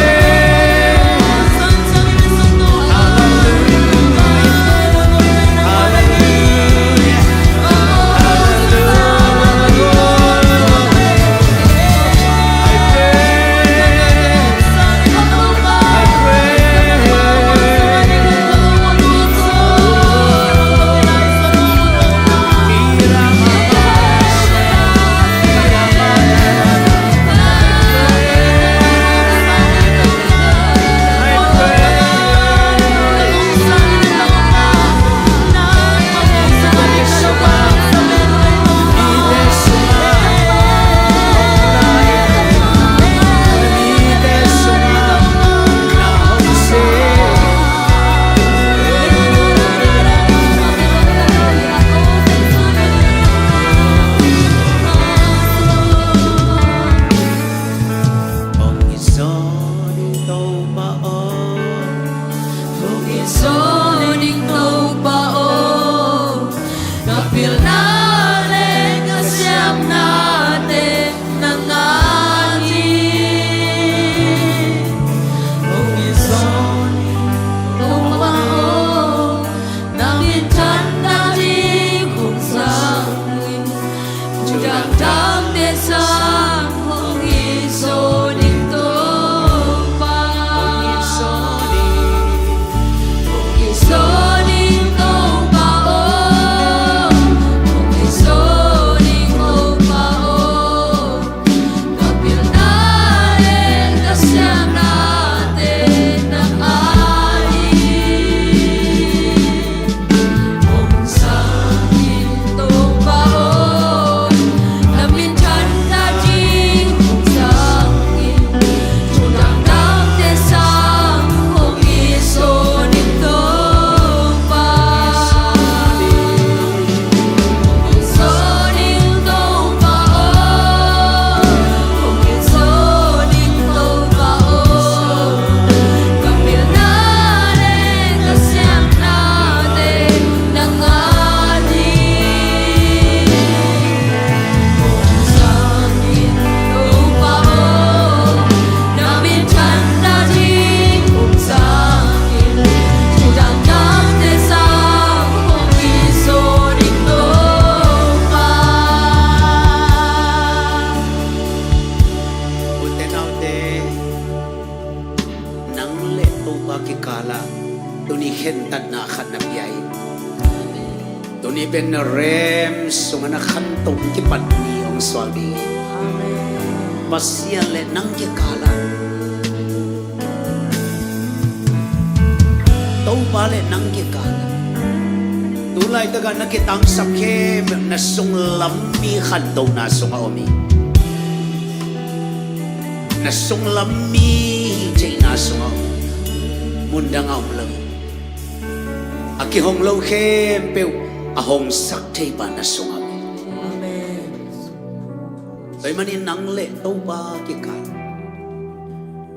Topa kikalah tuni khentatna khat na pia in. Tuni pen na rem sungah na khanto kipat ni hong suak ding hi. Pasian le nang kikalah, Topa le nang kikalah, tu laitakah na kitangsap khempeuh na sunglam mi khantohna sungah om hi. Na sunglam mi hihtheihna sungah om hi. Mundang ah om lo hi. A kihong lo khempeuh a hongsak theipa na sungah om hi. Tua ahih manin nang le Topa kikal,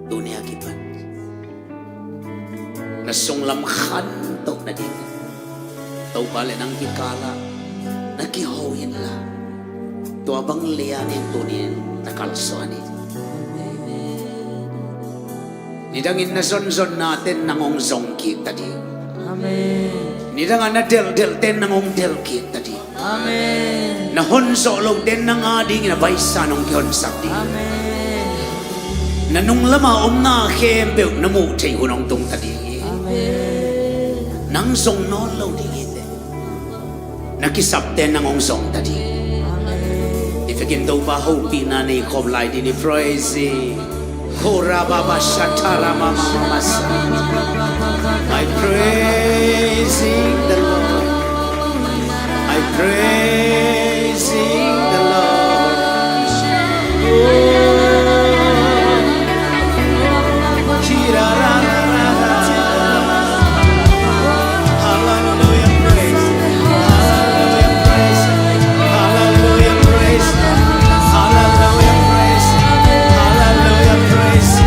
tuni a kipan na sunglam khantoh nading Topa le nang kikalah na kiho inla, tua bang lian in tuni in na kalsuan hi. Nidangin na zonzonnate in nang hong zong kik ta ding. Nidangah na delhdelhte in nang hong delh kik ta ding. Na honzawh lote in nang adingin a baisa nong kihonsak ding. Na nunglamah omna khempeuh na muh theih hun hong tung ta ding hi. Nang zong nawn lo ding hi teh. Na kisapte in nang hong zong ta ding. I vekin Topa hopihna nei khawm lai ding hi. Praise Him. Korababa shataramamamasa. I praising the Lord. I praising the Lord. Oh. Kirararara. Hallelujah, praise. Hallelujah, praise. Hallelujah, praise. Hallelujah, praise. Hallelujah, praise.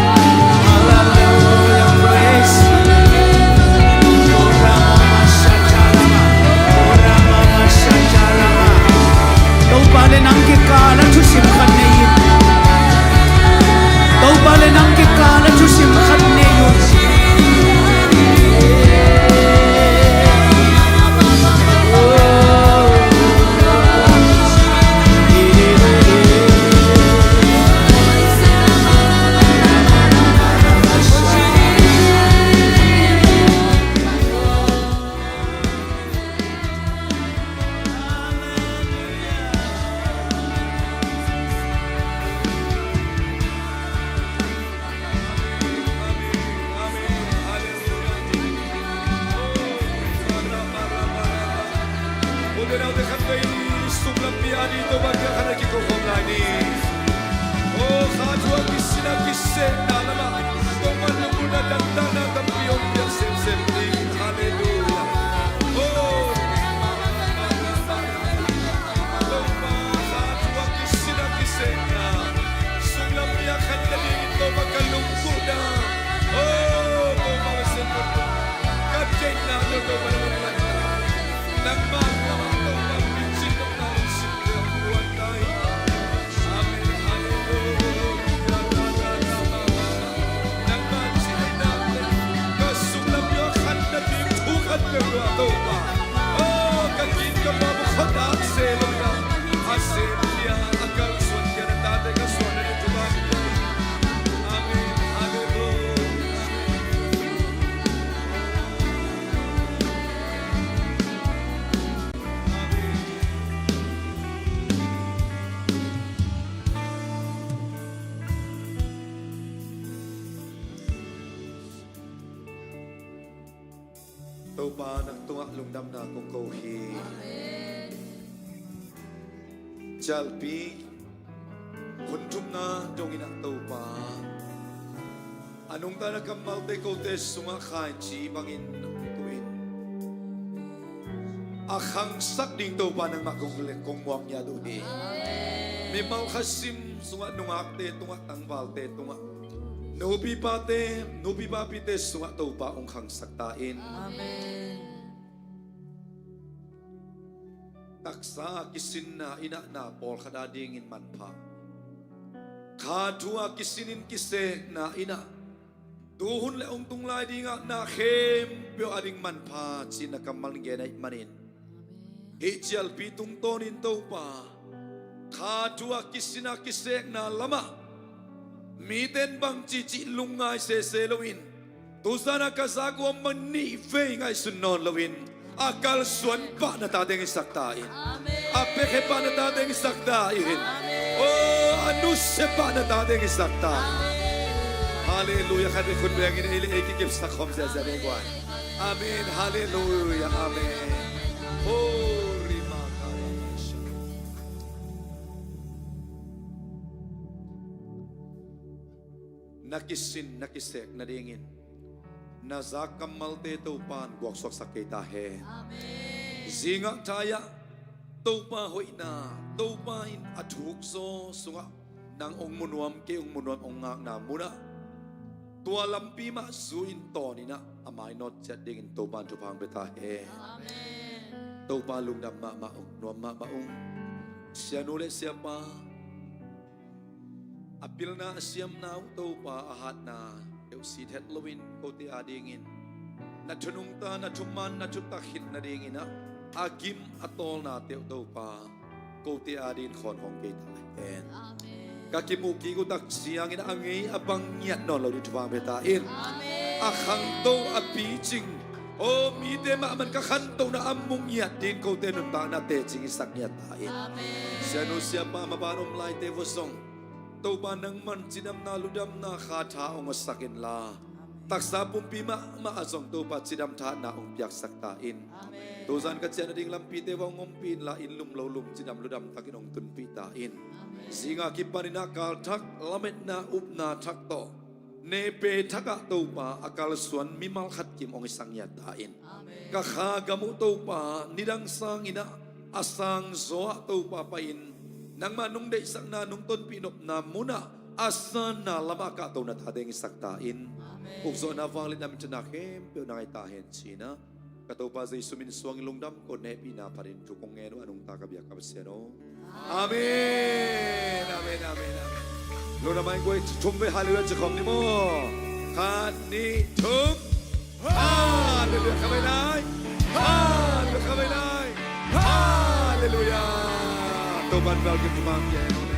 Hallelujah, praise. Topa le nang kikal ah thusim khat nei in. Topa le nang kikal ah thusim khat nei un. Ute naute, khatvei sunglampi ading Topa kiang khat a kiko khawm lai ni. Oh, kha thu a kisin a kisekna lamah Topa lungmuanna, damdamna tampi hong piak semsem ni. Halleluiah. Oh, Topa, kha thu a kisin a kisekna, sunglampi a khan nadingin Topa ka lungmuanna. Oh, Topa ka sem, ka deihna, Topa na lungmuanna. Nangmah lamah Topa picin nopna hong sim leh hong muan ta hi. Amen. Halleluiah. Nangmah cihna le ka sunglampi a khan nading thu khat peuh lua Topa. Oh, ka gin ka pau khuatak se lo in a, a semkhia, a kalsuankhia na tate ka suan na ding Topa. Amen. Halleluiah. Topa, nang tungah lungdamna kong ko hi. Amen. Cialpi hun thumna dongin ah Topa, a nungta na kammalte kote sungah khaici bangin hong tuin, a khangsak ding Topa nangmah kong le kong muak ngiat uh hi. Mimal khat sim sungah, nungakte tungah, tangvalte tungah, nupi pate, nupi papite sungah Topa hong khangsak ta in. Amen. Taksa a kisinna in ah na pawlkhat adingin manpha, kha thu a kisinin kisekna in ah tuhun le hong tung lai dingah na khempeuh ading manpha ci-in na kammal in gen ahih manin, hih cialpi tungtawnin Topa, kha thu a kisin a kisekna lamah mite in bangci cih lungngai sese loin, Tuzan a ka zak uh a man nih vei ngaihsun nawn loin a kalsuan pah na tate hong hisak ta in. A piakhia pah na tate hong hisak ta in. Oh, a nusia pah na tate hong hisak ta in. Halleluiah. Khat vei khut bengin ei le ei kikipsak khawm ziahziah ding guai. Amen. Halleluiah. Amen. Oh, rima. Na kisin na kisek nadingin na zak kammalte Topa'n guaksuaksak kei ta hen. Amen. Zingah thai-ah Topa hoihna, Topa in a thukzaw sungah nang hong mu nuam, kei hong mu nuam hong ngakna munah tua lampi mah zui-in tawn inah a mainawt ciat dingin Topa'n thupha hong pia ta hen. Amen. Topa lungdam mahmah ung, nuam mahmah ung. Sianu le siapa, a pilna a siamna uh Topa a hatna teuh sit het loin kote adingin na thunungta, na thuman, na thutak khit nadingin ah a gim a tawlna teuh Topa kote adingin khawn hong kei ta hen. Amen. Ka kimuh kik uh tak ciangin a ngei a bang ngiat nawn lo ding thupha hong pia ta in. Amen. A khangto a picing, aw, mite mahmah in ka khantohna a mu ngiat dingin kote nuntakna tecing hisak ngiat ta in. Amen. Sianu siapa maban om laite vua zong Topa nangman cidamna ludamna kha tha hong hosak inla, taksa pumpi mahmah ah zong Topa cidam thahatna hong piaksak ta in. Amen. Tuzan ka ciah nading lampite vua hong ompih inla, inn lum lo lum cidam ludam takin hong tunpih ta in. Amen. Zinga kipanin ah kalthak lametna upna thak tawh nepe thakah Topa a kalsuan mimal khat kim hong hisak ngiat ta in. Amen. Ka kha gam uh Topa nidang sangin ah a sangzaw ah Topa pai-in nangmah nong deihsakna, nong tonpih nopna munah a sanna lamah kahto na tate hong hisak ta in. Amen. Ukzawhna vangliatna minthanna khempeuh na ngai ta hen ci-in ah ka Topa Jesu min suangin lungdam ko, na hehpihna phatin thu kong ngen uh a nungta ka biak ka Pasian aw. Amen. Amen, amen, amen. Lungdam mai guai, thum vei halleluiah ci khawm ni maw. Khat, nih, thum. Halleluiah, kha vei lai. Halleluiah, kha vei lai. Halleluiah. Topa'n vel kim thupha hong pia hen aw.